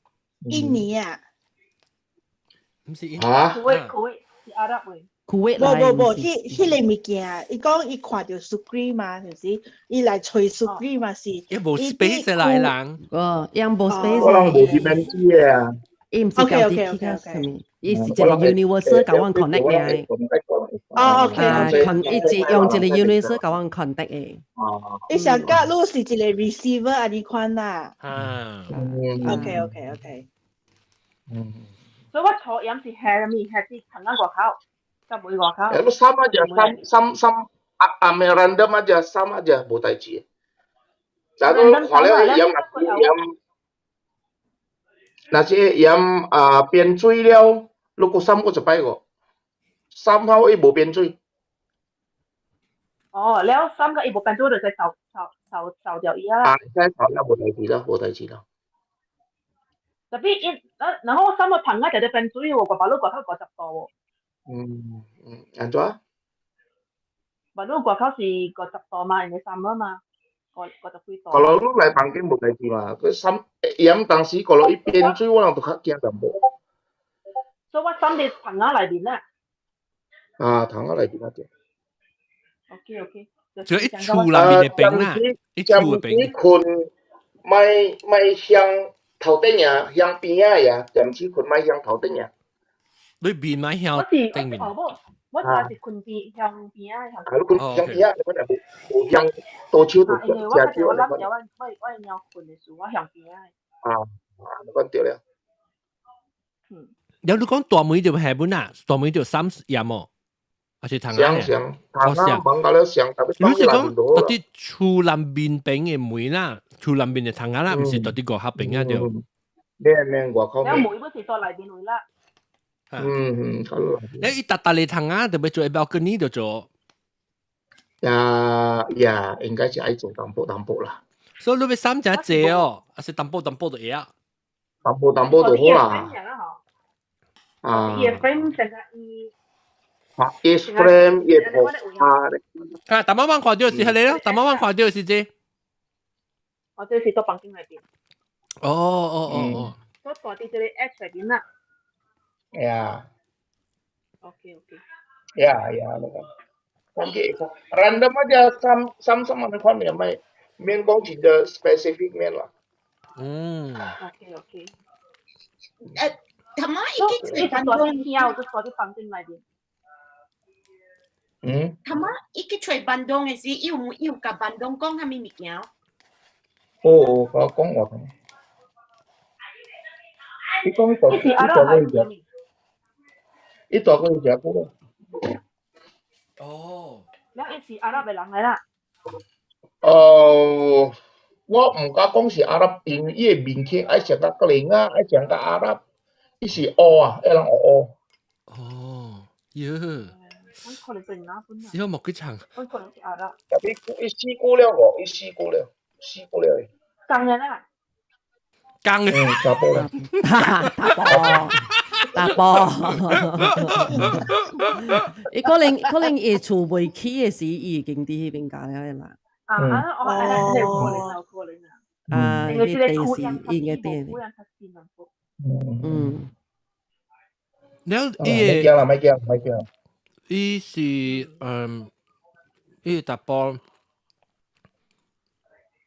K: 印尼啊？
A: 毋是印
M: 啊？
I: 庫威庫威是阿拉伯。
D: 庫威
K: 無無無，彼個物件，伊講伊看著 Sukri 嘛，是毋是？伊來揣 Sukri 嘛是。
A: 伊無 space 來人。
D: 哦，伊無 space。
M: 我人無 dimension 啊。
D: 伊毋是家己去較啥物，伊是一個 universal 共阮 connect 的。
K: 哦，OK。
D: 伊是用一個 universal 共阮 connect 的。
M: 哦。
K: 伊上甲你是一個 receiver 按呢款啦。
A: 啊。
K: OK。
M: 嗯。
I: 所以我坐飲是下面下啲棚仔外口，甲門外口。
M: Ya, lu sama aja, sam sam sam ame random aja, sama aja, 無代誌。就都看了鹽鹽，若是鹽啊變水了，你閣擳閣一擺個，擳好伊無變水。
I: 哦，了擳個伊無變水，就使掃掃掃掃掉伊啊。
M: 啊，使掃了無代誌啦，無代誌啦。
I: Tapi 伊，然後我擳個棚仔就佇變水喎，個馬路外口50度喎。
M: 嗯，按怎？
I: 馬路外口是50度嘛，因為擳嘛，50幾度。
M: kalau 你來房間無代誌嘛，佢擳鹽當時kalau 伊變水，我人就較驚淡薄。
I: 所以我擳佇棚仔內面啦。
M: 啊，棚仔內面啊對。
I: OK。
A: 就一厝內面的邊啦，一厝的邊。
M: 暫時睏，莫莫向頭頂啊，向邊仔呀，暫時睏莫向頭頂啊。
A: 你面莫向頂面。
I: 我是睏邊向邊仔向。
M: 啊，你睏向邊仔，你可能無向多手就
I: 因為我較我諗住我會睏的時，我向邊仔。
M: 啊啊，你講對了。
I: 嗯。
A: 有你講大門就下本啊，大門就三鹽哦，還是唐
M: 上上，唐啊，忙到了上，特別
A: 你是講到佇厝南面邊的門啦，厝南面的窗仔啦，毋是到佇外口邊啊對。
M: 免免外口。
I: 了門不是在內面位啦。
M: 嗯嗯，好。
A: 你伊逐逐個窗仔特別做 balcony 就做。
M: 呀呀，應該是愛做淡薄淡薄啦。
A: 所以你欲擳誠濟哦，還是淡薄淡薄就會啊？
M: 淡薄淡薄就好啦。啊。
I: 伊的 frame 成個伊。
M: 啊，伊 frame 伊破啊。
A: 啊，淡薄仔看著是彼個咯，淡薄仔看著是這。
I: 哦，這是佇房間內邊。
A: 哦哦哦哦。
I: 所大佇這個 H 內邊啦。
M: Ya.
I: OK。
M: Ya ya，那個。Random aja sam sam sama 那款面咪免講真正 specific 面啦。
A: 嗯。
I: OK。
H: 他媽伊去揣板東，
I: 聽我就坐佇房間內邊。
M: 嗯。
H: 他媽伊去揣板東的時，伊有伊有共板東講啥物物件？
M: 哦，我講話。伊講大，伊大過食，伊大過食過。
A: 哦。
I: 了伊是阿拉伯人來啦。
M: 哦，我毋敢講是阿拉，因為伊的面孔愛像甲格林啊，愛像甲阿拉，伊是烏啊，彼人烏烏。
A: 哦，喲。
I: 我可能對哪本啊？
A: 是我莫幾場。
I: 我可能是阿拉。
M: 特別伊死過了無？伊死過了，死過了。
I: 講的啦。
A: 講的。
M: 嗯，查埔啦。
D: 查埔，查埔。伊可能可能伊厝未起的時，伊已經佇彼邊家了啦。
I: 啊啊！我係有可能有可能啊。
D: 啊，
I: 因為這個
D: 地是應該啲。嗯。
A: 了，
M: 伊個。咪驚啦，咪驚，咪驚。
A: 伊是嗯，伊查埔。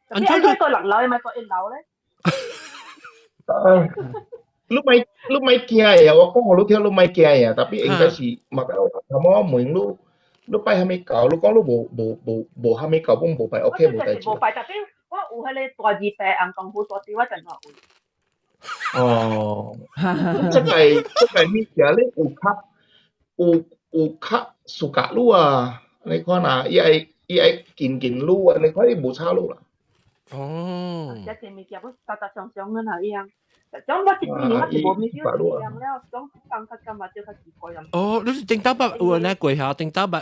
I: 安怎你過六樓，伊咪過一樓咧？
M: 你莫你莫驚的，我講予你聽，你莫驚的，tapi 應該是嘛，頭毛我問你，你拜啥物教？你講你無無無無啥物教，阮無拜，OK 無代誌。
I: 無拜，tapi 我有彼个大字伯紅功夫大弟，我真話有。
M: 哦，這個這個物件你有較有有較 suka 你啊？你看啦，伊愛伊愛近近你啊，你看伊無吵你啦。
A: 哦。
I: 這個物件，我雜雜常常的那樣。種我一年我是無物件樣了，種放較感覺就較奇怪樣。
A: 哦，你是頂頭捌有人過下頂頭捌？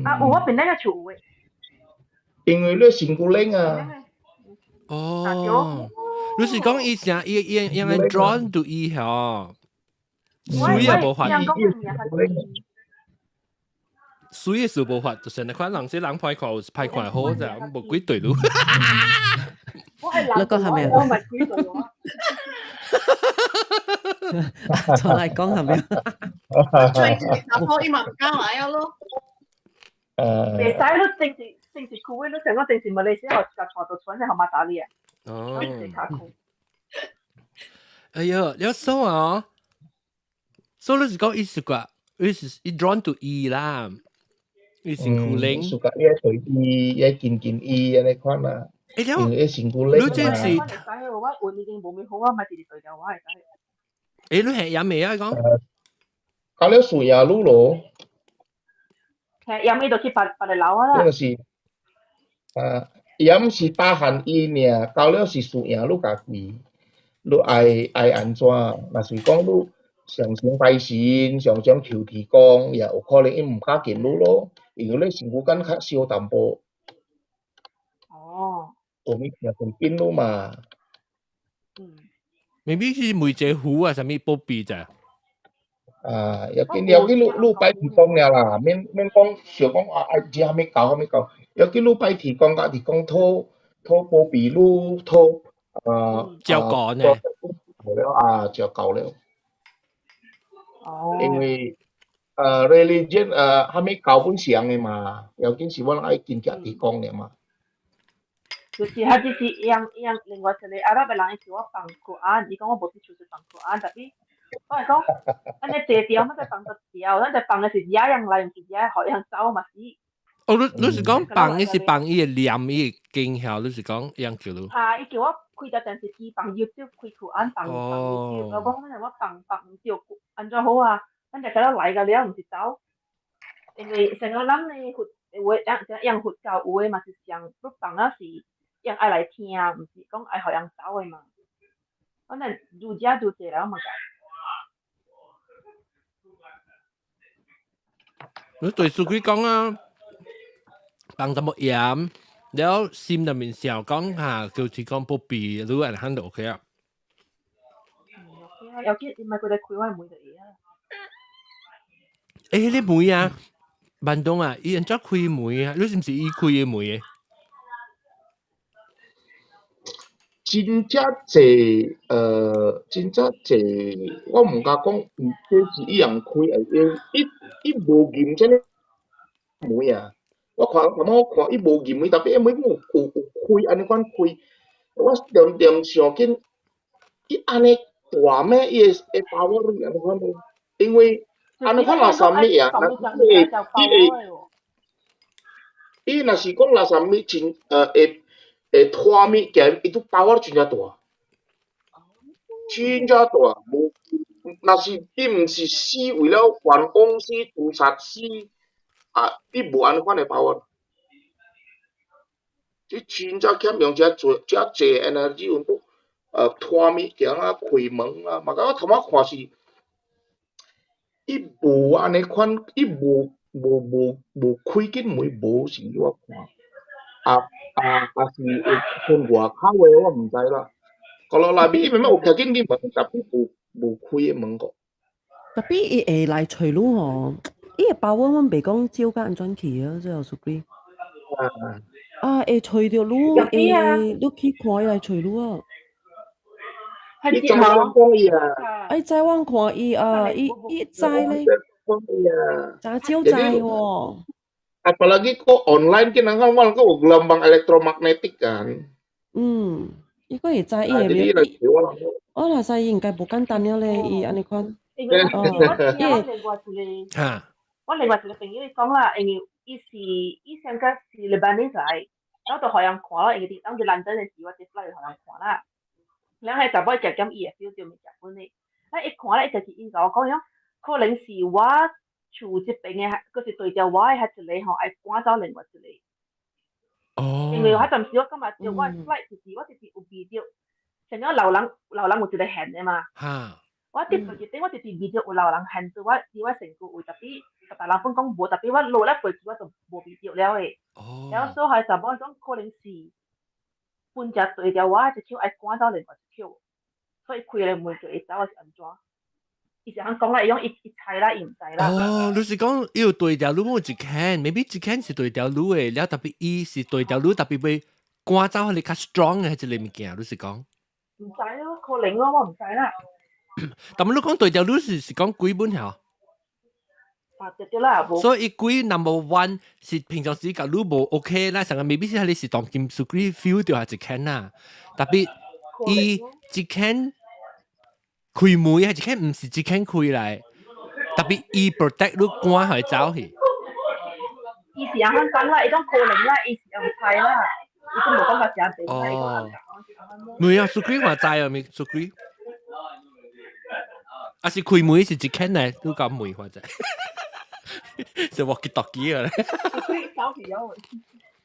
I: 啊，有我邊那個厝有的。
M: 因為你身軀冷啊。
A: 哦，你是講伊成伊伊伊個 drawn to 伊嗬？水也無法，水是無法，就是那款人是人歹看，歹看好就無幾對路。
D: 你講係咪？
I: 我唔係幾對路。
D: 再來講係咪？
H: 最查埔伊嘛毋敢來啊咯。
I: 袂使，你政治政治區位，你成個政治馬來西亞甲帶到村，你好馬打理啊。
A: 哦。哎喲，你說啊，所以你是講伊是個，伊是伊 drawn to 伊啦，伊身軀冷。
M: 屬個伊隨伊，伊近近伊按呢款啦。
A: 欸，
M: 因為伊身軀冷
A: 你這是。
I: 我運已經無咩好啊，咪直直對掉我會使。
A: 欸，你係飲未啊？講。
M: 到了樹葉路咯。
I: 係飲伊就去別別个樓啊啦。
M: 那個是，啊，鹽是大漢伊爾，到了是樹葉你家己，你愛愛按怎？若是講你常常拜神，常常求天公，也有可能伊毋敢近你咯，因為你身軀間較小淡薄。
I: 哦。
M: 有物件會緊你嘛？
I: 嗯。
A: maybe 是每隻虎啊，啥物保庇者。
M: 啊，要緊要緊，你你拜天公爾啦，免免講想講啊愛食啥物教啥物教，要緊你拜天公，甲天公討討保庇你，討啊
A: 照顧呢？
M: 了啊，就夠了。
I: 哦。
M: 因為religion 啥物教本相的嘛，要緊是我人愛緊食天公爾嘛。
I: 就是他就是樣樣另外一個阿拉伯人，伊叫我放古安，伊講我無必須是放古安，tapi 我係講，咱咧坐掉，我在放個掉，咱在放的是野人來，毋是野予人走嘛是。
A: 哦，你你是講放，伊是放伊的念伊的經曉，你是講樣叫你？
I: 啊，伊叫我開台電視機放 YouTube，開古安放放 YouTube，我講我放放毋對，按怎好啊？咱就甲了來個了，毋是走。因為成個咱的佛有的，樣佛教有的嘛是上，你放啊是人愛來聽，毋是講愛予人走的嘛。反正愈食愈濟人嘛。
A: 你對數據講啊，放淡薄鹽，了心內面想講嚇，就是講不必，你按喊就 OK 啊。
I: 嗯，OK 啊，要緊伊咪過來開我門就會啊。
A: 欸，你門啊，萬東啊，伊按怎開門啊？你是毋是伊開的門的？
M: 真正濟，真正濟，我毋敢講，這是伊人開的，伊伊無驗這个門啊。我看，感覺我看伊無驗門，tapi 彼門有有有開，按呢款開，我定定想緊，伊按呢大咩？伊會會包我按呢款無？因為按呢款垃圾物啊，伊會伊會，伊若是講垃圾物真會。會拖物件，伊都 power 真正大，真正大。無，若是伊毋是死為了冤枉死、自殺死，啊，伊無按呢款的 power。這真正欠用遮濟遮濟 energy untuk 拖物件啊、開門啊，嘛，我頭仔看是，伊無按呢款，伊無無無無開緊門，無是我看，啊啊啊是會分外口的，我毋知啦。閣落內面伊明明有徛緊去門，tapi 無無開的門個。
D: Tapi 伊會來揣你吼，伊的包阮袂講照甲按怎去啊，這個屬於。啊，會揣著你，會你去看伊來揣你啊。
M: 你怎講伊啊？
D: 愛知阮看伊啊，伊伊知咧。
M: 講伊啊。
D: 真少知喎。
M: Apalagi kok online kan kan kok gelombang elektromagnetik kan.
D: 嗯，伊個會知伊會
M: jadi 來找我人。
D: 我若知伊應該無簡單了咧，伊按呢款。
I: 因為我聽我另外一個，我另外一個朋友伊講啦，因為伊是伊上個是 Lebanese 來，然後就予人看咯，因為佇當佇倫敦的時，我佇 flight 予人看啦。然後彼查某食減伊會 feel 到物件本的，咱一看咧，伊就是伊共我講講，可能是我厝這邊的，閣是對著我的彼一個吼，愛趕走另外一個。
A: 哦。
I: 因為我陣時我感覺著我的 flight 就是我就是有鼻著，像講老人老人有一個線的嘛。我佇飛機頂，我就是鼻著有老人牽住我，佇我身軀位，tapi 別人本講無，tapi 我落咧飛機我就無鼻著了的。然後所以彼查某講可能是本只對著我一手愛趕走另外一手，所以開個門就會走是按怎？伊是按講啦，伊講伊伊猜啦，伊毋知啦。
A: 哦，你是講伊有對條路冇一間，maybe 一間是對條路的，了 tapi 伊是對條路，tapi 會趕走彼個較 strong 的彼個物件，你是講？
I: 毋知咯，可能咯，我毋知啦。
A: 但你講對條路是是講鬼本曉？
I: 啊，對對啦，無。
A: 所以鬼 number one 是平常時共你無 OK 啦，上個 maybe 是你是當今屬於 feel 到係一間啦，tapi 伊一間開門係一間毋是一間開來，tapi 伊 protect 你趕予走去。
I: 伊是按怎講啦？伊講可能啦，伊是用猜啦，伊都無講甲誠白啦，伊講。
A: 沒啊，屬於話知啊，咪屬於。啊是開門是一間嚟，都講梅話知。是我結讀機啊咧。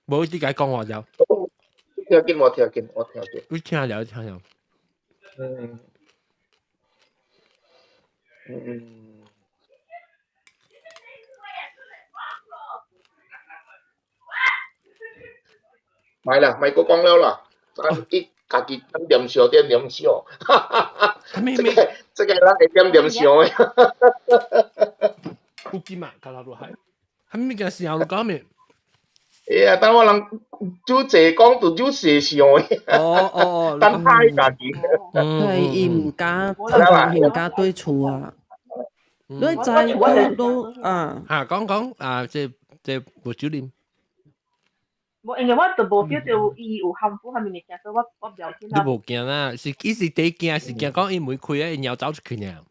A: 無點解講話就？
M: 聽見我聽見我聽見。
A: 你聽了聽了。
M: 嗯。嗯。買啦，莫閣講了啦，咱伊家己點點想點點想，哈哈哈！這個這個咱會點點想的。
A: 有金嘛，卡拉路海，啥物件想你講咩？
M: 哎呀，等我人煮濟講就煮濟想的。
A: 哦哦，
M: 等他家己。
D: 對，伊毋敢，伊毋敢對厝啊。你知都啊？
A: 嚇，講講啊，這這無酒啉。
I: 無，因為我就無 feel 到伊有含苦啥物物件，所以我我袂要緊
A: 你無驚啦，是伊是第驚，是驚講伊門開啊，伊尿走出去爾。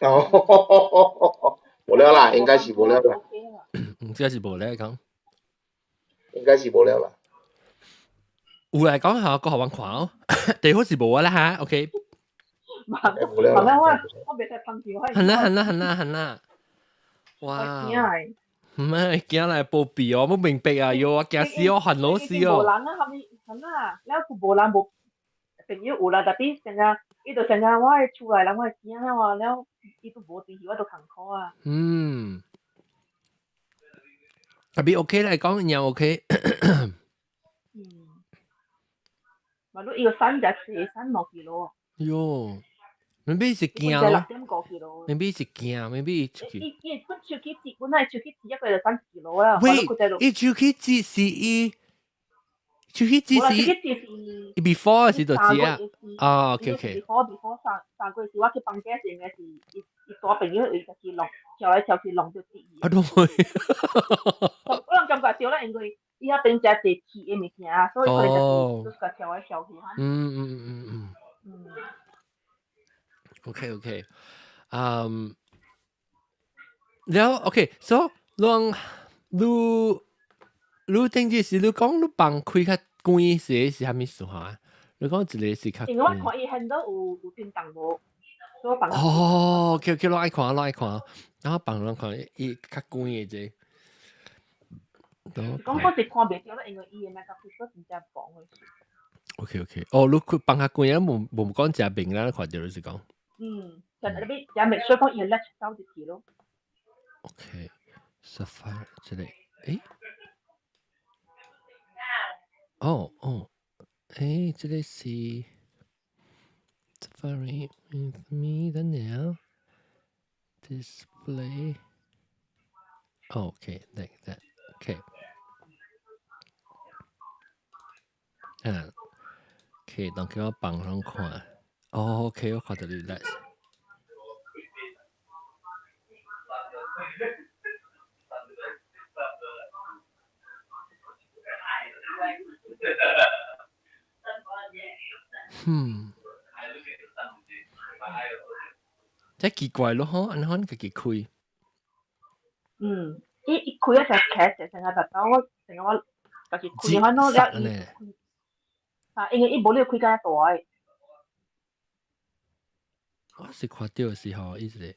M: 哦，無了啦，應該是無了啦。
A: 嗯，這是無咧講。
M: 應該是無了啦。
A: 有來講下，閣予阮看哦。第好是無啦哈，OK。
M: 無了啦。
I: 我我袂使捧住。
A: 很啦很啦很啦很啦。哇！唔係驚來保庇哦，我明白啊，喲，我驚死我煩惱死哦。
I: 無人啊，後面很啊，了佢無人無朋友有啦，tapi 成日伊就成日我的厝內人我的囝了啊，了伊都無佇我就艱苦啊。
A: 嗯，tapi OK 來講，又 OK。
I: 嗯，嘛，你伊個瘦只濟，瘦5 kilo。
A: 喲，maybe 是驚咯。maybe 是驚，maybe
I: 出去。伊伊本手去折，本來手去折一個就瘦1 kilo 啦。
A: 喂，伊手去折是伊手去折是伊 before 時就知啊。啊，OK OK。
I: before before 上上個月時我去放假時，應該是伊伊大朋友伊家己弄，跳來跳去弄就折。
A: 啊都會。
I: 我人感覺對啦，因為伊遐邊食濟鐵的物件，所以佢就就是跳來跳去。
A: 嗯嗯嗯嗯嗯。OK OK，嗯，然後 OK，so 你你你頂次是你講你放開較關是是啥物事嚇？你講一個是較
I: 因為我看伊 handle 有震動無，所以我放。
A: 哦，OK，我愛看，我愛看，然後放人看伊較關的這。
I: 講我是看袂著啦，因為伊的那個 picture 真正薄的。
A: OK，哦，你佢放較關啊，無無講誠明啦，看著就是講。
I: 嗯，就特別也未說講伊甩走入去咯。
A: OK，Safari 這個，誒，哦哦，誒，這個是 Safari with me 等下，display。OK，like that。OK。啊，OK，當叫我放上看。哦，OK，我看到你來。嗯，真奇怪咯，嗬，按怎家己開？
I: 嗯，伊伊開一隻劇，就成個特到我成個我，就是開反咯，了伊開，啊，因為伊無你開較大個。
A: 我是看到的時候，伊一個，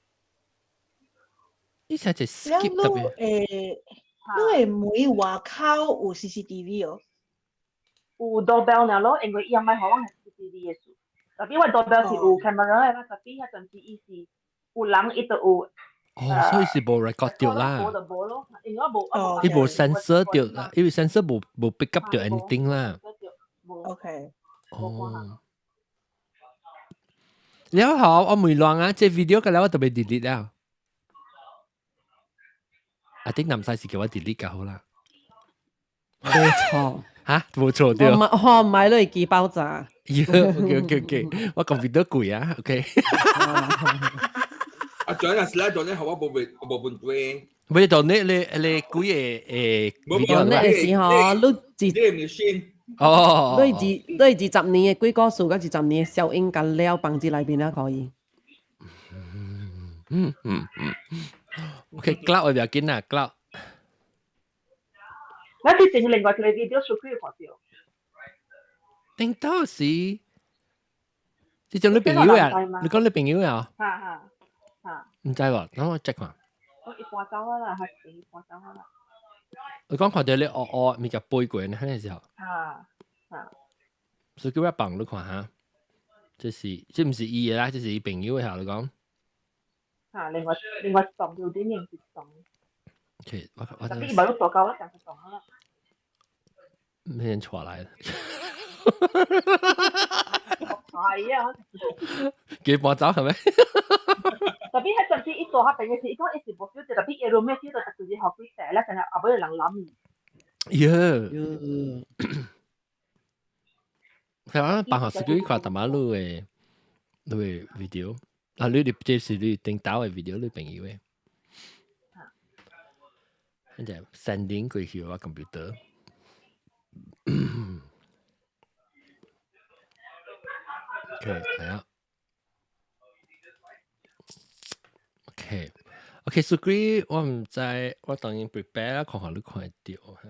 A: 伊才一 skip 特別。
K: 誒，你會門外口有 CCTV 哦？
I: 有 doorbell 爾咯，因為伊也莫予我 CCTV 的事。特別我 doorbell 是有 camera 的啦，特別彼陣時伊是有人伊就有。
A: 哦，所以是無 record 到啦。
I: 無就無咯，因為我無。
A: 伊無 sensor 到啦，因為 sensor 無 pick up 到 anything 啦。
K: OK。
A: 哦。了後我未亂啊，這 video 個了我特別 delete 了。阿頂南西是叫我 delete 就好啦。
D: 冇錯。
A: 嚇，冇錯對。
D: 我我唔買你記爆炸。
A: OK，我 computer 貴啊，OK。
J: 啊，轉啊，是啦，轉咧，我無無問題。
A: 唔係，當你你你幾個誒
D: ？video 咧時候，你
J: 自你先。
A: 哦，
D: 你二十年的鬼故事，佮二十年的小英佮了房子內面啊，可以。
A: 嗯嗯嗯。OK，cloud 我不要緊啦，cloud。
I: 我之前另外一個 video 數據看到。
A: 頂到時，這種你朋友啊？你講你朋友啊？
I: 哈哈哈。
A: 毋知喎，等我 check 看。
I: 我一般走啊啦，還是一般走啊啦。
A: 我講看到你烏烏物件飛過呢，那時候。
I: 啊啊。
A: 所以叫我放你看下，這是這毋是伊的啦，這是伊朋友的，你講。
I: 啊，另外棟有點樣是棟。
A: OK，我我。
I: 特別無你大夠，我講是棟啦。
A: 沒人傳來了。
I: 係啊。
A: 幾搬走係咪？
I: 特別彼陣時伊大彼邊的時，伊講伊是無 feel 到，特別伊 roommate 就特別予幾塊咧，成日後尾有人攬伊。
A: 喲。佢講辦學時看淡仔你的 video，啊，你這是你頂頭的 video，你朋友的。跟住 sending 過去我 computer。OK，嚟啊。OK，所以我毋知，我當然 prepare 看看你看會著哈。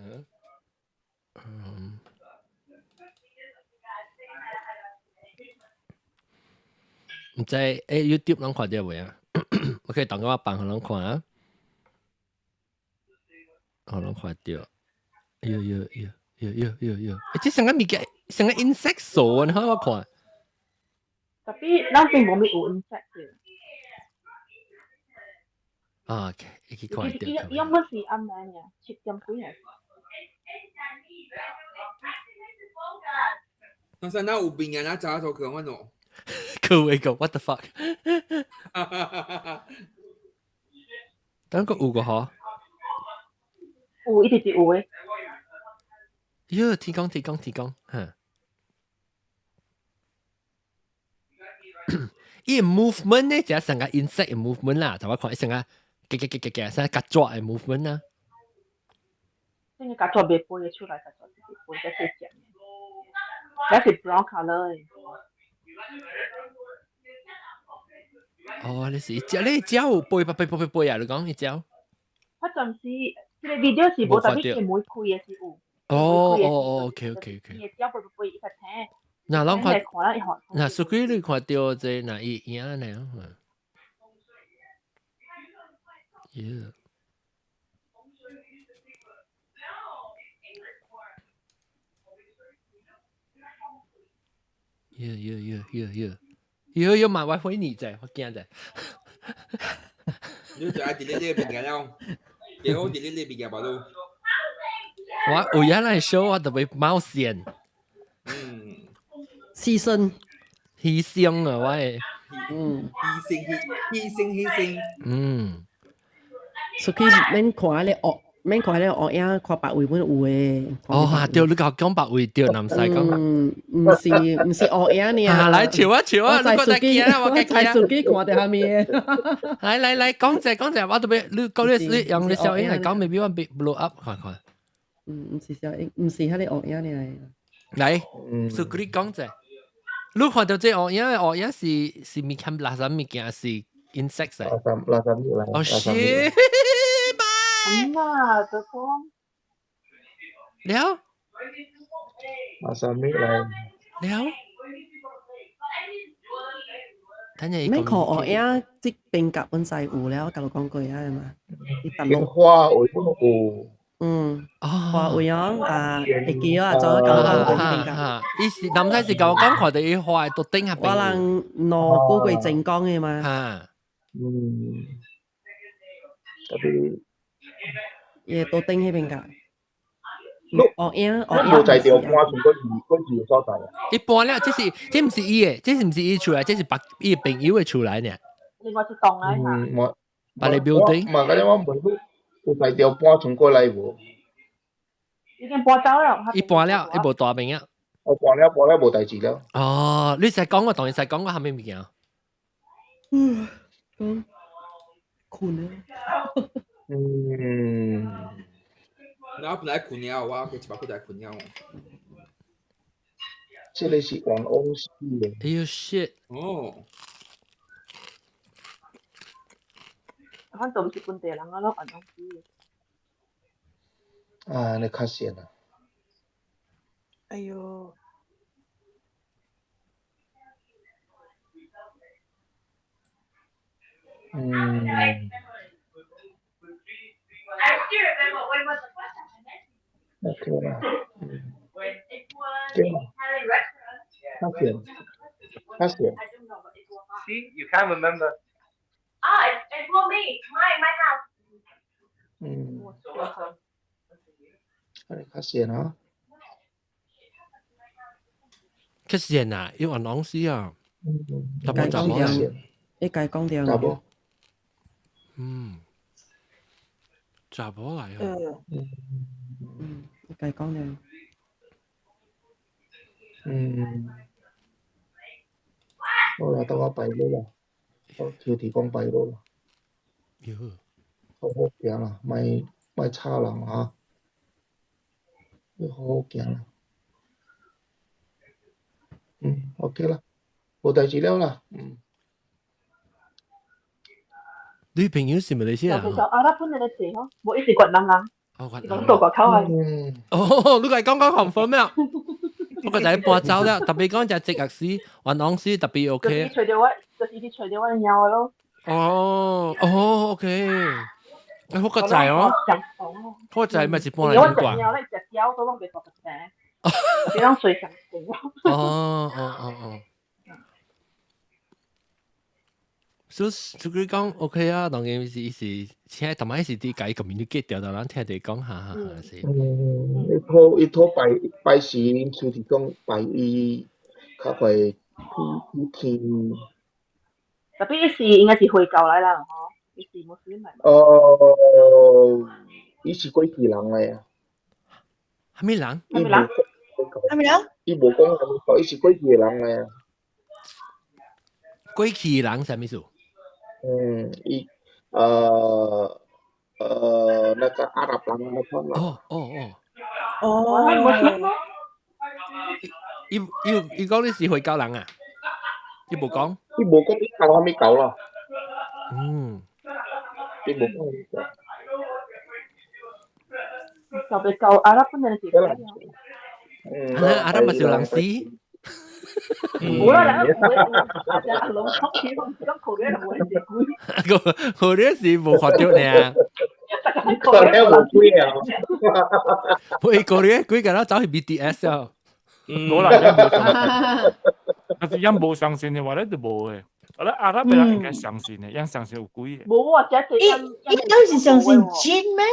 A: 嗯。毋知欸 YouTube 攏看著未啊？OK，當我放予攏看啊。我攏看著。喲喲喲喲喲喲喲！欸，這成個物件，成個 insect 數啊！你看我看。
I: 特別咱邊無咩有 insect 的。
A: 啊，OK，一起看著。
I: 伊伊伊本是暗暝爾，7點幾啊。
J: 那是那有病人啊，走頭去阮哦。
A: 佢會個 what the fuck？等個有個嗬？
I: 有，一直是有的。
A: 喲，天光天光天光，嚇！伊 movement 呢，就成個 insect movement 啦，就我看成個，嘅嘅嘅嘅嘅，成個曱甴的 movement 啊。
I: 成個曱甴袂飛出來，曱甴袂飛，才細隻。那是 brown color 的。
A: 哦，你是一隻，你一隻有飛飛飛飛飛啊？你講一隻？
I: 我暫時這個 video 是無特別門開的是有。
A: 哦哦哦，OK OK OK。
I: 伊會鳥飛飛伊較聽。
A: 嗱，攏看，
I: 看啦，伊看。
A: 嗱，蘇桂你看到這那伊影呢？Yeah。Yeah yeah yeah yeah yeah。要要買我回你啫，我驚啫。
J: 你就愛佇咧呢個物件了，幾好佇咧呢個物件吧都。
A: 我有影來 show 我特別冒險。
J: 嗯。
D: 犧牲。
A: 犧牲啊！我會。
D: 嗯。
J: 犧牲犧牲犧牲。
A: 嗯。
D: 所以免看咧惡，免看咧惡影，看別位本有誒。
A: 哦，哈對，你講講別位對，唔使講。
D: 嗯，毋是毋是惡影爾。
A: 啊，來笑啊笑啊！你覺得驚啊？我驚
D: 驚。手機看著下面。
A: 來來來，講者講者，我特別你講你你用你小影來講，maybe 我 blow up 看看。
D: 嗯，毋是小影，毋是彼個惡影爾。
A: 來，蘇格你講者，你看到這惡影，惡影是是物件垃圾物件是 insect
M: 垃圾垃圾物來。
A: 哦，shit！
I: 啊，就講。
A: 了。
M: 垃圾物來。
A: 了。等下。
D: 免看惡影，這邊夾本身有了，甲你講過啊嘛。
M: 煙花會本有。
D: 嗯，花位哦，啊，會記啊，做甲我講過這邊夾。
A: 伊是，南西是甲我講看到伊花都頂下邊。
D: 我人兩個月前講的嘛。
A: 哈。
M: 嗯。特別。
D: 伊都頂彼邊夾。惡影惡影。
M: 無在條搬從嗰二嗰二所在。
A: 伊搬了，這是這毋是伊的，這是毋是伊厝來，這是別伊朋友的厝來呢。
I: 另外一棟來哈。
M: 嗯，我。
A: 別個 building。
M: 嘛，嗰陣我問你，有在條搬從過來無？
I: 已經搬走了。
A: 伊搬了，伊無大名啊。
M: 我搬了，搬了，無代誌了。
A: 哦，你使講我當然使講我蝦米物件。
D: 嗯，講睏啊。
M: 嗯。
J: 我本來睏了，我過一百個就睏了。
M: 這個是冤枉死的。
A: 哎呦 shit！
J: 哦。
I: 反正毋是本地人啊，攏冤枉死。
M: 啊，你較險啊！
K: 哎喲。
M: 嗯。OK 啦，嗯，對啦，較險，較險。
N: See, you can't remember.
I: Ah, it's for me, my house.
M: 嗯。啊，你較險啊！
A: 較險啊，要冤枉死啊！
D: 查某查某，你家講掉。
M: 查某。
A: 嗯。查某來啊。
D: 嗯，你家講掉。
M: 嗯。好啦，等我拜你啦，我求提講拜你啦。
A: 喲。
M: 好好行啦，莫莫吵人啊！你好好行啦。嗯，OK 啦，無代誌了啦，嗯。
A: 你朋友是馬來西亞？
I: 其實阿拉本來咧坐吼，無伊是越南人。
A: 哦，越南。
I: 講到外口啊。
A: 哦，你係講講 confirm 咩？我個仔搬走了，特別講隻職業師、冤枉死特別 OK。
I: 就是揣著我，就是伊揣著我貓咯。
A: 哦，哦，OK。哎，我個仔哦，我個仔咪是搬來
I: 我
A: 英國。
I: 食貓咧，食鳥都攏袂大個聲，你攏隨上
A: 哦哦哦哦。所以所以講 OK 啊，當然是是，請同埋是啲解 communicate 掉到咱聽地講下下下是。
M: 嗯，伊討伊討拜拜時，恁就是講拜伊較快去去天。
I: 特別伊是應該是回教來啦，吼，伊是穆斯林來。
M: 哦，伊是過去人來啊。
A: 蝦米人？
M: 伊無
K: 蝦米人？
M: 伊無講蝦米國，伊是過去的人來啊。
A: 過去人啥物意思？
M: 嗯，伊那個阿拉伯人那款啦。
A: 哦哦哦。
K: 哦。
A: 伊伊伊講你是回教人啊？伊無講。
M: 伊無講伊教蝦米教啦。
A: 嗯。
M: 伊無講蝦米教。
I: 特別夠阿拉本人是。
A: 啊，阿拉咪是人死。
I: 冇啦，人唔會，阿龍講起，我唔講口語，唔會是鬼。
A: 個口語是無看到呢。
M: 口語無鬼啊！
A: 喂，口語鬼個啦，走去 BTS 啊。
E: 冇啦，因無相信。但是因無相信嘅話咧，就無嘅。我咧阿拉伯人應該相信嘅，因相信有鬼嘅。
I: 無啊，這
K: 伊伊都是相信 jin 咩？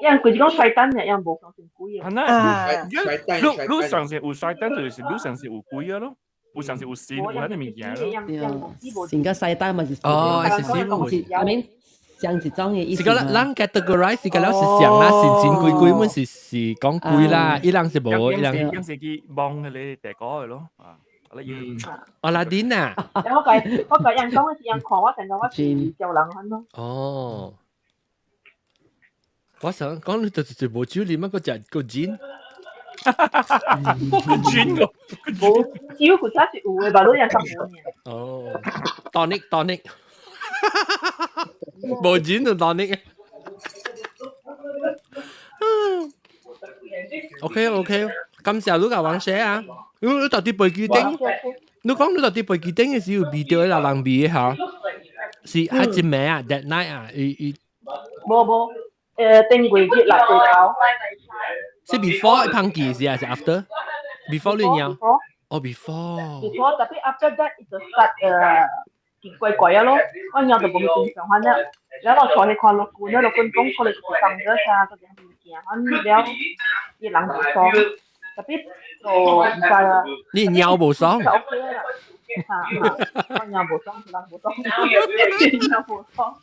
I: 因為佢是講 syaitan 嘅，因無相信鬼嘅。
E: 係啊，你你相信有 syaitan 就是你相信有鬼啊咯，有相信有神有嗰啲物件咯。
D: 成個 syaitan 嘛是
A: 哦，是神
D: ，I mean 像一種嘅意思。
A: 是個咱 categorize 是個了是像啦，神神鬼鬼們是講鬼啦，伊人是無，伊人。
E: 伊是去望嗰個大哥嘅咯，啊，阿拉
A: 阿拉丁啊。
I: 我共人講嘅是人看我，成個我是叫人看咯。
A: 哦。我想講你就是無酒啉，個食個煎。
E: 個煎個。
I: 無酒佢真是有嘅，但係你人較無嘅。
A: 哦，tonic tonic，無煎就 tonic。OK OK，感謝你甲王寫啊！你到底飛機頂？你講你到底飛機頂嘅時有味到迄個人味嘅嚇？是係一暝啊，that night 啊，伊伊。
I: 無無。頂月日六月頭。
A: 是 before 碰見是還是 after？before 你尿？哦，before。
I: before，特別 after that，伊就 start 奇怪怪啊咯，我尿就無正常反了，然後我坐去看老君，老君講可能是放咗啥，嗰啲物件，反了伊人無爽，特別就毋知啊。
A: 你尿無爽？
I: 就 OK 啦，嚇嚇，我尿無爽，人無爽，尿無爽。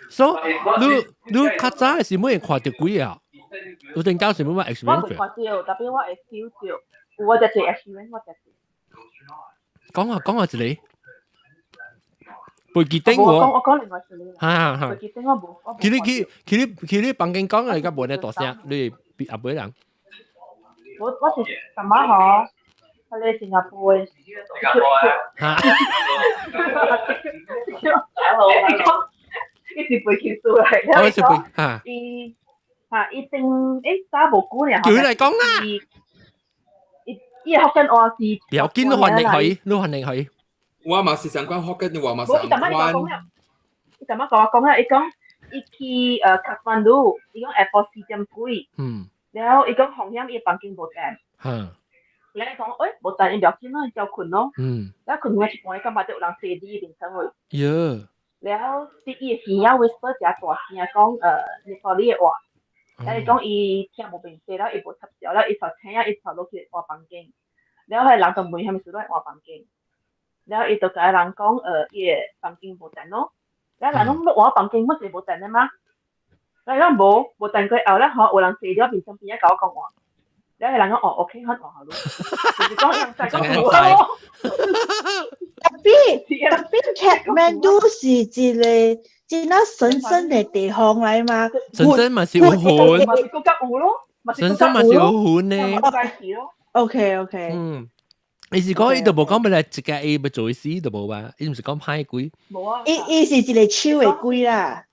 A: 所以你你較早是每日看到鬼啊？有陣間是冇乜 experience。
I: 我未看到，特別我會 feel 到，有我就做 experience，我就做。
A: 講下講下一個，飛機頂
I: 我。我講另外一個。
A: 哈哈。
I: 飛機頂我無。
A: 去你去去你去你房間講啊，你甲無呢大聲，你比阿妹人。
I: 我是什麼嗬？佢哋新加坡嘅。
A: 哈。
I: 伊是飛機出來，
A: 我是飛嚇。
I: 伊嚇伊頂早無久爾。
A: 叫佢嚟講啦。
I: 伊伊福建話是。
A: 不要緊，你翻譯去，你翻譯去。
J: 我嘛是相關福建話嘛相關。
I: 伊淡仔甲我講啊，伊講伊去卡曼都，伊講下晡4點幾。然後伊講風險，伊房間無電。然後伊講，無電伊不要緊咯，伊照睏咯。然後睏到一半，伊感覺有人坐佇伊面床位。
A: 喲。
I: 然後佇伊的耳仔 whisper 誠大聲講尼泊爾的話，然後伊講伊聽無明白，然後伊無插潲，然後伊就醒啊，伊就落去換房間，然後彼個人就問啥物事來換房間，然後伊就共人講伊的房間無電咯，然後人講你換房間，我是無電的嗎？然後伊講無，無電過後咧吼，有人坐佇我面身邊仔共我講話，然後彼個人講哦 OK，好換好咯，就是講人在講話咯。
K: 特別特別，Kathmandu 是一個真啊神聖的地方來嘛？
A: 神聖嘛是有魂，神聖嘛是有魂呢。
K: OK OK。
A: 伊是講伊都無講欲來一個伊欲做死都無吧？伊毋是講歹鬼。
I: 無啊。
K: 伊伊是一個手的鬼啦。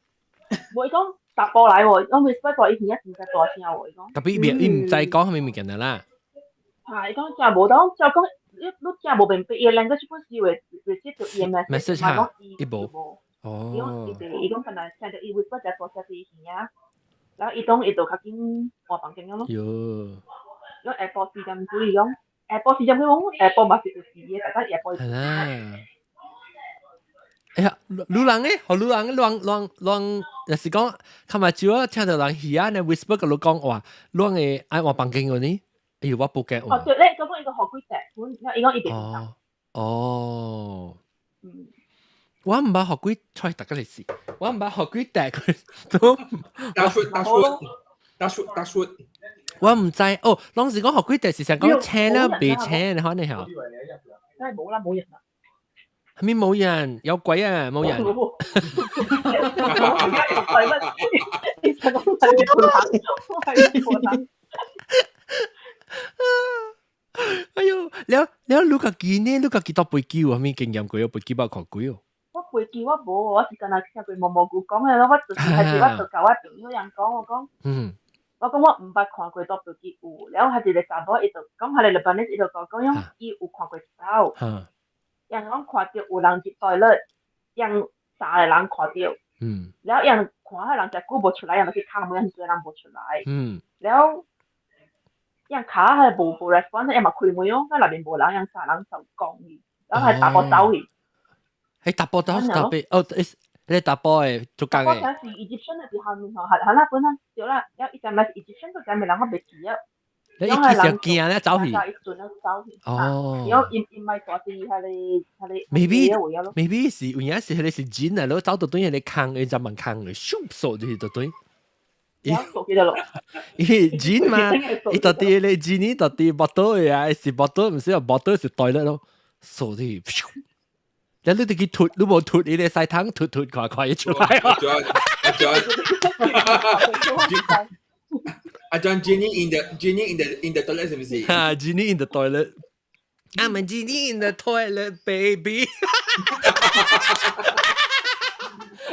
I: 無伊講踏步來喎，我未不過伊耳仔真正大聲喎，伊講。
A: 特別伊毋知講啥物物件啦。
I: 嚇！伊講真無當，就講你真無明白伊 language 本是會會接到伊
A: message 嚇，伊無。哦。
I: 伊講伊伊講本來聽到伊會不只大聲佇伊耳仔，然後伊講伊就較緊換房間了咯。
A: 喲。
I: 講下晡4點幾，伊講下晡4點幾，講下晡嘛是有時的，大家下晡。
A: 係啦。哎呀，女人咧，予女人亂亂亂，若是講，較嘛少啊，聽到人耳仔呢 whisper 共你講話，亂會愛換房間個呢？哎呦，我不驚。
I: 哦，對咧，講講伊個予幾隻，阮伊講伊袂
A: 哦哦。我毋捌予鬼揣逐個嚟試，我毋捌予鬼趯佢都。
J: 大叔大叔大叔大叔。
A: 我毋知哦，攏是講予鬼趯是想講請啦，袂請你可能嚇。
I: 真係冇啦，冇人啦。
A: 係咪冇人？有鬼啊！冇人。
I: 冇乜？你想講係盤係盤。
A: 哎喲，了了，你家己呢？你家己搭飛機有啥物經驗過？飛機捌看鬼哦？
I: 我飛機我無，我是敢若聽過毛毛菇講的咯，我就是還是我就共我朋友人講，我講，我講我毋捌看過搭飛機有，了彼一个查某伊就講，彼个 Lebanese 伊就講講，伊有看過一擺，𪜶講看著有人入 toilet，𪜶三个人看著，了𪜶看彼人誠久無出來，𪜶就去敲門，彼人無出來，了𪜶敲彼無無 response，𪜶嘛開門哦，彼內面無人，𪜶三人就講伊，然後彼查埔走去。
A: 彼查埔走特別哦，你查埔的做工的。
I: 我聽是 Egyptian 的佇後面吼，係係啦本啊，對啦，了伊陣咪是 Egyptian 都陣咪人我袂記啊。
A: 你一時驚咧走去。
I: 伊陣咧走去。哦。然後伊伊咪住佇彼个彼个。
A: Maybe 是有影是彼个是人啊，你走到對彼个空，伊就問空嚟，咻掃就是就對。
I: 伊掃起來咯。
A: 因為人嘛，伊到底咧人到底 bottle 的啊，是 bottle 毋是 bottle 是 toilet 咯，掃去。你你去吐，你無吐，你咧洗湯吐吐快快出來。
J: 阿 John 阿 John genie in the toilet 是唔是？
A: 哈，genie in the toilet。I'm a genie in the toilet, baby。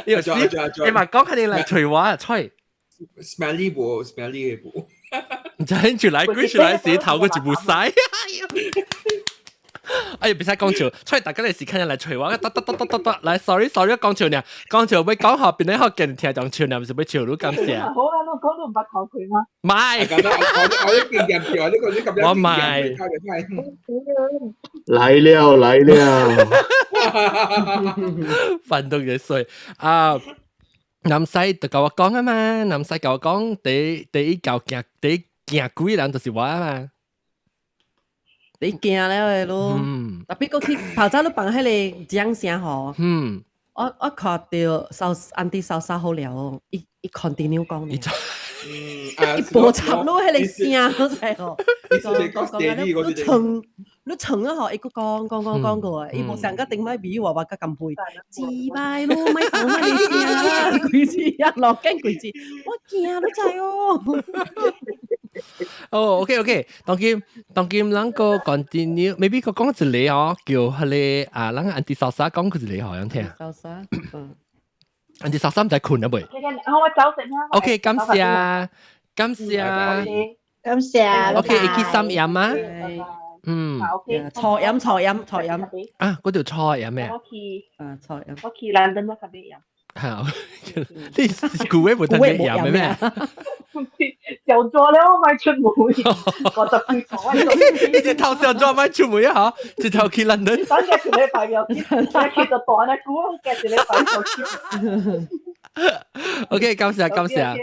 A: 你又你嘛講佢哋嚟隨話吹。
J: Smelly 無，smelly 嘅無。
A: 唔知出來，鬼出來時頭個就無使。哎呀，別使講笑，出嚟大家嚟時間嚟隨我，得得得得得得，來，sorry sorry，講笑呢，講笑要講後邊咧，學見聽講笑呢，唔是要笑你感謝。
I: 好啊，你講你毋捌看過嗎？
A: 唔係，
J: 我啲經驗笑，呢個啲咁樣。
A: 我唔係。
M: 來了來了，
A: 煩到嘅衰啊！南西就共我講啊嘛，南西共我講，第第一舊驚第一驚鬼人就是我啊嘛。
D: 你驚了的咯，特別閣去頭早你放彼个掌聲吼，我看著收 Auntie 收沙好了，伊伊 continue 講呢，伊無插你彼个聲，知吼？講講啊，你你唱你唱啊吼，伊閣講講講講過，伊無上個頂擺比我我較甘配，自擺咯，莫放彼个聲，規次啊落緊規次，我驚你知哦。
A: 哦，OK OK，當今當今咱個 continue，maybe 個講一個哦，叫彼个啊，咱 Auntie 莎莎講一個好樣聽。
D: 莎莎，嗯。
A: Auntie 莎莎毋知睏啊未
I: 我走先啦。
A: ？OK，感謝，感謝，
K: 感謝。
A: OK，會記三飲啊？嗯。
D: 菜飲菜飲菜飲。
A: 啊，嗰條菜飲咩？
I: 我去。
D: 啊，菜飲。
I: 我去倫敦我較欲飲。
A: 嚇！你舊位無通你飲嘅咩？
I: 小咗了，我莫出門，50幾歲。
A: 你一頭小咗莫出門啊？嗬，一頭去倫敦。
I: 等下一禮拜又去，去就大呢久，隔一禮拜就去。
A: OK，感謝感謝。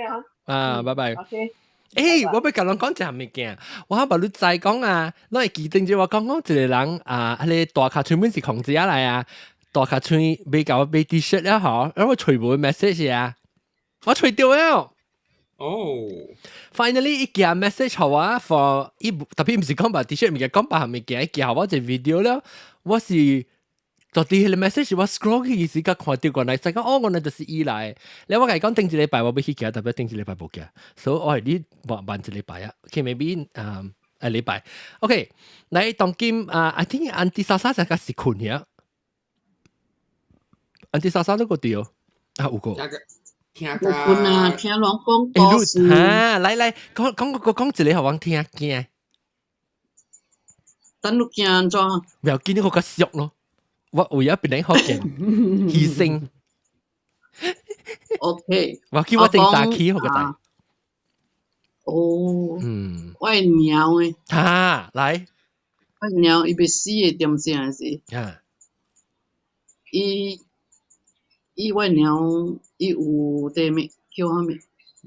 A: 啊，拜拜。
I: OK。
A: 誒，我欲共人講一項物件，我無你知講啊，你會記得住我講講一個人啊，彼個大跤喙本是控制下來啊，大跤喙欲共我買 T-shirt 了嗬，然後我揣無 message 啊，我揣著了。
J: 哦
A: ，finally 伊寄 message 予我 for 伊特別毋是講白 T-shirt 物件，講別項物件，伊寄予我一個 video 了，我是到底彼個 message 我 scroll 去時，才看著原來才講哦，原來就是伊來。了我共伊講頂一禮拜我欲去寄，特別頂一禮拜無寄，所以我係你慢慢一禮拜啊。OK，maybe 啊禮拜。OK，來當今啊，I think Auntie 莎莎才較是睏遐。Auntie 莎莎都個對啊，有個。
J: 聽
F: 無睏啊，聽人講故事。
A: 哈，來來，講講講講一個予我聽驚。
F: 等你驚按怎？
A: 不要緊，你較俗咯。我為咗別人好見犧牲。
F: OK。
A: 我叫我正早起，好個仔。
F: 哦。我的貓的。
A: 哈，來。
F: 我的貓伊欲死的點正是。伊伊我的貓伊有這物叫啥物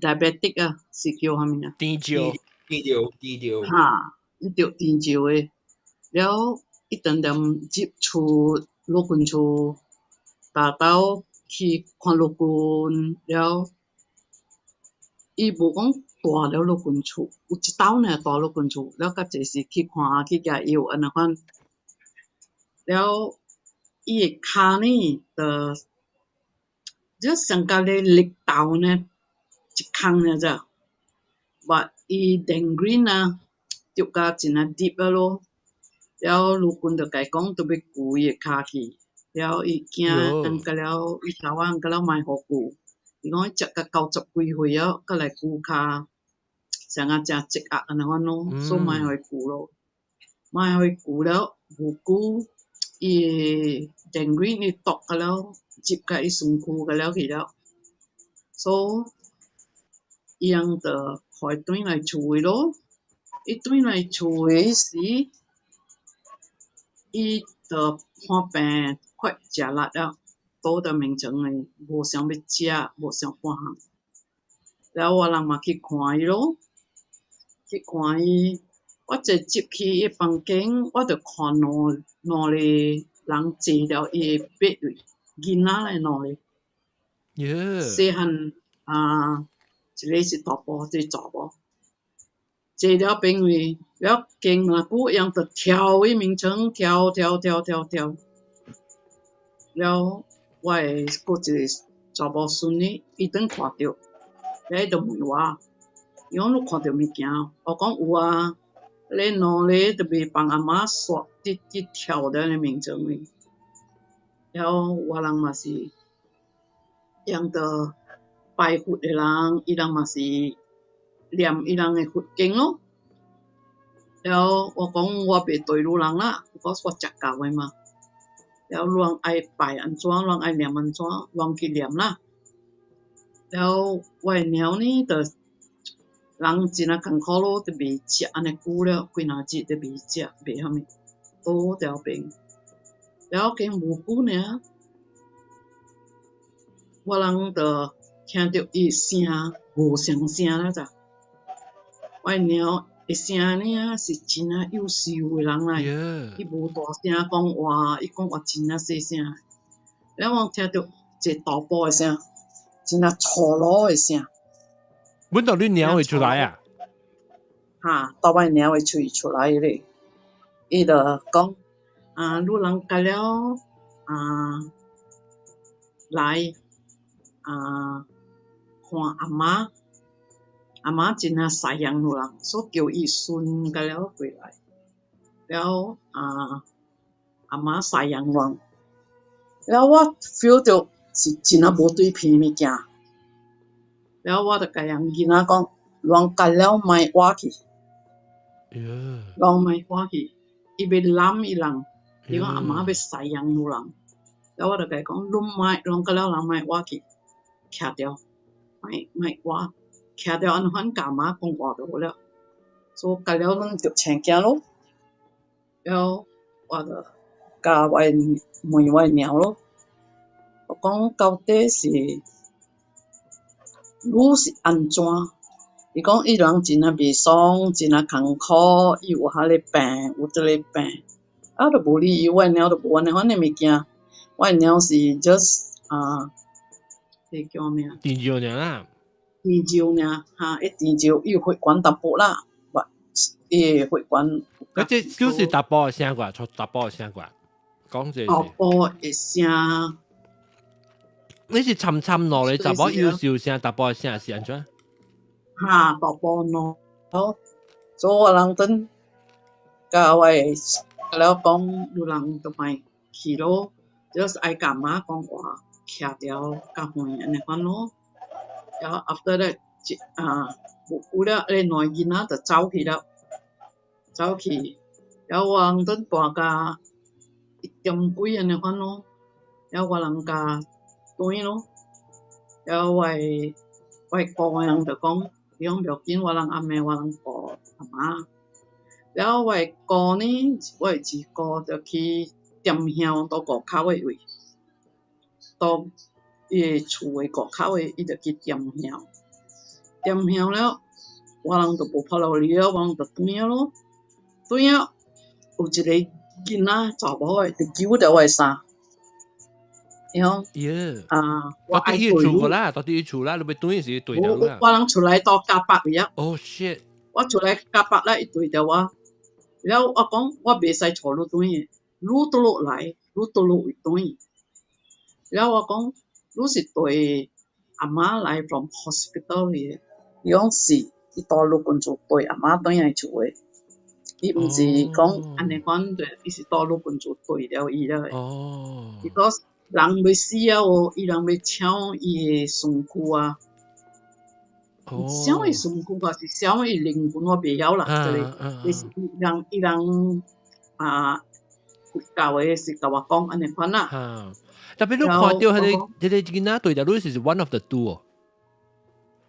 F: ？diabetic 啊，是叫啥物啊？
A: 甜尿。
J: 甜尿，甜尿。
F: 哈，伊著甜尿的，了伊定定入厝老君厝，逐晝去看老君了，伊無講蹛了老君厝，有一晝爾蹛老君厝，了較濟是去看去寄藥按呢款。了伊的跤呢，就這上甲咧綠豆呢，一空爾咋，but 伊 gangrene 啊，著甲真啊 deep 啊咯。了老君就共伊講，著欲鋸伊的跤去，彼了伊驚甲了伊頭仔甲了莫予顧，伊講食甲90幾歲了，閣來顧跤，啥個誠積壓按呢款咯，所以莫予伊顧咯，莫予伊顧了，無久伊電源伊剁甲了，入甲伊身軀甲了去了，所以伊翁就予伊轉來厝的咯，伊轉來厝的時，伊就看病快食力了，倒佇眠床的，無想欲食，無想半項。了我人嘛去看伊咯，去看伊，我坐入去伊房間，我就看兩個人坐了伊的背位，囡仔來兩個。細漢啊，一個是大埔，一個查某。坐了邊位，了經偌久，𪜶就跳伊眠床，跳跳跳跳跳。了，我的閣一個查某孫女，伊當看著，了伊就問我，伊講你看著物件？我講有啊，咧兩個就袂放阿媽煞，直直跳佇咧眠床裡。了，我人嘛是，𪜶就拜佛的人，伊人嘛是念伊人的佛經咯。了，我講我袂對汝人啦，我我食教的嘛。了，汝人愛拜按怎，汝人愛念按怎，汝人去念啦。了，我的貓呢，就人真啊艱苦咯，就袂食按呢久了，幾若日都袂食，袂啥物，倒佇邊。了，經無久爾，我人就聽著伊聲無相聲了咋。我的貓的聲呢是真啊幼秀的人來，伊無大聲講話，伊講話真啊細聲。了我聽著一個大步的聲，真啊粗魯的聲。
A: 阮到你貓會出來啊？
F: 哈，到尾貓的喙出來咧，伊就講啊，汝人甲了啊來啊看阿媽，阿媽真啊犀用汝人，所以叫伊孫甲了過來，了啊阿媽犀用阮，了我 feel 著是真啊無對鼻物件，了我就共𪜶囡仔講，人甲了莫活去，人莫活去，伊欲攬伊人，伊講阿媽欲犀用汝人，了我就共伊講，恁莫，人甲了人莫活去，徛著，莫莫活，徛著按款共阿媽講話就好了，所以甲了阮就青驚咯，了我就共我問我娘咯，我講到底是汝是按怎？伊講伊人真啊袂爽，真啊艱苦，伊有彼个病，有這個病，啊，就無理由，我娘就無按呢款的物件，我娘是 just 啊，彼個叫啥物啊？
A: 甜尿爾啦。
F: 甜尿爾，哈，伊甜尿伊有血管淡薄啦，伊血管。
A: 嗰隻就是查埔的聲啩，出查埔的聲啩，講這是。
F: 查埔的聲。
A: 你是沉沉落嚟，查埔有小聲，查埔的聲是按怎？
F: 哈，查埔喏，好，所以我人陣共我了講，有人就莫去咯，就是愛共媽講話，徛著較遠按呢款咯。然後 after that，啊，無久了，彼兩個囡仔就走去了，走去，了我人陣大概1點幾按呢款咯，了我人共轉咯，了我的姑人就講，伊講不要緊，我人暗暝我人顧阿媽。了我的姑呢，我的二姑就去點香佇五口的位，佇伊的厝的五口的，伊就去點香，點香了，我人就無法度離了，我人就轉咯，轉了有一個囡仔查某的就揪著我的衫，伊講啊，
A: 我佇伊厝啦，佇伊厝啦，你欲轉時對著啦。
F: 我人出來到加北位啊。
A: Oh shit！
F: 我出來加北啦，伊對著我，了我講我袂使帶你轉的，你倒落來，你倒落位轉。了我講你是帶阿媽來 from hospital 的，伊講是，伊帶陸軍厝帶阿媽轉來厝的。伊毋是講按呢款的，伊是倒落本做對了伊了的。Because 人欲死啊哦，伊人欲搶伊的身軀啊。搶伊身軀還是搶伊靈魂，我袂曉啦。這個，伊是伊人伊人啊，教的是共我講按呢款啦。
A: 特別你看著彼個彼個囡仔對著你是 one of the two 哦。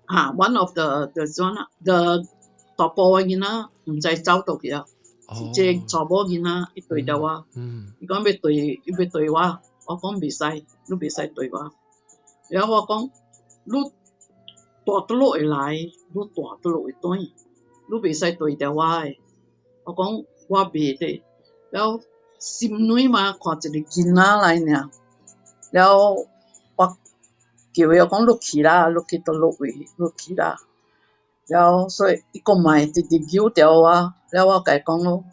F: 啊，one of the 怎啊，the 大埔的囡仔毋知走佗去啊，是這個查某囡仔伊對著我，伊講欲對，伊欲對我，我講袂使，你袂使對我。然後我講，你蹛佗落會來，你蹛佗落會轉，你袂使對著我的。我講我袂得，然後心內嘛看一個囡仔來爾，然後我叫伊講你去啦，你去佗落位，你去啦。然後所以伊閣嘛會直直揪著我，了我共伊講咯，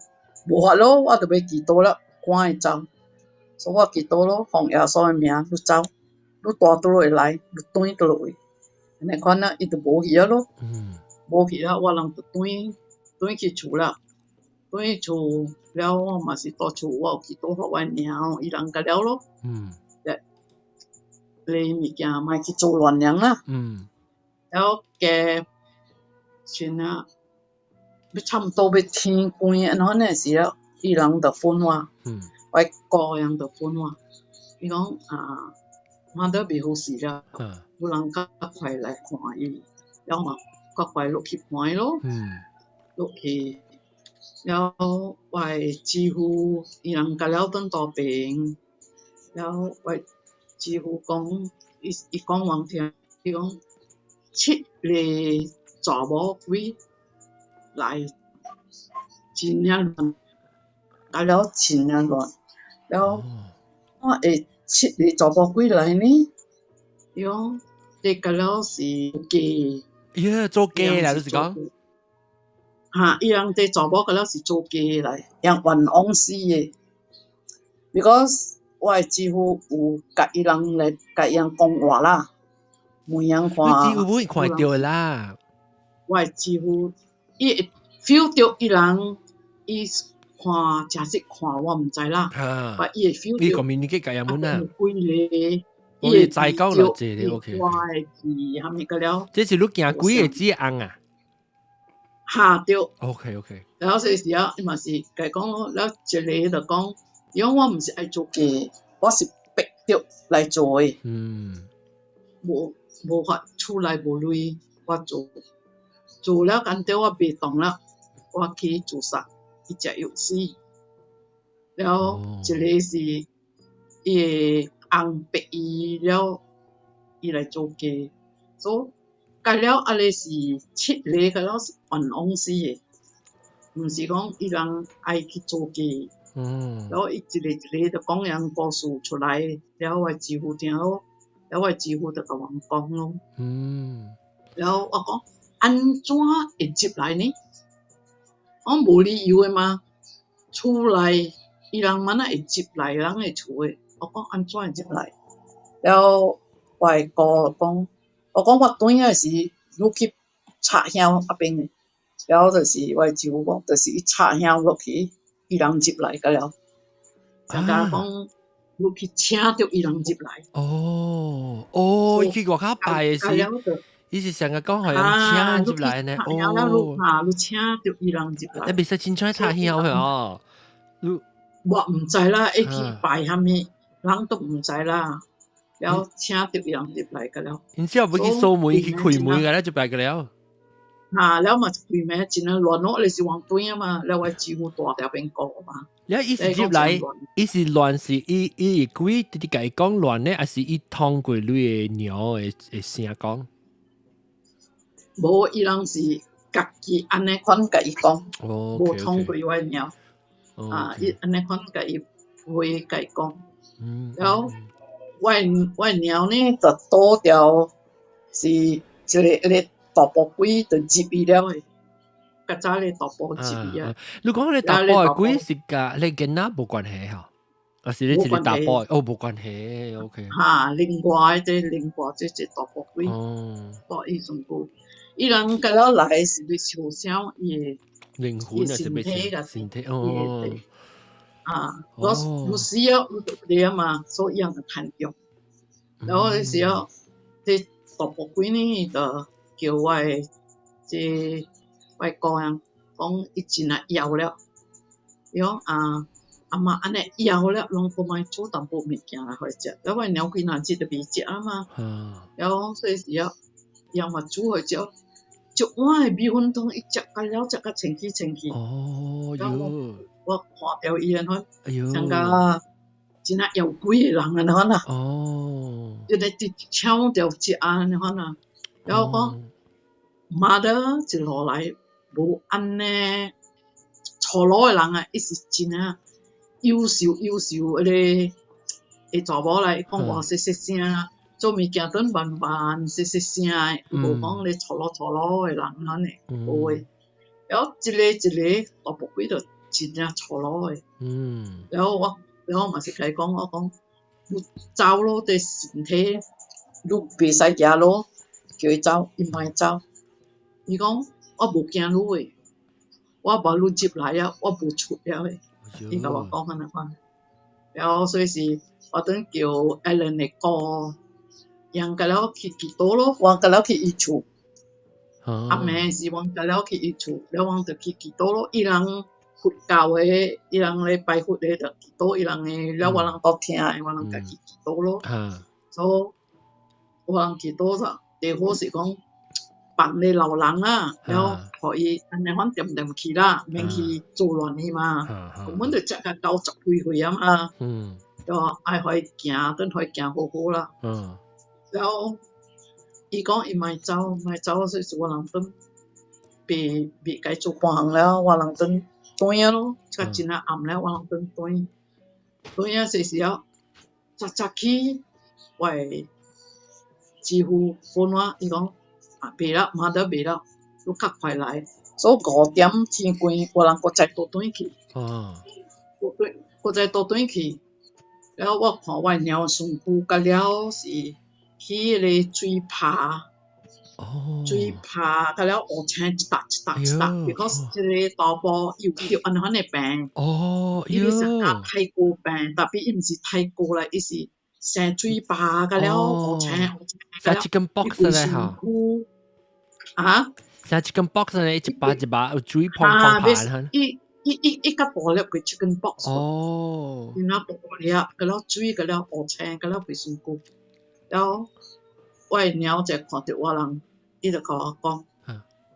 F: 無法咯，我著欲祈禱了，趕伊走。所以我祈禱咯，奉耶穌的名，你走，你蹛佗落會來，你轉佗落位。按呢款啊，伊就無去啊咯。無去啊，我人就轉轉去厝啦。轉去厝了，我嘛是蹛厝，我有祈禱予我的娘，伊人甲了咯。你物件莫去做亂人啦。了加先啊，欲差毋多欲天光按怎的時了，伊人就 phone 我，我姑人就 phone 我，伊講啊，媽都袂好勢了，有人較快來看伊，了嘛較快落去看伊咯，落去，了我的姊夫伊人甲了轉大病，了我的姊夫講，伊伊講予阮聽，伊講七個查某鬼來真正亂，甲了真正亂，了我會七個查某鬼來呢？伊講這甲了是假。
A: 耶，做假啦，就是講。
F: 哈，伊人這查某甲了是做假來，人冤枉死的。Because 我的姊夫有共伊人來共伊人講話啦，問人看。
A: 你姊夫會看著啦。
F: 我的姊夫，伊會 feel 著伊人，伊看誠實看我毋知啦。但伊會 feel
A: 伊 communicate 共伊們啊。
F: 幾個，
A: 伊會知講落這個 OK。
F: 我的字蝦米個了。
A: 這是你驚鬼的姊翁啊？
F: 哈對。
A: OK。
F: 然後這時啊，伊嘛是共講，了一個就講，伊講我毋是愛做假，我是逼著來做的。無無法厝內無鐳，我做做了，感覺我袂動了，我去自殺，伊食藥死。了一個是伊的翁逼伊了，伊來做假，所以甲了按呢是七個，甲了是冤枉死的，毋是講伊人愛去做假。然後伊一個一個就講樣故事出來，了我姊夫聽咯，了我姊夫就共阮講咯。然後我講按怎會入來呢？我無理由的嘛，厝內伊人嘛哪會入來人的厝的？我講按怎會入來？了我的姑講，我講我轉來時，你去插香那邊的，了就是我的姊夫講，就是伊插香落去，伊人入來個了。就甲講，你去請著伊人入來。
A: 哦哦，伊去外口拜的時，伊是成日講予人請入來呢。哦，
F: 啊，你請著伊人入來。
A: 你袂使凊彩插香哦。你
F: 我毋知啦，會去拜啥物，人都毋知啦。了請著伊人入來個了。
A: 然之後欲去鎖門，去開門個咧就拜個了。
F: 啊，了嘛開門真正亂咯，你是往對啊嘛，了我姊夫蹛佇邊顧嘛。
A: 了伊是入來，伊是亂是伊伊鬼直直共伊講亂呢，還是伊通過你的娘的的聲講？
F: 無，伊人是家己按呢款共伊講，無通過我的娘。啊，伊按呢款共伊話共伊講。然後我我的娘呢，就倒掉是一個一個大埔鬼就入伊了的，較早咧大埔入伊啊。
A: 你講你大埔的鬼是佮你囡仔無關係吼？還是你一個大埔？哦，無關係，OK。
F: 哈，另外這另外這一大埔鬼，帶伊上過，伊人佮了來是欲受傷伊
A: 靈魂啊，是欲身體哦。
F: 啊，我有需要有對啊嘛，所以伊人就牽強。然後彼時候，這大埔幾年就叫我的這我的姑人講，伊真啊枵了，伊講啊阿媽按呢枵了，攏閣莫煮淡薄物件來予伊食。了我娘幾若日就袂食啊嘛。了所以時候，伊嘛煮予伊食，一碗的米粉湯，伊食甲了，食甲清氣清氣。
A: 哦喲！
F: 我看著伊按呢，像甲真啊枵鬼的人按呢款啦。就咧直搶著食按呢款啦。了我講，mother 一路來無按呢粗魯的人啊，伊是真啊優秀優秀彼個查某來講話細細聲，做物件都慢慢細細聲的，無講咧粗魯粗魯的人按呢，無的。了一個一個大埔鬼就真正粗魯的。了我，了我嘛是共伊講，我講你走咯，這身體你袂使行路，叫伊走，伊莫走。伊講我無驚你的，我無你入來啊，我無出了的。伊共我講按呢款。了所以是我等叫 Alan 的哥，讓佮了去祈禱咯，我佮了去伊厝。暗暝時阮佮了去伊厝，了阮就去祈禱咯。伊人佛教的，伊人咧拜佛的就祈禱伊人的，了我人都聽的，我人家己祈禱咯。所以我人祈禱就最好是講放咧老人啊，了予伊按呢款恬恬去啦，免去做亂去嘛。阮就食甲90幾歲啊嘛，就愛予伊行，等予伊行好好啦。了伊講伊莫走，莫走，所以我人轉袂袂共伊做半項了，我人轉轉啊咯，較真啊暗了，我人轉轉，轉啊時時了，早早起我的姊夫 phone 我，伊講啊袂啦，mother 袂啦，你較快來，所以5點天光，我人閣再倒轉去。閣閣再倒轉去，了我看我娘身軀甲了是去彼个水泡。水泡甲了烏青一笪一笪一笪，because 這个查埔伊有得按呢款的病。伊咧是甲泰國病，tapi 伊毋是泰國來，伊是生水泡甲了烏青烏青。
A: 像 chicken pox 咧吼。
F: 啊？
A: 像 chicken pox 咧，一把一把有水泡泡泡。
F: 伊伊伊伊較大粒過 chicken pox。伊若大粒，甲了水，甲了烏青，甲了規身軀。了，我的娘就看著我人，伊就共我講，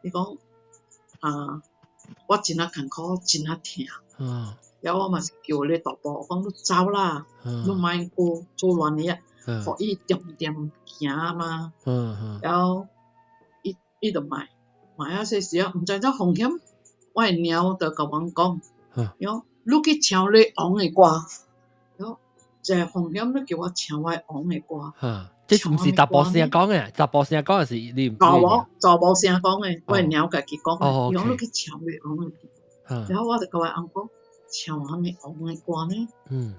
F: 伊講啊，我真啊艱苦，真啊疼。了我嘛是叫咧大埔，我講你走啦，你莫閣做亂去啊，予伊恬恬行嘛。了，伊伊就莫，莫啊！說時啊，毋知影風險，我的娘就共阮講，伊講你去唱你王的歌，了，這風險你叫我唱我王的歌。
A: 這是毋是查埔聲講的？查埔聲講的是你？
F: 查某查某聲講的，我的娘家己講的。伊講你去唱你王的歌，然後我就共我翁講，唱啥物王的歌呢？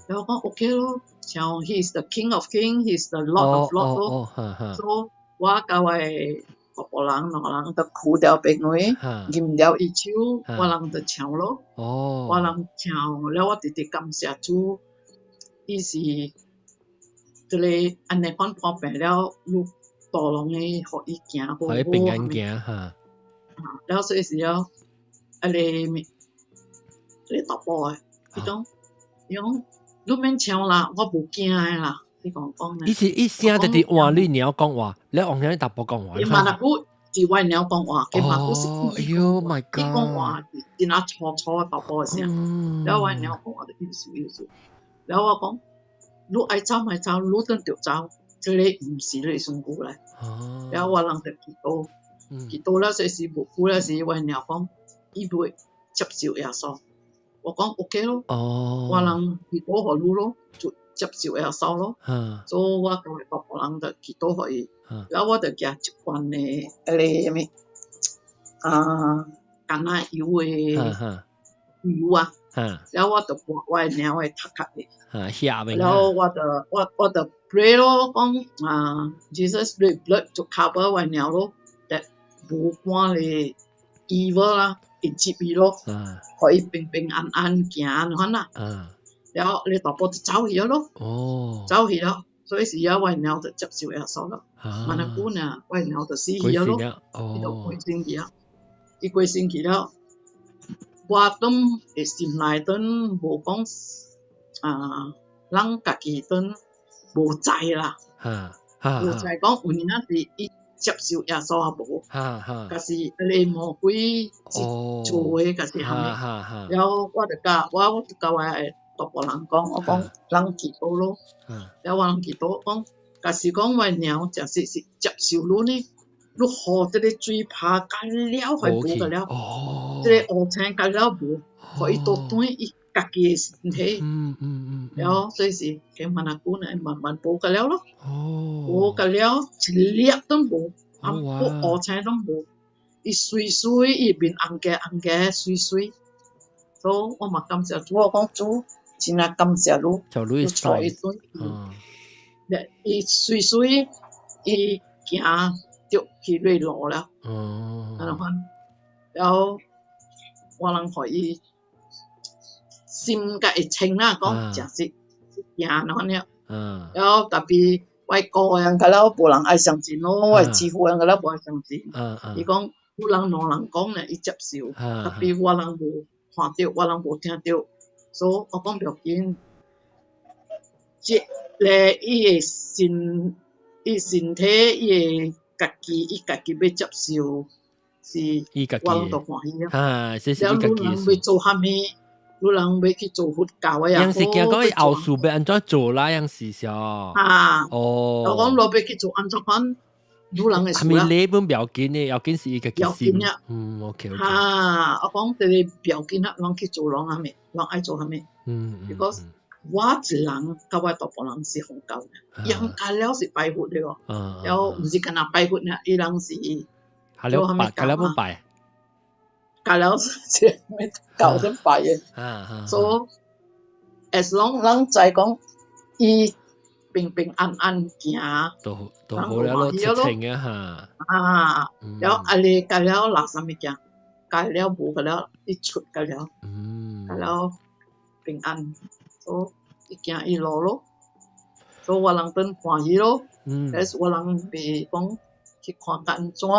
F: 然後講 OK 咯，唱 He is the King of King, He is the Lord of Lord 咯。所以我共我的婆婆人兩個人就扶著病位，握著伊手，我人就唱咯。我人唱了，我直直感謝主，伊是。這個按呢款破病了，有導廊的予伊行好好。
A: 予伊平安行哈。
F: 了所以時了，啊個物，這個查埔的，伊講，伊講你免唱啦，我無驚的啦。伊講講呢。
A: 伊是伊聲直直換你娘講話，你往遐查埔講話。
F: 伊嘛若久是我娘講話，伊嘛久是
A: 哎喲，My God！
F: 伊講話是真啊粗粗的查埔的聲，了我娘講話就意思意思，了我講。你愛走莫走，你轉著走，這個毋是你的身軀來。了我人就祈禱，祈禱了，說是無久了時，我娘講伊袂接受耶穌。我講 OK 咯，我人祈禱予你咯，就接受耶穌咯。所以我共我爸爸人就祈禱予伊，了我就舉一罐的彼個啥物啊，橄欖油的油啊，了我就撥我的娘的頭殼的。了我就我我就 pray 咯，講啊，Jesus 的 blood 就 cover 我娘咯，that 無半個 evil 啦，會接伊咯，予伊平平安安行款啦。然後你大埔就走去咯，走去咯，所以是啊，我娘就接受耶穌咯。萬那久呢，我娘就死去咯，伊就過身去啊，伊過身去了，我當會心內當無講啊，咱家己當無知啦，無知講有影是伊接受耶穌抑無，抑是彼个魔鬼做的，抑是啥物？然後我就佮我的大埔人講，我講咱祈禱咯，然後我人祈禱講，假使講我娘誠實是接受你呢，你予這个水拍甲了，予伊無甲了，這个烏青甲了無，予伊倒轉伊家己的身體，然後所以是經慢仔久呢，慢慢無甲了咯，無甲了，一粒都無，啊，烏青攏無，伊媠媠，伊面紅个紅個媠媠，所以我嘛感謝主，我講主真正感謝你，
A: 你
F: 帶伊轉，伊媠媠，伊行著去佇路了，按呢款，然後我人予伊心較會清啦，講誠實行按呢款了，然後 tapi 我哥的人較了無人愛相信咯，我姊夫人較了無愛相信，伊講有人兩人講呢，伊接受，tapi 我人無看著，我人無聽著，所以我講不要緊，這个伊的身，伊身體，伊的家己，伊家己欲接受，是我攏都歡喜
A: 啊。了
F: 你人欲做啥物？你人欲去做佛教的也好。
A: 樣是驚講伊後事欲按怎做啦，樣是啥？
F: 啊。我講若欲去做按怎款，你人的事
A: 啦。係咪禮本不要緊的，要緊是伊家己心。嗯，OK OK。
F: 啊，我講這个不要緊啊，人去做攏啥物，人愛做啥物。Because 我一人佮我大埔人是佛教，養家了是拜佛的哦，了毋是干焦拜佛爾，伊人是
A: 做啥物教啊？拜，
F: 教了是啥物教先拜的。所以 as long 咱知講伊平平安安行，
A: 都好了咯，出情啊哈。
F: 啊，了啊你教了垃圾物件，教了無教了，伊出教了，教了平安。所以伊行伊路咯，所以我人轉歡喜咯。但是我人袂講去看甲按怎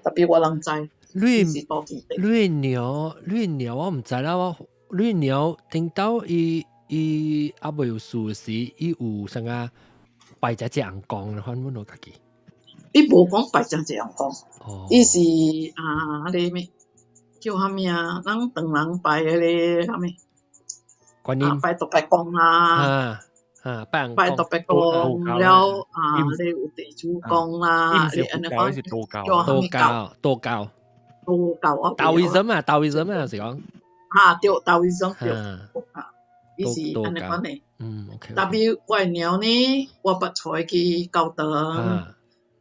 F: ，tapi 我人知。
A: 你娘你娘我毋知啦，我你娘聽到伊伊猶未有事時，伊有啥個拜只隻尪公，反阮我家己。
F: 伊無講拜只隻尪公，伊是啊，彼个物叫啥物啊？咱唐人拜彼個啥物？
A: 觀音
F: 拜大伯公啦，
A: 拜
F: 拜大伯公了啊，你有地主公啦，你按呢款
A: 叫啥物教？道教，
F: 道教啊，
A: Taoism 啊，Taoism 啊，是講。
F: 啊，對，Taoism 對，啊，伊是按呢款的。
A: 特
F: 別我娘呢，我捌帶去教堂，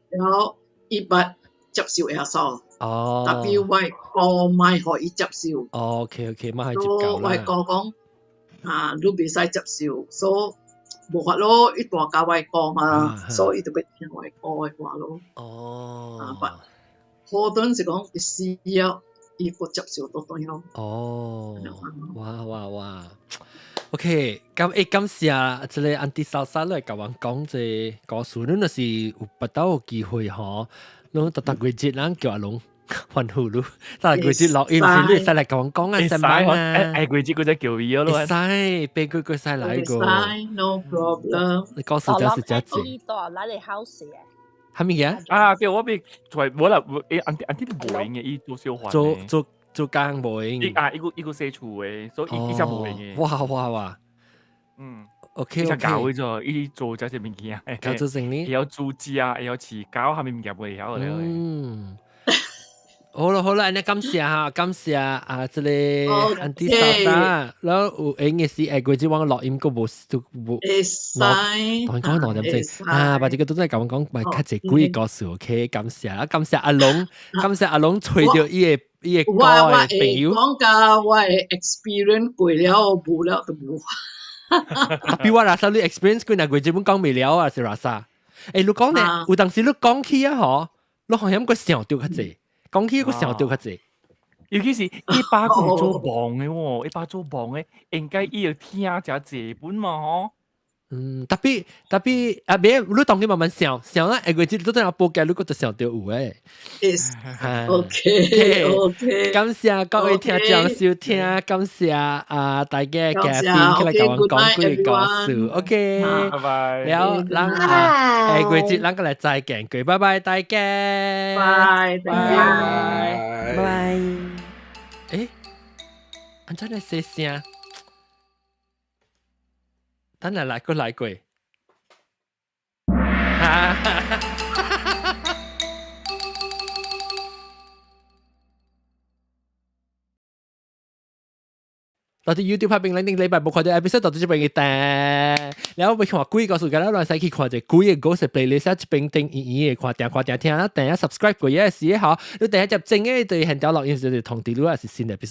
F: 然後伊捌接受耶穌。特別我哥莫予伊接受。
A: OK OK，莫予接受
F: 我哥講。啊，你袂使接受，所以無法咯，伊大佮我哥嘛，所以伊就欲聽我哥的話咯。啊，好頓是講伊死了，伊閣接受倒轉咯。
A: 哦，哇哇哇！OK，咁感謝這個 Auntie 莎莎來共阮講這個故事，你若是有別兜有機會吼，攏逐逐月節咱叫阿龍歡呼嚕，逐個月節錄音是你會使來共阮講啊，什麼啊？
E: 下個月節佢就叫伊咯。
A: 會使，別個個使來個。
F: 會使，no problem。
A: 你故事真是真濟。
I: 大咱的 house 嘅。
A: 啥物嘢？
E: 啊，對，我欲做，無啦，auntie auntie 無閒嘅，伊做小環。
A: 做做做工無閒。
E: 啊，伊個洗厝的，所以伊才無閒嘅。
A: 哇哇哇！
E: 伊才教咗，伊做這些物件。
A: 教做生意。
E: 會曉煮食，會曉飼狗，啥物物件袂曉咧。
A: 嗯。好啦好啦，按呢感謝哈，感謝啊，這個 Auntie 莎莎，然後有閒嘅時，下個月我錄音閣無都無。
F: 會使。
A: 同講2點鐘啊，把這個都在共阮講，咪較濟幾個故事，OK，感謝啊，感謝阿龍，感謝阿龍揣著伊的歌的朋友。
F: 我講甲我的 experience 過了，無了就無。
A: 比我拉薩你 experience 過，若過這本講袂了啊，是拉薩。欸，你講呢？有當時你講起啊，嗬，你好像閣想著較濟。講起個想到較濟。
E: 尤其是伊爸佢係做夢的喎，伊爸做夢的，應該伊會聽誠濟本嘛吼。
A: 嗯，tapi tapi 啊，別你當佢慢慢想想啦，下個節都等下報價，你覺得想到有誒。
F: Yes. OK OK。
A: 感謝各位聽眾收聽，感謝啊大家嘉賓起來共阮講幾個故事。OK，
E: 拜拜。
A: 了，咱啊下個節咱閣來再見，拜拜大家。
F: 拜
A: 拜拜
D: 拜拜。
A: 誒，按怎來細聲？等下來過來過。哈哈哈！到底 YouTube 拍片，頂禮拜無看到 episode，到底這邊嘅單，然後欲看鬼故事，佮咱使去看者鬼个故事 playlist，這邊頂圓圓的看，定看定聽，訂下 subscribe 過也是好。你訂下接正嘅對現條錄音就是通知你，也是新的 episode。